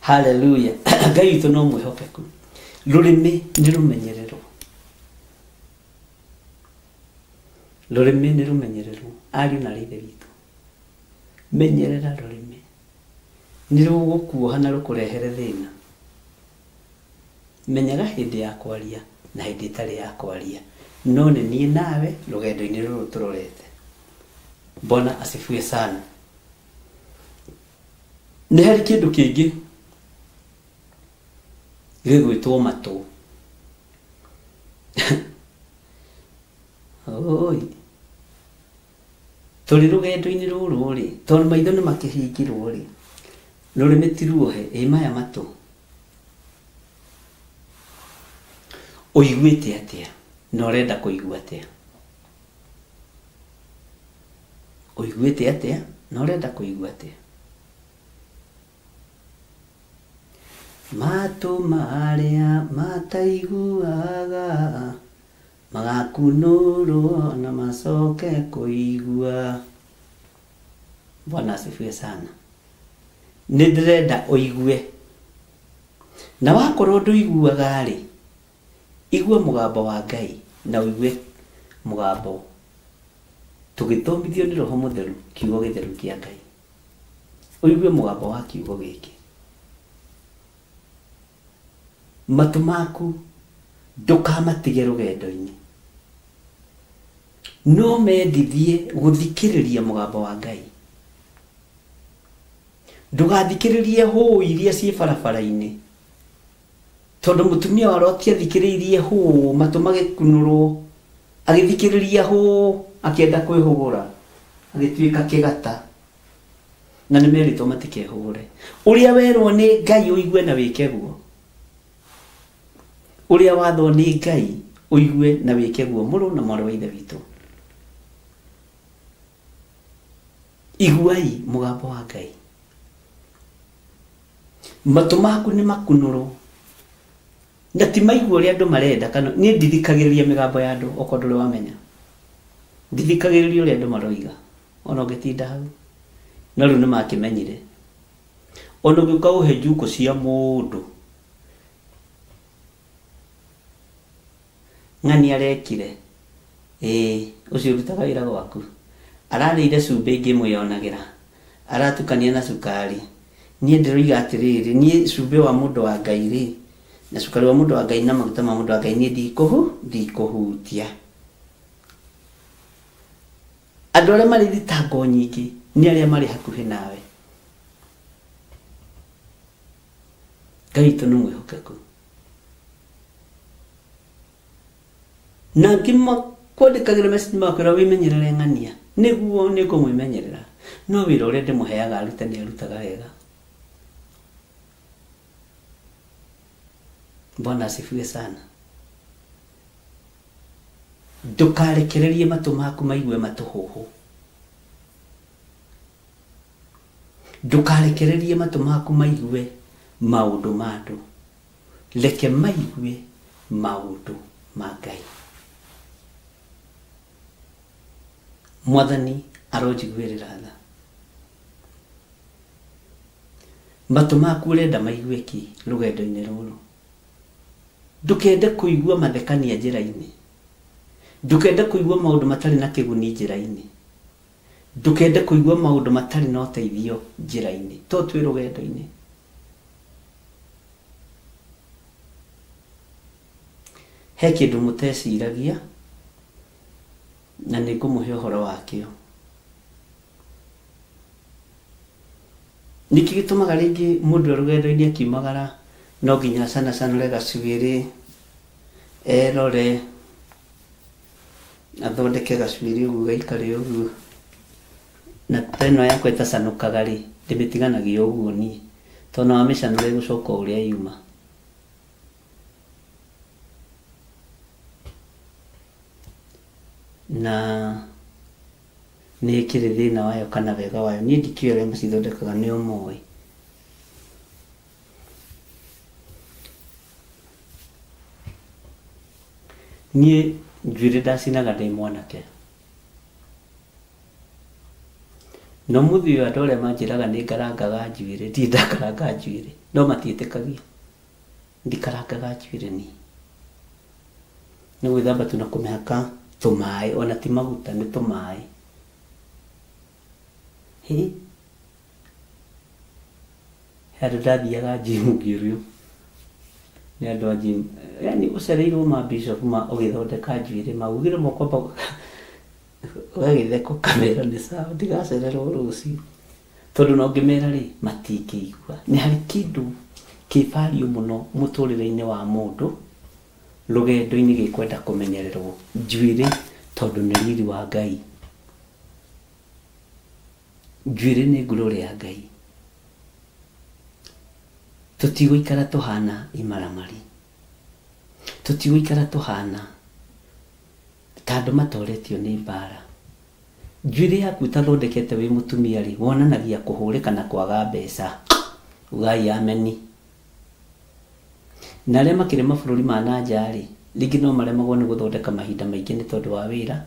Haleluya. Ngai witũ no mwĩhokeku. Rũrĩmĩ nĩ rũmenyererwo. Rũrĩmĩ nĩ rũmenyererwo. Ariũ na aarĩ a Ithe witũ, menyerera rũrĩmĩ. Nĩ rũgũkuoha na rũkũrehere thĩna. Menyaga hĩndĩ ya kwaria na hĩndĩ ĩtarĩ ya kwaria. No nĩ niĩ nawe rũgendo-inĩ rũrũ tũrorete. Bwana asifiwe sana. Nĩ harĩ kĩndũ kĩngĩ gĩgwĩtwo matũ. Oi. Tũrĩ rũgendo-inĩ rũrũ rĩ, tondũ maitho nĩ makĩhingirwo rĩ, rũrĩmĩ ti ruohe, ĩ maya matũ. Ũiguĩte atĩa na ũrenda kũigua atĩa? Ũiguĩte atĩa na ũrenda kũigua atĩa? Matũ marĩa mataiguaga magakunũrwo na macoke kũigua. Bwana asifiwe sana. Nĩ ndĩrenda ũigue. Na wakorwo ndũiguaga rĩ, igua mũgambo wa Ngai na ũigue mũgambo tũgĩthomithio nĩ Roho Mũtheru kiugo gĩtheru kĩa Ngai. Ũigue mũgambo wa kiugo gĩkĩ. Matũ maku ndũkamatige rũgendo-inĩ. No mendithie gũthikĩrĩria mũgambo wa Ngai. Ndũgathikĩrĩrie hũũ iria ciĩ barabara-inĩ. Tondũ mũtumia wa Loti athikĩrĩirie hũũ matũ magĩkunũrwo, agĩthikĩrĩria hũũ akĩenda kwĩhũgũra, agĩtuĩka kĩgata. Na nĩ merĩtwo matikehũgũre. Ũrĩa werwo nĩ Ngai ũigue na wĩke guo. Ũrĩa wathwo nĩ Ngai ũigue na wĩke guo mũrũ na mwarĩ wa Ithe witũ. Iguai mũgambo wa Ngai. Matũ maku nĩ makunũrwo. Na ti maigua ũrĩa andũ marenda kana niĩ ndithikagĩrĩria mĩgambo ya andũ okorwo ndũrĩ wamenya. Ndithikagĩrĩria ũrĩa andũ maroiga ona ũngĩtinda hau. No rĩu nĩ makĩmenyire. Ona ũngĩũka ũhe njukũ cia mũndũ ng'ani arekire ĩĩ ũcio ũrutaga wĩra gwaku ararĩire cumbĩ ngĩmwĩonagĩra aratukania na cukari niĩ ndĩroiga atĩrĩrĩ niĩ cumbĩ wa mũndũ wa Ngai rĩ na cukari wa mũndũ wa Ngai na maguta ma mũndũ wa Ngai niĩ ndikũhutia. Andũ arĩa marĩ thitango nyingĩ nĩ arĩa marĩ hakuhĩ nawe. Ngai witũ nĩ mwĩhokeku. Na angĩ makwandĩkagĩra message magakwĩra wĩmenyerere ng'ania. Nĩguo nĩ ngũmwĩmenyerera. No wĩra ũrĩa ndĩmũheaga arute nĩ arutaga wega. Bwana asifiwe sana. Ndũkarekererie matũ maku maigue matũhũhũ. Ndũkarekererie matũ maku maigue maũndũ ma andũ. Reke maigue maũndũ ma Ngai. Mwathani aronjiguĩrĩra tha. Matũ maku ũrenda maigue kĩ rũgendo-inĩ rũrũ? Ndũkende kũigua mathekania njĩra-inĩ. Ndũkende kũigua maũndũ matarĩ na kĩguni njĩra-inĩ. Ndũkende kũigua maũndũ matarĩ na ũteithio njĩra-inĩ, to twĩ rũgendo-inĩ. He kĩndũ mũteciragia, na nĩ ngũmũhe ũhoro wakĩo. Nĩkĩ gĩtũmaga rĩngĩ mũndũ e rũgendo-inĩ akiumagara no nginya acanacanũre gacuĩrĩ, erore, athondeke gacuĩrĩ ũguo gaikare ũguo. Na ta ĩno yakwa ĩtacanũkaga rĩ, ndĩmĩtiganagia ũguo niĩ, tondũ ona wamĩcanũra ĩgũcoka o ũrĩa yuma. Na nĩ ĩkĩrĩ thĩna wayo kana wega wayo, niĩ ndikĩũĩ arĩa macithondekaga nĩo moĩ. Niĩ njuĩrĩ ndacinaga ndĩ mwanake. Na ũmũthĩ ũyũ andũ arĩa manjĩraga nĩ ngarangaga njuĩrĩ, ndirĩ ndakaranga njuĩrĩ, no matiĩtĩkagia. Ndikarangaga njuĩrĩ niĩ. Nĩ gwĩthamba tu na kũmĩhaka tũmaĩ, ona ti maguta, nĩ tũmaĩ. Hĩ! He handũ ndathiaga gym ngĩũrio nĩ andũ a gym, yaani ũcereirwo ma bishop ma ũgĩthondeka njuĩrĩ maugire mokwamba ũgagĩtheka ũkamera nĩ sawa ndigacererwo rũciũ. Tondũ ona ũngĩmera rĩ, matingĩigua. Nĩ harĩ kĩndũ kĩ value mũno mũtũrĩre-inĩ wa mũndũ, rũgendo-inĩ gĩkwenda kũmenyererwo, njuĩrĩ tondũ nĩ riri wa Ngai. Njuĩrĩ nĩ glory ya Ngai. Tũtigũikara tũhana imaramari. Tũtigũikara tũhana ta andũ matoretio nĩ mbara. Njuĩrĩ yaku ũtathondekete wĩ mũtumia rĩ, wonanagia kũhũrĩka na kwaga mbeca. Ugai ameni. Na arĩa makĩrĩ mabũrũri ma na nja rĩ, rĩngĩ no maremagwo nĩ gũthondeka mahinda maingĩ nĩ tondũ wa wĩra,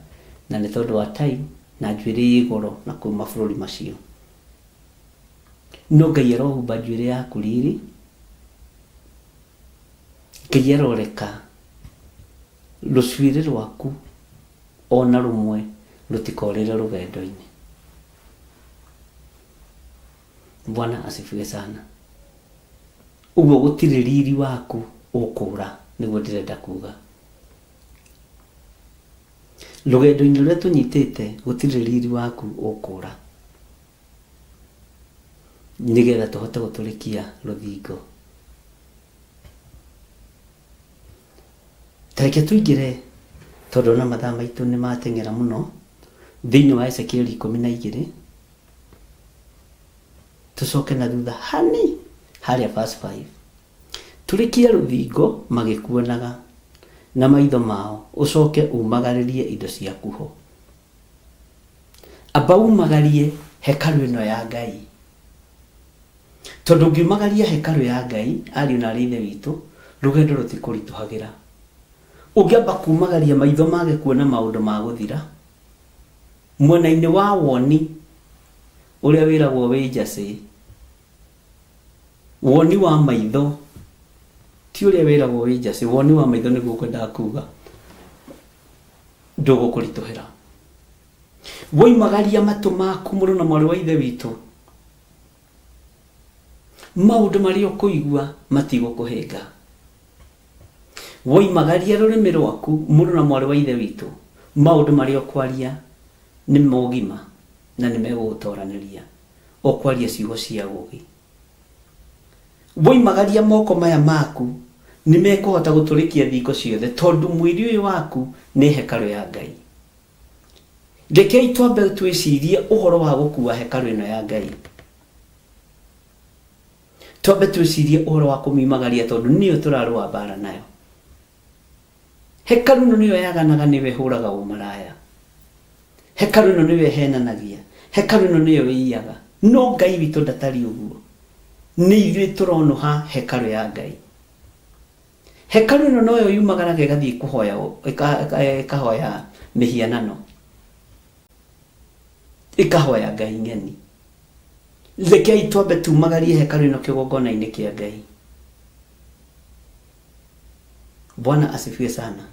na nĩ tondũ wa time, na njuĩrĩ ĩ goro na kũu mabũrũri macio. No Ngai arohumba njuĩrĩ yaku riri, Ngai aroreka rũcuĩrĩ rwaku ona rũmwe rũtikorĩre rũgendo-inĩ. Bwana asifiwe sana. Ũguo gũtirĩ riri waku ũkũra nĩguo ndĩrenda kuga. Rũgendo-inĩ rũrĩa tũnyitĩte gũtirĩ riri waku ũkũra. Nĩgetha tũhote gũtũrĩkia rũthingo. Ta reke tũingĩre tondũ ona mathaa maitũ nĩ mateng'era mũno thĩinĩ wa Ezekieli 12 tũcoke na thutha hani harĩa verse 5 tũrĩkie rũthingo magĩkuonaga na maitho mao ũcoke umagarĩrie indo ciaku ho amba umagarie hekarũ ĩno ya Ngai tondũ ũngiumagaria hekarũ ya Ngai ariũ na arĩ ithe witũ rũgendo rũtikũritũhagĩra ũngĩamba kumagaria maitho mage kuona maũndũ ma gũthira mwena-inĩ wa woni ũrĩa wĩragwo wĩ njacĩ woni wa maitho ti ũrĩa wĩragwo wĩ njacĩ woni wa maitho nĩguo ngwendaga kuga ndũgũkũritũhĩra woimagaria matũ maku mũrũ na mwarĩ wa ithe witũ maũndũ marĩa ũkũigua matigũkũhĩnga woimagaria rũrĩmĩ rwaku mũrũ na mwarĩ wa ithe witũ maũndũ marĩa ũkwaria nĩ mogima na nĩ megũgũtoranĩria ũkwaria ciugo cia ũũgĩ. Woimagaria moko maya maku nĩ mekũhota gũtũrĩkia thingo ciothe tondũ mwĩrĩ ũyũ waku nĩ hekarũ ya Ngai. Rekei twambe twĩcirie ũhoro wa gũkua hekarũ ĩno ya Ngai. Twambe twĩcirie ũhoro wa kũmiumagaria tondũ nĩyo tũrarũa mbara nayo. Hekarũ ĩno nĩyo yaganaga nĩyo ĩhũraga ũmaraya. Hekarũ ĩno nĩyo ĩhenanagia. Hekarũ ĩno nĩyo ĩiyaga. No Ngai witũ ndatariĩ ũguo. Nĩ ithuĩ tũronũha hekarũ ya Ngai. Hekarũ ĩno noyo yumagaraga ĩgathiĩ kũhoya ĩkahoya mĩhianano. Ĩkahoya ngai ng'eni. Rekei twambe tumagarie hekarũ ĩno kĩgongona-inĩ kĩa Ngai. Bwana asifiwe sana.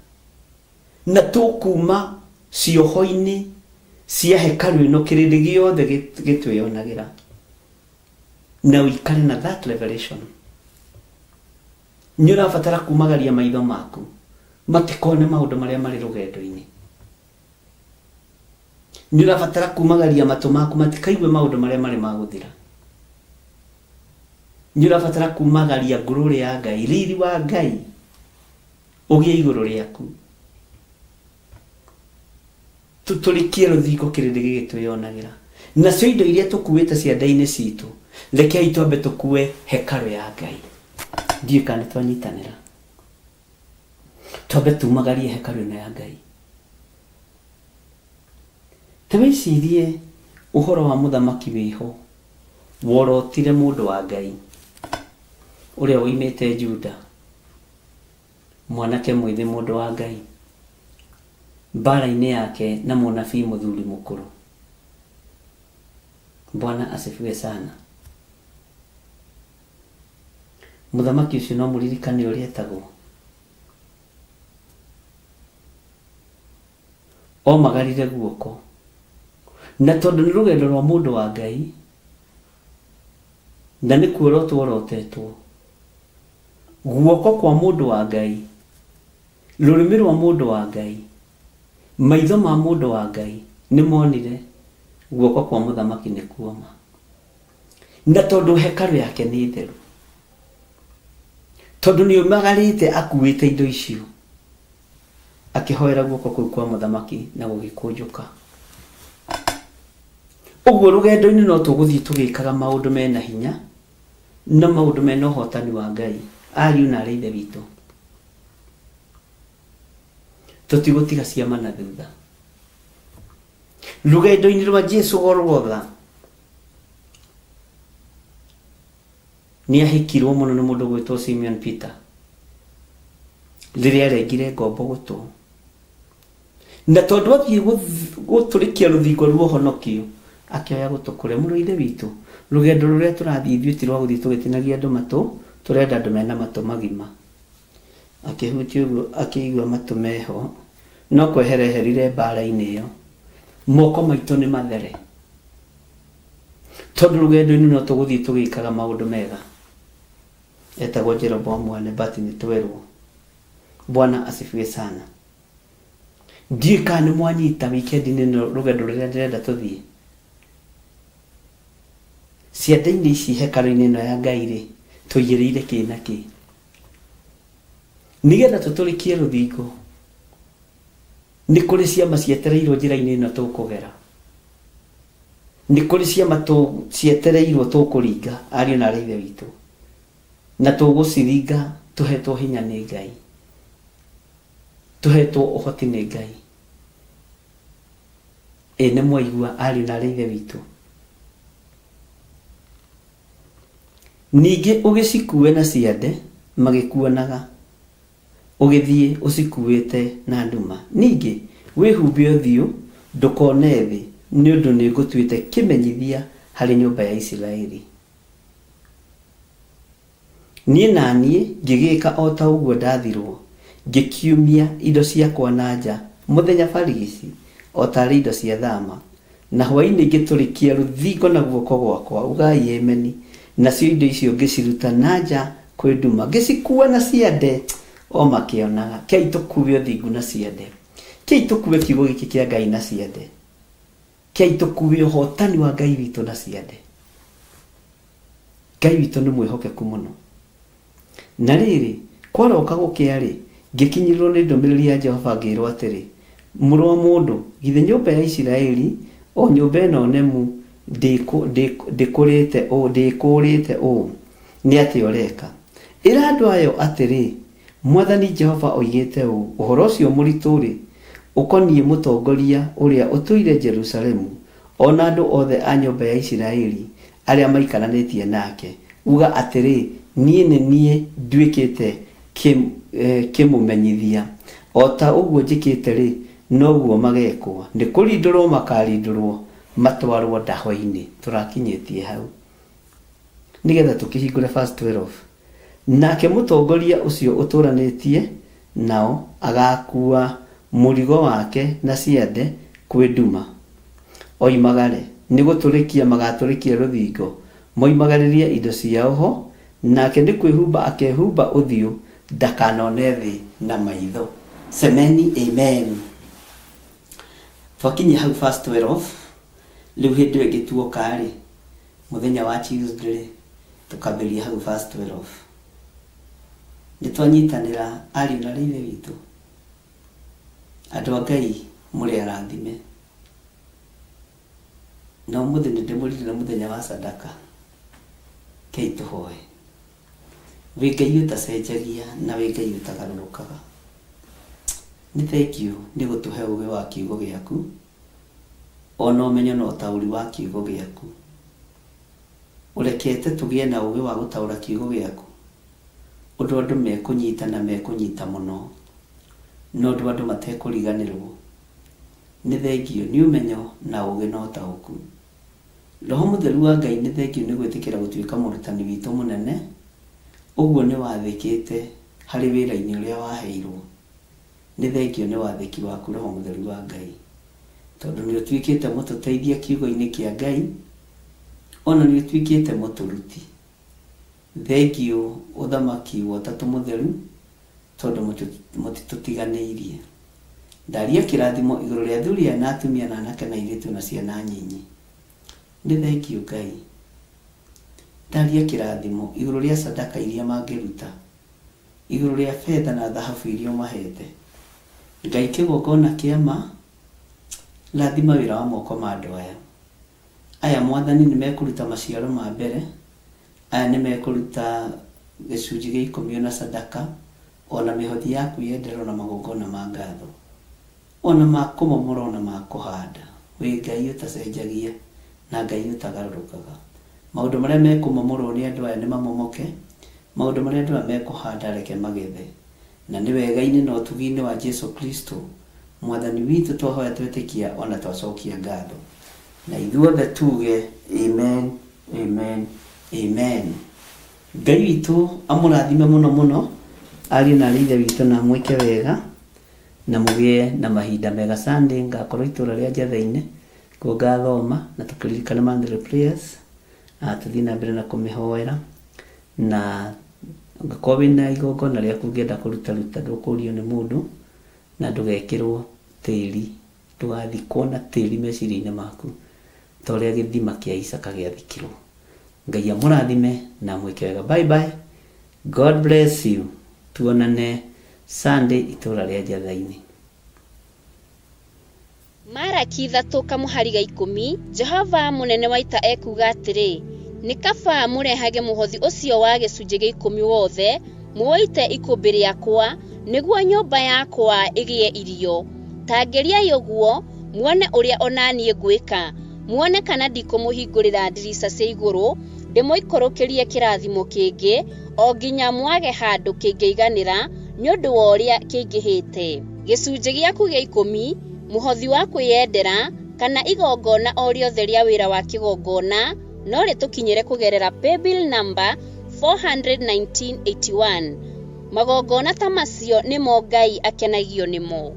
Na tũkuma cioho-inĩ cia hekarũ ĩno kĩrĩndĩ gĩothe gĩtwĩyonagĩra. Na ũikare na that revelation. Nĩ ũrabatara kumagaria maitho maku matikone maũndũ marĩa marĩ rũgendo-inĩ. Nĩ ũrabatara kumagaria matũ maku matikaigue maũndũ marĩa marĩ ma gũthira. Nĩ ũrabatara kumagaria glory ya Ngai, riri wa Ngai ũgĩe igũrũ rĩaku. Tũtũrĩkie rũthingo kĩrĩndĩ gĩgĩtwĩyonagĩra. Nacio indo iria tũkuĩte ciande-inĩ citũ, rekei twambe tũkue hekarũ ya Ngai. Ndiũĩ kana nĩ twanyitanĩra. Twambe tumagarie hekarũ ĩno ya Ngai. Ta wĩcirie ũhoro wa mũthamaki wĩho worotire mũndũ wa Ngai ũrĩa woimĩte Juda, mwanake mwĩthĩ mũndũ wa Ngai, mbara-inĩ yake na mũnabii mũthuri mũkũrũ. Bwana asifiwe sana. Mũthamaki ũcio no mũririkane ũrĩa etagwo. Omagarire guoko. Na tondũ nĩ rũgendo rwa mũndũ wa Ngai, na nĩ kuorotwo orotetwo, guoko kwa mũndũ wa Ngai, rũrĩmĩ rwa mũndũ wa Ngai, maitho ma mũndũ wa Ngai nĩ monire guoko kwa mũthamaki nĩ kuoma. Na tondũ hekarũ yake nĩ theru, tondũ nĩ oimagarĩte akuĩte indo icio, akĩhoera guoko kũu kwa mũthamaki na gũgĩkũnjũka. Ũguo rũgendo-inĩ no tũgũthiĩ tũgĩkaga maũndũ mena hinya na maũndũ mena ũhotani wa Ngai, ariũ na arĩ ithe witũ. Tũtigũtiga ciama na thutha. Rũgendo-inĩ rwa Jesu Golgotha nĩ ahĩkirwo mũno nĩ mũndũ gwĩtwo Simeon Peter rĩrĩa arengire ngombo gũtũ. Na tondũ athiĩ gũtũrĩkia rũthingo rwa ũhonokio, akĩoya gũtũ kũrĩa. Mũrũ wa ithe witũ, rũgendo rũrĩa tũrathiĩ ithuĩ ti rwa gũthiĩ tũgĩtinagia andũ matũ, tũrenda andũ mena matũ magima. Akĩhutia ũguo akĩigua matũ meho, no kwehera eherire mbara-inĩ ĩyo. Moko maitũ nĩ mathere. Tondũ rũgendo-inĩ no tũgũthiĩ tũgĩkaga maũndũ mega. Etagwo Jeroboamu wa Nebati nĩ twerwo. Bwana asifiwe sana. Ndiũĩ kana nĩ mwanyita weekend-inĩ ĩno rũgendo rũrĩa ndĩrenda tũthiĩ. Ciande-inĩ ici hekarũ-inĩ ĩno ya Ngai rĩ, tũigĩrĩire kĩ na kĩ. Nĩgetha tũtũrĩkie rũthingo, nĩ kũrĩ ciama cietereirwo njĩra-inĩ ĩno tũkũgera. Nĩ kũrĩ ciama cietereirwo tũkũringa, ariũ na arĩ ithe witũ. Na tũgũciringa tũhetwo hinya nĩ Ngai. Tũhetwo ũhoti nĩ Ngai. Ĩ nĩ mwaigua ariũ na arĩ ithe witũ. Ningĩ ũgĩcikue na ciande magĩkuonaga, ũgĩthiĩ ũcikuĩte na nduma. Ningĩ wĩhumbe ũthiũ ndũkone thĩ, nĩ ũndũ nĩngũtuĩte kĩmenyithia harĩ nyũmba ya Isiraeli. Niĩ na niĩ ngĩgĩka o ta ũguo ndathirwo, ngĩkiumia indo ciakwa na nja mũthenya barigici o taarĩ indo cia thama, na hwaĩ-inĩ ngĩtũrĩkia rũthingo na guoko gwakwa, ugai ameni, nacio indo icio ngĩciruta na nja kwĩ nduma, ngĩcikuua na ciande o makĩonaga. Kei tũkue ũthingu na ciande. Kei tũkue kiugo gĩkĩ kĩa Ngai na ciande. Kei tũkue ũhotani wa Ngai witũ na ciande. Ngai witũ nĩ mwĩhokeku mũno. Na rĩrĩ, kwaroka gũkĩa-rĩ, ngĩkinyĩrĩrũo nĩ ndũmĩrĩri ya Jehova ngĩĩrũo atĩrĩ, Mũrũ wa mũndũ, githĩ nyũmba ya Isiraeli, o nyũmba ĩno nemu, ndĩĩkũũrĩte ũũ? Nĩ atĩa ũreka? Ĩra andũ ayo atĩrĩ, Mwathani Jehova oigĩte ũũ, Ũhoro ũcio mũritũ-rĩ, ũkoniĩ mũtongoria ũrĩa ũtũire Jerusalemu, o na andũ othe a nyũmba ya Isiraeli arĩa maikaranĩtie nake, uga atĩrĩ, Niĩ nĩ niĩ nduĩkĩte kĩmũmenyithia, o ta ũguo njĩkĩte-rĩ, noguo magekwo, nĩ kũrindũrũo makarindũrũo matwarũo ndaho-inĩ. Tũrakinyĩtie hau nĩ getha tũkĩhingũre verse 12. Nake mũtongoria ũcio ũtũũranĩtie nao agaakuua mũrigo wake na ciande kwĩ nduma, oimagare, nĩ gũtũrĩkia magatũrĩkia rũthingo, moimagarĩrie indo ciao ho, nake nĩ kwĩhumba akehumba ũthiũ, ndakanone thĩ na maitho. Semeni amen. Twakinyia hau verse 12, rĩu hĩndĩ ĩyo ĩngĩ tuoka-rĩ, Mũthenya wa Tuesday-rĩ, tũkambĩrĩria hau verse 12. Nĩ twanyitanĩra ariũ na aarĩ a Ithe witũ? Andũ a Ngai mũrĩ arathime. Na ũmũthĩ nĩ ndĩmũririre mũthenya wa sadaka. Rekei tũhoe. Wĩ Ngai ũtacenjagia na wĩ Ngai ũtagarũrũkaga. Nĩ thengiũ nĩ gũtũhe ũgĩ wa kiugo gĩaku. O na ũmenyo na ũtaũri wa Kiugo gĩaku. Ũrekete tũgĩe na ũũgĩ wa gũtaũra Kiugo gĩaku, ũndũ andũ mekũnyita na mekũnyita mũno, na ũndũ andũ matekũriganĩrũo. Nĩ thengiũ nĩ ũmenyo na ũũgĩ na ũtaũku. Roho Mũtheru wa Ngai nĩ thengiũ nĩ gwĩtĩkĩra gũtuĩka Mũrutani witũ Mũnene, ũguo nĩ wathĩkĩte harĩ wĩra-inĩ ũrĩa waheirũo. Nĩ thengiũ nĩ wathĩki waku Roho Mũtheru wa Ngai, tondũ nĩ ũtuĩkĩte mũtũteithia kiugo-inĩ kĩa Ngai, o na nĩ ũtuĩkĩte mũtũruti. Thengiũ ũthamaki wa Ũtatũ Mũtheru, tondũ mũtitũtiganĩirie. Ndaria kĩrathimo igũrũ rĩa athuri aya na atumia na anake na airĩtu na ciana nyinyi. Nĩ thengiũ Ngai. Ndaria kĩrathimo igũrũ rĩa sadaka iria mangĩruta. Igũrũ rĩa betha na thahabu iria ũmaheete. Ngai kĩgongona kĩa ma, rathima wĩra wa moko ma andũ aya. Aya Mwathani nĩmekũruta maciaro ma mbere, aya nĩmekũruta gĩcunjĩ gĩa ikũmi ona sadaka, o na mĩhothi ya kwĩyendera o na magongona ma ngatho, o na ma kũmomora o na ma kũhanda. Wĩ Ngai ũtacenjagia na Ngai ũtagarũrũkaga. Maũndũ marĩa mekũmomorwo nĩ andũ aya nĩmamomoke, maũndũ marĩa andũ aya mekũhanda reke magethe. Na nĩ wega-inĩ na ũtugi-inĩ wa Jesu Kristo, Mwathani witũ twahoya twetĩkia o na twacokia ngatho. Na ithuothe tuge, Amen, amen, amen. Ngai witũ amũrathime mũno mũno, ariũ na aarĩ a Ithe witũ na amwĩke wega, na mũgĩe na mahinda mega. Sunday ngakorwo itũra rĩa Njatheinĩ, Nĩkuo ngathoma na tũkĩririkana monthly prayers, tũthiĩ na mbere na kũmĩhoera na ũngĩkorwo wĩna igongona rĩaku ũngĩenda kũruta ruta ndũkũrio nĩ mũndũ na ndũgekĩrwo tĩri ndũgathikwo na tĩri meciria-inĩ maku ta ũrĩa gĩthima kĩa Isaka gĩathikirwo. Ngai amũrathime na amwĩke wega. Bye bye. God bless you. Tuonane Sunday itũra rĩa Njatha-inĩ. Maraki ithatũ kamũhari ga ikũmi, Jehova mũnene wa ita ekuuga atĩrĩ, Nĩ kaba mũrehage mũhothi ũcio wa gĩcunjĩ gĩa ikũmi wothe, mũũite ikũmbĩ rĩakwa, nĩguo nyũmba yakwa ĩgĩe irio. Ta ngeriai ũguo, muone ũrĩa o na niĩ ngwĩka, muone kana ndikũmũhingũrĩra ndirica cia igũrũ, ndĩmũikũrũkĩrie kĩrathimo kĩngĩ, o nginya mwage handũ kĩngĩiganĩra nĩ ũndũ wa ũrĩa kĩingĩhĩte. Gĩcunjĩ gĩaku gĩa ikũmi, mũhothi wa kwĩyendera, kana igongona o rĩothe rĩa wĩra wa kĩgongona no rĩtũkinyĩre kũgerera paybill number 41981. Magongona ta macio nĩmo Ngai akenagio nĩmo.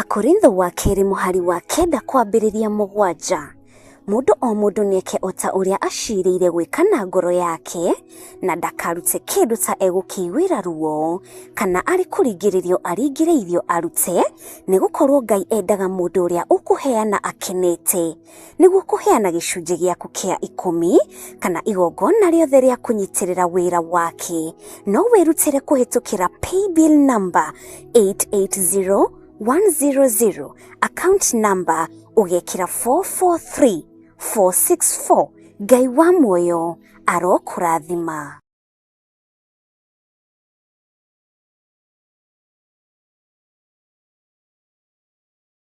Akorintho wa kerĩ mũhari wa kenda kwambĩrĩria 7. Mũndũ o mũndũ nĩeke o ta ũrĩa acirĩire gwĩka na ngoro yake, na ndakarute kĩndũ ta egũkĩiguĩra ruo, kana arĩ kũringĩrĩrio aringĩrĩirio arute, nĩgũkorwo Ngai endaga mũndũ ũrĩa ũkũheana akenete. Nĩguo kũheana gĩcunjĩ gĩaku kĩa 10 kana igongona rĩothe rĩa kũnyitĩrĩra wĩra wake, no wĩrutĩre kũhĩtũkĩra paybill number 880100, account number ũgekĩra 443464. Ngai wa muoyo arokũrathima.